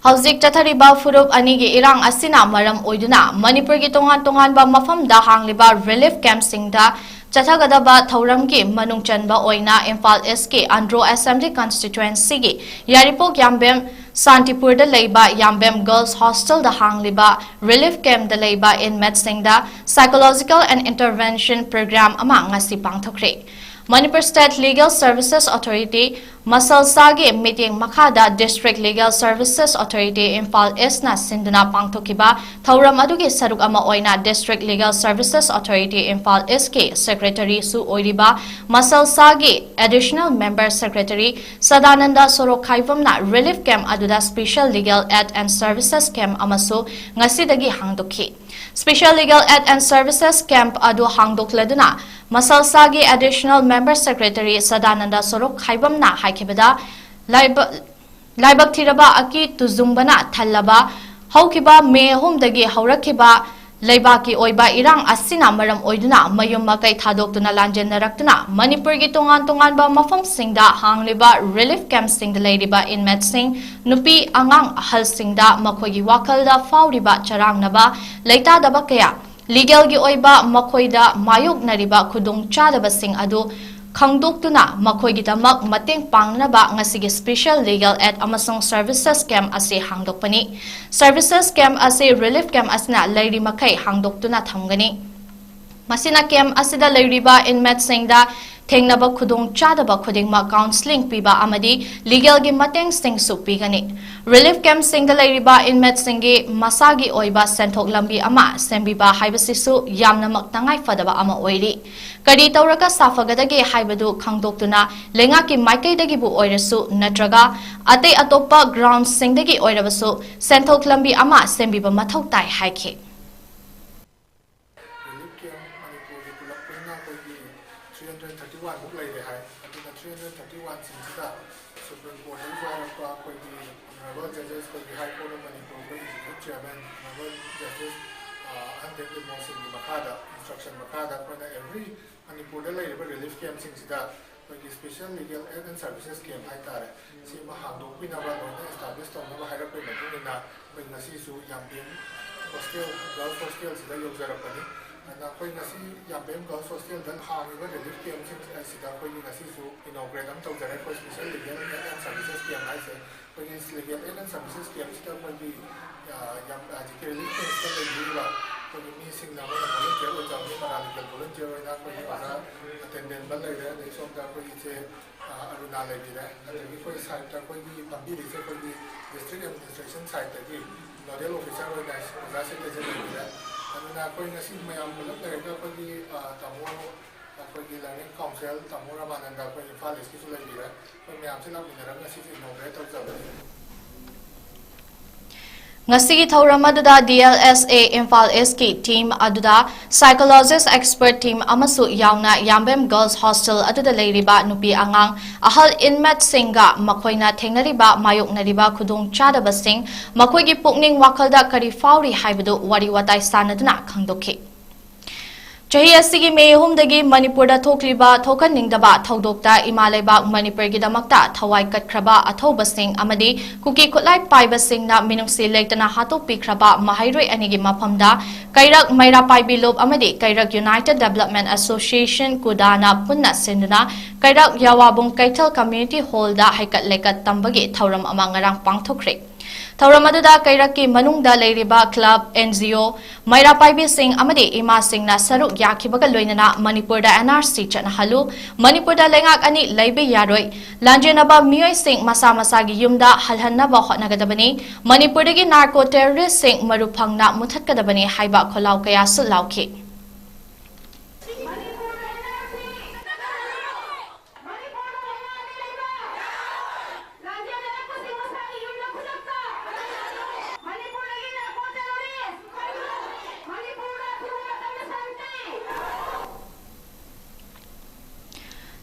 ꯍꯧꯖꯤꯛ ꯆꯠꯊꯔꯤꯕ ꯐꯨꯔꯨꯞ ꯑꯅꯤꯒꯤ ꯏꯔꯥꯡ ꯑꯁꯤꯅ ꯃꯔꯝ ꯑꯣꯏꯗꯨꯅ ꯃꯅꯤꯄꯨꯔꯒꯤ ꯇꯣꯉꯥꯟ ꯇꯣꯉꯥꯟꯕ ꯃꯐꯝꯗ ꯍꯥꯡꯂꯤꯕ relief campꯁꯤꯡꯗ ꯆꯠꯊꯒꯗꯕ ꯊꯧꯔꯝꯒꯤ ꯃꯅꯨꯡ ꯆꯟꯕ ꯑꯣꯏꯅ ꯏꯝꯐꯥꯜ ꯏꯁꯀꯤ ꯑꯟꯗ꯭ꯔꯣ Assembly Constituencyꯒꯤ ꯌꯥꯏꯔꯤꯄꯣꯛ ꯌꯥꯝꯕꯦꯝ ꯁꯥꯟꯇꯤꯄꯨꯔꯗ ꯂꯩꯕ ꯌꯥꯝꯕꯦꯝ Girls Hostelꯗ ꯍꯥꯡꯂꯤꯕ relief campꯇ ꯂꯩꯕ inmateꯁꯤꯡꯗ psychological and intervention program ꯑꯃ ꯉꯁꯤ ꯄꯥꯡꯊꯣꯛꯈ꯭ꯔꯦ꯫ Manipur State Legal Services Authority, ꯃꯁꯜꯁꯥꯒꯤ ꯃꯤꯠꯌꯦꯡ ꯃꯈꯥꯗ District Legal Services Authority Imphal ꯏꯁꯅ ꯁꯤꯟꯗꯨꯅ ꯄꯥꯡꯊꯣꯛꯈꯤꯕ ꯊꯧꯔꯝ ꯑꯗꯨꯒꯤ ꯁꯔꯨꯛ ꯑꯃ ꯑꯣꯏꯅ District Legal Services Authority Imphal ꯏꯁꯀꯤ Secretaryꯁꯨ ꯑꯣꯏꯔꯤꯕ ꯃꯁꯜꯁꯥꯒꯤ Additional Member Secretary Sadananda ꯁꯣꯔꯣꯛꯈꯥꯏꯕꯝꯅ relief camp ꯑꯗꯨꯗ Special Legal Aid and Services Camp ꯑꯃꯁꯨ ꯉꯁꯤꯗꯒꯤ ꯍꯥꯡꯗꯣꯛꯈꯤ꯫ Special Legal Aid and Services Camp ꯑꯗꯨ ꯍꯥꯡꯗꯣꯛꯂꯗꯨꯅ ꯃꯁꯜꯁꯥꯒꯤ Additional Member Secretary ꯁꯗꯥꯅꯟꯗ ꯁꯣꯔꯣꯛꯈꯥꯏꯕꯝꯅ ꯍꯥꯏꯈꯤꯕꯗ, ꯂꯥꯏꯕ-, ꯂꯥꯏꯕꯛ ꯊꯤꯔꯕ ꯑꯀꯤ ꯇꯨꯖꯨꯡꯕꯅ ꯊꯜꯂꯕ ꯍꯧꯈꯤꯕ ꯃꯦ ꯑꯍꯨꯝꯗꯒꯤ ꯍꯧꯔꯛꯈꯤꯕ ꯂꯩꯕꯥꯛꯀꯤ ꯑꯣꯏꯕ ꯏꯔꯥꯡ ꯑꯁꯤꯅ ꯃꯔꯝ ꯑꯣꯏꯗꯨꯅ ꯃꯌꯨꯝ ꯃꯀꯩ ꯊꯥꯗꯣꯛꯇꯨꯅ ꯂꯥꯟꯖꯦꯟꯅꯔꯛꯇꯨꯅ ꯃꯅꯤꯄꯨꯔꯒꯤ ꯇꯣꯉꯥꯟ ꯇꯣꯉꯥꯟꯕ ꯃꯐꯝꯁꯤꯡꯗ ꯍꯥꯡꯂꯤꯕ relief campꯁꯤꯡꯗ ꯂꯩꯔꯤꯕ inmateꯁꯤꯡ, ꯅꯨꯄꯤ, ꯑꯉꯥꯡ, ꯑꯍꯜꯁꯤꯡꯗ ꯃꯈꯣꯏꯒꯤ ꯋꯥꯈꯜꯗ ꯐꯥꯎꯔꯤꯕ ꯆꯔꯥꯡꯅꯕ, ꯂꯩꯇꯥꯗꯕ ꯀꯌꯥ, legalꯒꯤ ꯑꯣꯏꯕ ꯃꯈꯣꯏꯗ ꯃꯥꯌꯣꯛꯅꯔꯤꯕ ꯈꯨꯗꯣꯡꯆꯥꯗꯕꯁꯤꯡ ꯑꯗꯨ ꯈꯪꯗꯣꯛꯇꯨꯅ ꯃꯈꯣꯏꯒꯤꯗꯃꯛ ꯃꯇꯦꯡ ꯄꯥꯡꯅꯕ ꯉꯁꯤꯒꯤ Special Legal Aid ꯑꯃꯁꯨꯡ Services Camp ꯑꯁꯤ ꯍꯥꯡꯗꯣꯛꯄꯅꯤ꯫ Services Camp ꯑꯁꯤ relief camp ꯑꯁꯤꯅ ꯂꯩꯔꯤ ꯃꯈꯩ ꯍꯥꯡꯗꯣꯛꯇꯨꯅ ꯊꯝꯒꯅꯤ꯫ ꯃꯁꯤꯅ camp ꯑꯁꯤꯗ ꯂꯩꯔꯤꯕ inmateꯁꯤꯡꯗ ꯊꯦꯡꯅꯕ ꯈꯨꯗꯣꯡꯆꯥꯗꯕ ꯈꯨꯗꯤꯡꯃꯛ counselling ꯄꯤꯕ ꯑꯃꯗꯤ legalꯒꯤ ꯃꯇꯦꯡꯁꯤꯡꯁꯨ ꯄꯤꯒꯅꯤ꯫ Relief campꯁꯤꯡꯗ ꯂꯩꯔꯤꯕ inmateꯁꯤꯡꯒꯤ ꯃꯁꯥꯒꯤ ꯑꯣꯏꯕ ꯁꯦꯟꯊꯣꯛ ꯂꯝꯕꯤ ꯑꯃ ꯁꯦꯝꯕꯤꯕ ꯍꯥꯏꯕꯁꯤꯁꯨ ꯌꯥꯝꯅꯃꯛ ꯇꯉꯥꯏ ꯐꯗꯕ ꯑꯃ ꯑꯣꯏꯔꯤ꯫ ꯀꯔꯤ ꯇꯧꯔꯒ ꯁꯥꯐꯒꯗꯒꯦ ꯍꯥꯏꯕꯗꯨ ꯈꯪꯗꯣꯛꯇꯨꯅ ꯂꯩꯉꯥꯛꯀꯤ ꯃꯥꯏꯀꯩꯗꯒꯤꯕꯨ ꯑꯣꯏꯔꯁꯨ ꯅꯠꯇ꯭ꯔꯒ ꯑꯇꯩ ꯑꯇꯣꯞꯄ groundꯁꯤꯡꯗꯒꯤ ꯑꯣꯏꯔꯕꯁꯨ ꯁꯦꯟꯊꯣꯛ ꯂꯝꯕꯤ ꯑꯃ ꯁꯦꯝꯕꯤꯕ ꯃꯊꯧ ꯇꯥꯏ ꯍꯥꯏꯈꯤ꯫ Relief camp ꯃꯅꯤꯄꯨꯔꯒꯤ ꯄꯨꯂꯞ ꯄꯨꯟꯅ ꯑꯩꯈꯣꯏꯒꯤ three hundred thirty one ꯃꯨꯛ ꯂꯩꯔꯦ ꯍꯥꯏ꯫ ꯑꯗꯨꯅ three hundred thirty one ꯁꯤꯡꯁꯤꯗ Supreme Courtꯇꯒꯤꯁꯨ ꯑꯩꯈꯣꯏꯒꯤ honourable judges, ꯑꯩꯈꯣꯏꯒꯤ High Court of Manipur, ꯑꯩꯈꯣꯏ executive chairman, honourable judges ꯑꯍꯟ ꯗꯦꯕ ꯇꯤꯃꯣꯁꯤꯡꯒꯤ ꯃꯈꯥꯗ, instruction ꯃꯈꯥꯗ ꯑꯩꯈꯣꯏꯅ every ꯃꯅꯤꯄꯨꯔꯗ ꯂꯩꯔꯤꯕ relief campꯁꯤꯡꯁꯤꯗ ꯑꯩꯈꯣꯏꯒꯤ special legal aid and services camp ꯍꯥꯏꯇꯥꯔꯦ, ꯁꯤ ꯑꯃ ꯍꯥꯡꯗꯣꯛꯄꯤꯅꯕ, ꯂꯣꯏꯅ establish ꯇꯧꯅꯕ ꯍꯥꯏꯔꯛꯄꯒꯤ ꯃꯇꯨꯡ ꯏꯟꯅ ꯑꯩꯈꯣꯏ ꯉꯁꯤꯁꯨ ꯌꯥꯝꯕꯦꯝ hostel, girls hostelꯁꯤꯗ ꯌꯧꯖꯔꯛꯄꯅꯤ꯫ ꯑꯗꯨꯅ ꯑꯩꯈꯣꯏ ꯉꯁꯤ ꯌꯥꯝꯕꯦꯝ girls hostelꯗ ꯍꯥꯡꯉꯤꯕ relief campꯁꯤꯡ ꯑꯁꯤꯗ ꯑꯩꯈꯣꯏꯒꯤ ꯉꯁꯤꯁꯨ inaugurate ꯑꯃ ꯇꯧꯖꯔꯦ꯫ ꯑꯩꯈꯣꯏ special legal aid and services camp ꯍꯥꯏꯁꯦ꯫ ꯑꯩꯈꯣꯏꯒꯤ legal aid and services campꯁꯤꯗ ꯑꯩꯈꯣꯏꯒꯤ, ꯑ, ꯌꯥꯝ, ꯍꯧꯖꯤꯛꯀꯤ relief campꯁꯤꯗ ꯂꯩꯕꯤꯔꯤꯕ ꯑꯩꯈꯣꯏꯒꯤ ꯃꯤꯁꯤꯡꯅ ꯑꯩꯈꯣꯏꯅ volunteer ꯑꯣꯏꯖꯕꯅꯤ, paralegal volunteer ꯑꯣꯏꯅ ꯑꯩꯈꯣꯏꯒꯤ ꯑꯣꯖꯥ ꯑꯇꯦꯟꯗꯦꯟꯕ ꯂꯩꯔꯦ, ꯑꯗꯩ ꯁꯣꯝꯗ ꯑꯩꯈꯣꯏꯒꯤ ꯏꯆꯦ, ꯑ, ꯑꯔꯨꯅꯥ ꯂꯩꯕꯤꯔꯦ, ꯑꯗꯒꯤ ꯑꯩꯈꯣꯏ sideꯇ ꯑꯩꯈꯣꯏꯒꯤ ꯄꯥꯡꯕꯤꯔꯤꯁꯦ ꯑꯩꯈꯣꯏꯒꯤ district administration sideꯇꯒꯤ nodal officer ꯑꯣꯏꯅ ꯑꯣꯖꯥ ꯁꯤꯇꯦꯖꯟ ꯂꯩꯕꯤꯔꯦ꯫ ꯑꯗꯨꯅ ꯑꯩꯈꯣꯏ ꯉꯁꯤ ꯃꯌꯥꯝ ꯄꯨꯂꯞ ꯂꯩꯔꯒ ꯑꯩꯈꯣꯏꯒꯤ, ꯑ, ꯇꯥꯃꯣ, ꯑꯩꯈꯣꯏꯒꯤ learning council ꯇꯥꯃꯣ ꯔꯃꯥꯅꯟꯗ, ꯑꯩꯈꯣꯏ ꯏꯝꯐꯥꯜ ꯏꯁꯀꯤꯁꯨ ꯂꯩꯕꯤꯔꯦ꯫ ꯑꯩꯈꯣꯏ ꯃꯌꯥꯝꯁꯤ ꯂꯥꯛꯃꯤꯟꯅꯔꯒ ꯉꯁꯤꯁꯦ inaugurate ꯇꯧꯖꯕꯅꯤ꯫ ꯉꯁꯤꯒꯤ ꯊꯧꯔꯝ ꯑꯗꯨꯗ D L S A Imphal ꯏꯁꯀꯤ team ꯑꯗꯨꯗ psychologist expert team ꯑꯃꯁꯨ ꯌꯥꯎꯅ ꯌꯥꯝꯕꯦꯝ girls hostel ꯑꯗꯨꯗ ꯂꯩꯔꯤꯕ ꯅꯨꯄꯤ ꯑꯉꯥꯡ ꯑꯍꯜ inmateꯁꯤꯡꯒ ꯃꯈꯣꯏꯅ ꯊꯦꯡꯅꯔꯤꯕ ꯃꯥꯌꯣꯛꯅꯔꯤꯕ ꯈꯨꯗꯣꯡꯆꯥꯗꯕꯁꯤꯡ, ꯃꯈꯣꯏꯒꯤ ꯄꯨꯛꯅꯤꯡ ꯋꯥꯈꯜꯗ ꯀꯔꯤ ꯐꯥꯎꯔꯤ ꯍꯥꯏꯕꯗꯨ ꯋꯥꯔꯤ ꯋꯥꯇꯥꯏ ꯁꯥꯟꯅꯗꯨꯅ ꯈꯪꯗꯣꯛꯈꯤ꯫ ꯆꯍꯤ ꯑꯁꯤꯒꯤ ꯃꯦ ꯑꯍꯨꯝꯗꯒꯤ ꯃꯅꯤꯄꯨꯔꯗ ꯊꯣꯛꯂꯤꯕ ꯊꯣꯛꯍꯟꯅꯤꯡꯗꯕ ꯊꯧꯗꯣꯛꯇ ꯏꯃꯥ ꯂꯩꯕꯥꯛ ꯃꯅꯤꯄꯨꯔꯒꯤꯗꯃꯛꯇ ꯊꯋꯥꯏ ꯀꯠꯈ꯭ꯔꯕ ꯑꯊꯧꯕꯁꯤꯡ ꯑꯃꯗꯤ ꯀꯨꯀꯤ ꯈꯨꯠꯂꯥꯏ ꯄꯥꯏꯕꯁꯤꯡꯅ ꯃꯤꯅꯨꯡꯁꯤ ꯂꯩꯇꯅ ꯍꯥꯠꯇꯣꯛꯄꯤꯈ꯭ꯔꯕ ꯃꯍꯩꯔꯣꯏ ꯑꯅꯤꯒꯤ ꯃꯐꯝꯗ ꯀꯩꯔꯛ ꯃꯩꯔꯥ ꯄꯥꯏꯕꯤ ꯂꯨꯞ ꯑꯃꯗꯤ ꯀꯩꯔꯛ United Development Association, ꯀꯨꯗꯥꯅ ꯄꯨꯟꯅ ꯁꯤꯟꯗꯨꯅ ꯀꯩꯔꯛ ꯌꯥꯋꯥꯕꯨꯡ ꯀꯩꯊꯦꯜ community hallꯗ ꯍꯩꯀꯠ ꯂꯩꯀꯠ ꯇꯝꯕꯒꯤ ꯊꯧꯔꯝ ꯑꯃ ꯉꯔꯥꯡ ꯄꯥꯡꯊꯣꯛꯈ꯭ꯔꯦ꯫ ꯊꯧꯔꯝ ꯑꯗꯨꯗ ꯀꯩꯔꯛꯀꯤ ꯃꯅꯨꯡꯗ ꯂꯩꯔꯤꯕ club, N G O, ꯃꯩꯔꯥ ꯄꯥꯏꯕꯤꯁꯤꯡ ꯑꯃꯗꯤ ꯏꯃꯥꯁꯤꯡꯅ ꯁꯔꯨꯛ ꯌꯥꯈꯤꯕꯒ ꯂꯣꯏꯅꯅ ꯃꯅꯤꯄꯨꯔꯗ N R C ꯆꯠꯅꯍꯜꯂꯨ, ꯃꯅꯤꯄꯨꯔꯗ ꯂꯩꯉꯥꯛ ꯑꯅꯤ ꯂꯩꯕ ꯌꯥꯔꯣꯏ, ꯂꯥꯟꯖꯦꯟꯅꯕ ꯃꯤꯑꯣꯏꯁꯤꯡ ꯃꯁꯥ ꯃꯁꯥꯒꯤ ꯌꯨꯝꯗ ꯍꯜꯍꯟꯅꯕ ꯍꯣꯠꯅꯒꯗꯕꯅꯤ, ꯃꯅꯤꯄꯨꯔꯗꯒꯤ narco terroristꯁꯤꯡ ꯃꯔꯨ ꯐꯪꯅ ꯃꯨꯊꯠꯀꯗꯕꯅꯤ ꯍꯥꯏꯕ ꯈꯣꯜꯂꯥꯎ ꯀꯌꯥꯁꯨ ꯂꯥꯎꯈꯤ꯫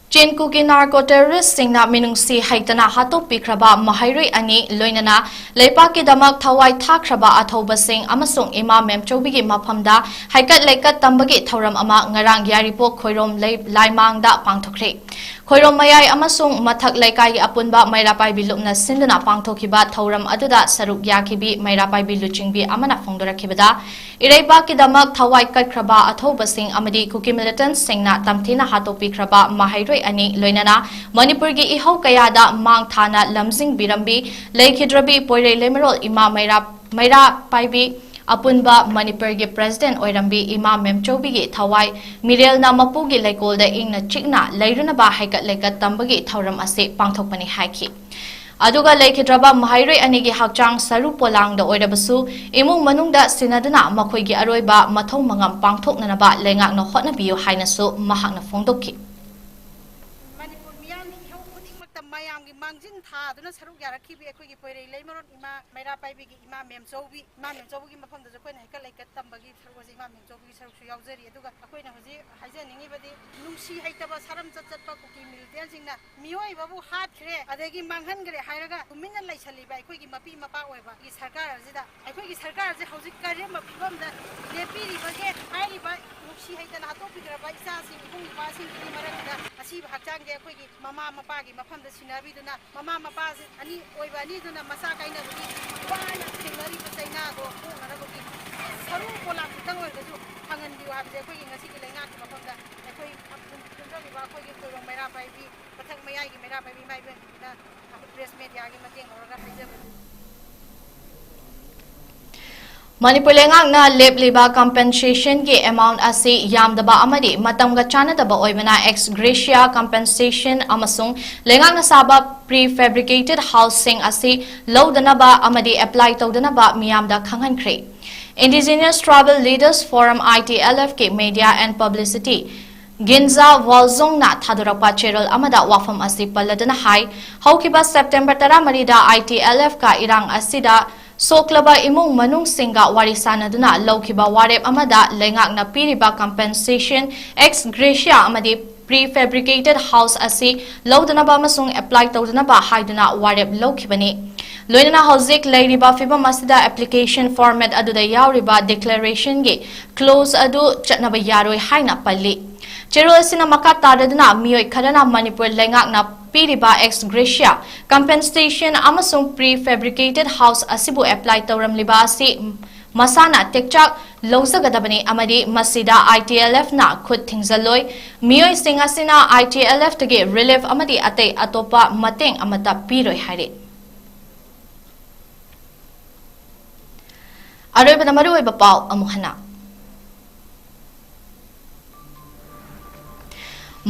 ꯆꯤꯟ ꯀꯨꯀꯤ ꯅꯥꯔꯀꯣ ꯇꯦꯔꯣꯔꯤꯁꯁꯤꯡꯅ ꯃꯤꯅꯨꯡꯁꯤ ꯍꯩꯇꯅ ꯍꯥꯠꯇꯣꯛꯄꯤꯈ꯭ꯔꯕ ꯃꯍꯩꯔꯣꯏ ꯑꯅꯤ, ꯂꯣꯏꯅꯅ ꯂꯩꯄꯥꯛꯀꯤꯗꯃꯛ ꯊꯋꯥꯏ ꯊꯥꯈ꯭ꯔꯕ ꯑꯊꯧꯕꯁꯤꯡ ꯑꯃꯁꯨꯡ ꯏꯃꯥ ꯃꯦꯝꯆꯧꯕꯤꯒꯤ ꯃꯐꯝꯗ ꯍꯩꯀꯠ ꯂꯩꯀꯠ ꯇꯝꯕꯒꯤ ꯊꯧꯔꯝ ꯑꯃ ꯉꯔꯥꯡ ꯌꯥꯏꯔꯤꯄꯣꯛ ꯈꯣꯏꯔꯣꯝ ꯂꯩ-, ꯂꯥꯏꯃꯥꯡꯗ ꯄꯥꯡꯊꯣꯛꯈ꯭ꯔꯦ꯫ ꯈꯣꯏꯔꯣꯝ ꯃꯌꯥꯏ ꯑꯃꯁꯨꯡ ꯃꯊꯛ ꯂꯩꯀꯥꯏꯒꯤ ꯑꯄꯨꯟꯕ ꯃꯩꯔꯥ ꯄꯥꯏꯕꯤ ꯂꯨꯞꯅ ꯁꯤꯟꯗꯨꯅ ꯄꯥꯡꯊꯣꯛꯈꯤꯕ ꯊꯧꯔꯝ ꯑꯗꯨꯗ ꯁꯔꯨꯛ ꯌꯥꯈꯤꯕꯤ ꯃꯩꯔꯥ ꯄꯥꯏꯕꯤ ꯂꯨꯆꯤꯡꯕꯤ ꯑꯃꯅ ꯐꯣꯡꯗꯣꯔꯛꯈꯤꯕꯗ, ꯏꯔꯩꯕꯥꯛꯀꯤꯗꯃꯛ ꯊꯋꯥꯏ ꯀꯠꯈ꯭ꯔꯕ ꯑꯊꯧꯕꯁꯤꯡ ꯑꯃꯗꯤ ꯀꯨꯀꯤ ꯃꯤꯂꯤꯇꯦꯟꯠꯁꯤꯡꯅ ꯇꯝꯊꯤꯅ ꯍꯥꯠꯇꯣꯛꯄꯤꯈ꯭ꯔꯕ ꯃꯍꯩꯔꯣꯏ ꯑꯅꯤ, ꯂꯣꯏꯅꯅ ꯃꯅꯤꯄꯨꯔꯒꯤ ꯏꯍꯧ ꯀꯌꯥꯗ ꯃꯥꯡ ꯊꯥꯅ ꯂꯝꯖꯤꯡꯕꯤꯔꯝꯕꯤ ꯂꯩꯈꯤꯗ꯭ꯔꯕꯤ ꯄꯣꯏꯔꯩ ꯂꯩꯃꯔꯣꯜ ꯏꯃꯥ ꯃꯩꯔꯥ, ꯃꯩꯔꯥ ꯄꯥꯏꯕꯤ ꯑꯄꯨꯟꯕ ꯃꯅꯤꯄꯨꯔꯒꯤ ꯄ꯭ꯔꯦꯁꯤꯗꯦꯟꯠ ꯑꯣꯏꯔꯝꯕꯤ ꯏꯃꯥ ꯃꯦꯝꯆꯧꯕꯤꯒꯤ ꯊꯋꯥꯏ ꯃꯤꯔꯦꯜꯅ ꯃꯄꯨꯒꯤ ꯂꯩꯀꯣꯜꯗ ꯏꯪꯅ ꯆꯤꯛꯅ ꯂꯩꯔꯨꯅꯕ ꯍꯩꯀꯠ ꯂꯩꯀꯠ ꯇꯝꯕꯒꯤ ꯊꯧꯔꯝ ꯑꯁꯤ ꯄꯥꯡꯊꯣꯛꯄꯅꯤ ꯍꯥꯏꯈꯤ꯫ ꯑꯗꯨꯒ ꯂꯩꯈꯤꯗ꯭ꯔꯕ ꯃꯍꯩꯔꯣꯏ ꯑꯅꯤꯒꯤ ꯍꯛꯆꯥꯡ ꯁꯔꯨ ꯄꯣꯂꯥꯡꯗ ꯑꯣꯏꯔꯕꯁꯨ ꯏꯃꯨꯡ ꯃꯅꯨꯡꯗ ꯁꯤꯟꯅꯗꯨꯅ ꯃꯈꯣꯏꯒꯤ ꯑꯔꯣꯏꯕ ꯃꯊꯧ ꯃꯉꯝ ꯄꯥꯡꯊꯣꯛꯅꯅꯕ ꯂꯩꯉꯥꯛꯅ ꯍꯣꯠꯅꯕꯤꯌꯨ ꯍꯥꯏꯅꯁꯨ ꯃꯍꯥꯛꯅ ꯐꯣꯡꯗꯣꯛꯈꯤ꯫ ꯃꯅꯤꯄꯨꯔ ꯃꯤꯌꯥꯝꯒꯤ ꯏꯍꯧ ꯈꯨꯗꯤꯡꯃꯛꯇ ꯃꯌꯥꯝꯒꯤ ꯃꯥꯡꯖꯤꯟ ꯊꯥꯗꯨꯅ ꯁꯔꯨꯛ ꯌꯥꯔꯛꯈꯤꯕꯤ ꯑꯩꯈꯣꯏꯒꯤ ꯄꯣꯏꯔꯩ ꯂꯩꯃꯔꯣꯟ ꯏꯃꯥ ꯃꯩꯔꯥ ꯄꯥꯏꯕꯤꯒꯤ ꯏꯃꯥ ꯃꯦꯝꯆꯧꯕꯤ, ꯏꯃꯥ ꯃꯦꯝꯆꯧꯕꯤꯒꯤ ꯃꯐꯝꯗꯁꯨ ꯑꯩꯈꯣꯏꯅ ꯍꯩꯀꯠ ꯂꯩꯀꯠ ꯇꯝꯕꯒꯤ ꯁꯔꯨꯛ ꯑꯁꯤ ꯏꯃꯥ ꯃꯦꯝꯆꯧꯕꯤꯒꯤ ꯁꯔꯨꯛꯁꯨ ꯌꯥꯎꯖꯔꯤ꯫ ꯑꯗꯨꯒ ꯑꯩꯈꯣꯏꯅ ꯍꯧꯖꯤꯛ ꯍꯥꯏꯖꯅꯤꯡꯉꯤꯕꯗꯤ, ꯅꯨꯡꯁꯤ ꯍꯩꯇꯕ ꯁꯔꯝ ꯆꯠ ꯆꯠꯄ ꯀꯨꯀꯤ ꯃꯤꯂꯤꯇꯦꯟꯁꯤꯡꯅ ꯃꯤꯑꯣꯏꯕꯕꯨ ꯍꯥꯠꯈ꯭ꯔꯦ, ꯑꯗꯒꯤ ꯃꯥꯡꯍꯟꯈ꯭ꯔꯦ ꯍꯥꯏꯔꯒ ꯇꯨꯃꯤꯟꯅ ꯂꯩꯁꯜꯂꯤꯕ ꯑꯩꯈꯣꯏꯒꯤ ꯃꯄꯤ ꯃꯄꯥ ꯑꯣꯏꯕꯒꯤ ꯁꯔꯀꯥꯔ ꯑꯁꯤꯗ, ꯑꯩꯈꯣꯏꯒꯤ ꯁꯔꯀꯥꯔ ꯑꯁꯤ ꯍꯧꯖꯤꯛ ꯀꯔꯝꯕ ꯐꯤꯕꯝꯗ ꯂꯦꯞꯄꯤꯔꯤꯕꯒꯦ ꯍꯥꯏꯔꯤꯕ ꯅꯨꯡꯁꯤ ꯍꯩꯇꯅ ꯍꯥꯠꯇꯣꯛꯄꯤꯈ꯭ꯔꯕ ꯏꯆꯥꯁꯤꯡ, ꯏꯕꯨꯡ ꯏꯄ꯭ꯋꯥꯁꯤꯡꯒꯤ ꯃꯔꯛꯇ ꯑꯁꯤꯕ ꯍꯛꯆꯥꯡꯁꯦ ꯑꯩꯈꯣꯏꯒꯤ ꯃꯃꯥ ꯃꯄꯥꯒꯤ ꯃꯐꯝꯗ ꯁꯤꯟꯅꯕꯤꯗꯨꯅ, ꯃꯃꯥ ꯃꯄꯥ ꯑꯅꯤ ꯑꯣꯏꯕ ꯑꯅꯤꯗꯨꯅ ꯃꯆꯥ ꯀꯥꯏꯅꯕꯒꯤ ꯋꯥꯅ ꯊꯦꯡꯅꯔꯤꯕ ꯆꯩꯅꯥꯗꯣ ꯀꯣꯛꯅꯅꯕꯒꯤ ꯁꯔꯨ ꯄꯣꯂꯥꯡ ꯈꯤꯇꯪ ꯑꯣꯏꯔꯒꯁꯨ ꯐꯪꯍꯟꯕꯤꯌꯨ ꯍꯥꯏꯕꯁꯦ ꯑꯩꯈꯣꯏꯒꯤ ꯉꯁꯤꯒꯤ ꯂꯩꯉꯥꯛꯀꯤ ꯃꯐꯝꯗ ꯑꯩꯈꯣꯏ ꯄꯨꯟꯖꯔꯤꯕ ꯑꯩꯈꯣꯏꯒꯤ ꯈꯣꯏꯔꯣꯝ ꯃꯩꯔꯥ ꯄꯥꯏꯕꯤ, ꯃꯊꯛ ꯃꯌꯥꯏꯒꯤ ꯃꯩꯔꯥ ꯄꯥꯏꯕꯤ ꯏꯃꯥ ꯏꯕꯦꯟꯁꯤꯡꯁꯤꯅ ꯑꯩꯈꯣꯏ ꯄ꯭ꯔꯦꯁ ꯃꯦꯗꯤꯌꯥꯒꯤ ꯃꯇꯦꯡ ꯂꯧꯔꯒ ꯍꯥꯏꯖꯕꯅꯤ꯫ ꯃꯅꯤꯄꯨꯔ ꯂꯩꯉꯥꯛꯅ ꯂꯦꯞꯂꯤꯕ ꯀꯝꯄꯦꯟꯁꯦꯁꯟꯒꯤ ꯑꯦꯃꯥꯎꯟꯠ ꯑꯁꯤ ꯌꯥꯝꯗꯕ ꯑꯃꯗꯤ ꯃꯇꯝꯒ ꯆꯥꯟꯅꯗꯕ ꯑꯣꯏꯕꯅ, ꯑꯦꯛꯁ ꯒ꯭ꯔꯦꯁꯤꯌꯥ ꯀꯝꯄꯦꯟꯁꯦꯁꯟ ꯑꯃꯁꯨꯡ ꯂꯩꯉꯥꯛꯅ ꯁꯥꯕ ꯄ꯭ꯔꯤ ꯐꯦꯕ꯭ꯔꯤꯀꯦꯇꯦꯗ ꯍꯥꯎꯁꯁꯤꯡ ꯑꯁꯤ ꯂꯧꯗꯅꯕ ꯑꯃꯗꯤ ꯑꯦꯄ꯭ꯂꯥꯏ ꯇꯧꯗꯅꯕ ꯃꯤꯌꯥꯝꯗ ꯈꯪꯍꯟꯈ꯭ꯔꯦ꯫ Indigenous Tribal Leaders Forum, I T L F ꯀꯤ Media and Publicity ꯒꯤꯟꯖꯥ ꯋꯥꯜꯖꯣꯡꯅ ꯊꯥꯗꯣꯔꯛꯄ ꯆꯦꯔꯣꯜ ꯑꯃꯗ ꯋꯥꯐꯝ ꯑꯁꯤ ꯄꯜꯂꯗꯨꯅ ꯍꯥꯏ, ꯍꯧꯈꯤꯕ September ꯇꯔꯥꯃꯔꯤꯗ I T L F ꯀ ꯏꯔꯥꯡ ꯑꯁꯤꯗ ꯁꯣꯛꯂꯕ ꯏꯃꯨꯡ ꯃꯅꯨꯡꯁꯤꯡꯒ ꯋꯥꯔꯤ ꯁꯥꯅꯗꯨꯅ ꯂꯧꯈꯤꯕ ꯋꯥꯔꯦꯞ ꯑꯃꯗ ꯂꯩꯉꯥꯛꯅ ꯄꯤꯔꯤꯕ ꯀꯝꯄꯦꯟꯁꯦꯁꯟ, ꯑꯦꯛꯁ ꯒ꯭ꯔꯦꯁꯤꯌꯥ ꯑꯃꯗꯤ prefabricated house ꯑꯁꯤ ꯂꯧꯗꯅꯕ ꯑꯃꯁꯨꯡ apply ꯇꯧꯗꯅꯕ ꯍꯥꯏꯗꯨꯅ ꯋꯥꯔꯦꯞ ꯂꯧꯈꯤꯕꯅꯤ꯫ ꯂꯣꯏꯅꯅ ꯍꯧꯖꯤꯛ ꯂꯩꯔꯤꯕ ꯐꯤꯕꯝ ꯑꯁꯤꯗ application format ꯑꯗꯨꯗ ꯌꯥꯎꯔꯤꯕ declarationꯒꯤ clause ꯑꯗꯨ ꯆꯠꯅꯕ ꯌꯥꯔꯣꯏ ꯍꯥꯏꯅ ꯄꯜꯂꯤ꯫ ꯆꯦꯔꯣꯜ ꯑꯁꯤꯅ ꯃꯈꯥ ꯇꯥꯔꯗꯨꯅ ꯃꯤꯑꯣꯏ ꯈꯔꯅ ꯃꯅꯤꯄꯨꯔ ꯂꯩꯉꯥꯛꯅ ꯄꯤꯔꯤꯕ ex gratia compensation ꯑꯃꯁꯨꯡ prefabricated house ꯑꯁꯤꯕꯨ apply ꯇꯧꯔꯝꯂꯤꯕ ꯑꯁꯤ ꯃꯁꯥꯅ ꯇꯦꯛꯆꯥꯛ ꯂꯧꯖꯒꯗꯕꯅꯤ ꯑꯃꯗꯤ ꯃꯁꯤꯗ ITLFꯅ ꯈꯨꯠ ꯊꯤꯡꯖꯜꯂꯣꯏ꯫ ꯃꯤꯑꯣꯏꯁꯤꯡ ꯑꯁꯤꯅ ITLFꯇꯒꯤ relief ꯑꯃꯗꯤ ꯑꯇꯩ ꯑꯇꯣꯞꯄ ꯃꯇꯦꯡ ꯑꯃꯠꯇ ꯄꯤꯔꯣꯏ ꯍꯥꯏꯔꯤ꯫ ꯑꯔꯣꯏꯕꯗ ꯃꯔꯨꯑꯣꯏꯕ ꯄꯥꯎ ꯑꯃꯨꯛ ꯍꯟꯅ꯫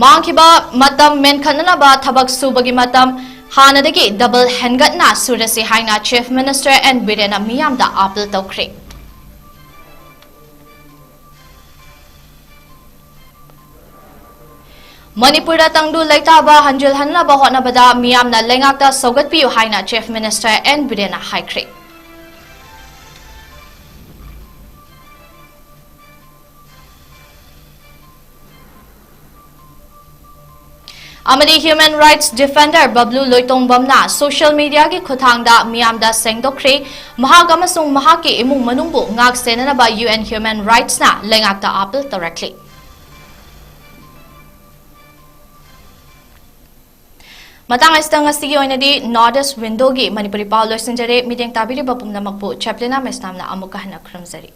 ꯃꯥꯡꯈꯤꯕ ꯃꯇꯝ ꯃꯦꯟꯈꯠꯅꯅꯕ ꯊꯕꯛ ꯁꯨꯕꯒꯤ ꯃꯇꯝ ꯍꯥꯟꯅꯗꯒꯤ double ꯍꯦꯟꯒꯠꯅ ꯁꯨꯔꯁꯤ ꯍꯥꯏꯅ Chief Minister N ꯕꯤꯔꯦꯟꯅ ꯃꯤꯌꯥꯝꯗ appeal ꯇꯧꯈ꯭ꯔꯦ꯫ ꯃꯅꯤꯄꯨꯔꯗ ꯇꯪꯗꯨ ꯂꯩꯇꯥꯕ ꯍꯟꯖꯤꯜꯍꯟꯅꯕ ꯍꯣꯠꯅꯕꯗ ꯃꯤꯌꯥꯝꯅ ꯂꯩꯉꯥꯛꯇ ꯁꯧꯒꯠꯄꯤꯌꯨ ꯍꯥꯏꯅ Chief Minister N ꯕꯤꯔꯦꯟꯅ ꯍꯥꯏꯈ꯭ꯔꯦ꯫ ꯑꯃꯗꯤ human rights defender ꯕꯕ꯭ꯂꯨ ꯂꯣꯏꯇꯣꯡꯕꯝꯅ social mediaꯒꯤ ꯈꯨꯠꯊꯥꯡꯗ ꯃꯤꯌꯥꯝꯗ ꯁꯦꯡꯗꯣꯛꯈ꯭ꯔꯦ꯫ ꯃꯍꯥꯛ ꯑꯃꯁꯨꯡ ꯃꯍꯥꯛꯀꯤ ꯏꯃꯨꯡ ꯃꯅꯨꯡꯕꯨ ꯉꯥꯛ ꯁꯦꯟꯅꯅꯕ UN human rightsꯅ ꯂꯩꯉꯥꯛꯇ appeal ꯇꯧꯔꯛꯂꯤ꯫ ꯃꯇꯥꯡ ꯑꯁꯤꯗ ꯉꯁꯤꯒꯤ ꯑꯣꯏꯅꯗꯤ North East Windowꯒꯤ ꯃꯅꯤꯄꯨꯔꯤ ꯄꯥꯎ ꯂꯣꯏꯁꯤꯟꯖꯔꯦ꯫ ꯃꯤꯠꯌꯦꯡ ꯇꯥꯕꯤꯔꯤꯕ ꯄꯨꯝꯅꯃꯛꯄꯨ ꯆꯦꯄ꯭ꯂꯤꯅꯥ ꯃꯦꯁꯅꯥꯝꯅ ꯑꯃꯨꯛꯀ ꯍꯟꯅ ꯈꯨꯔꯨꯝꯖꯔꯤ꯫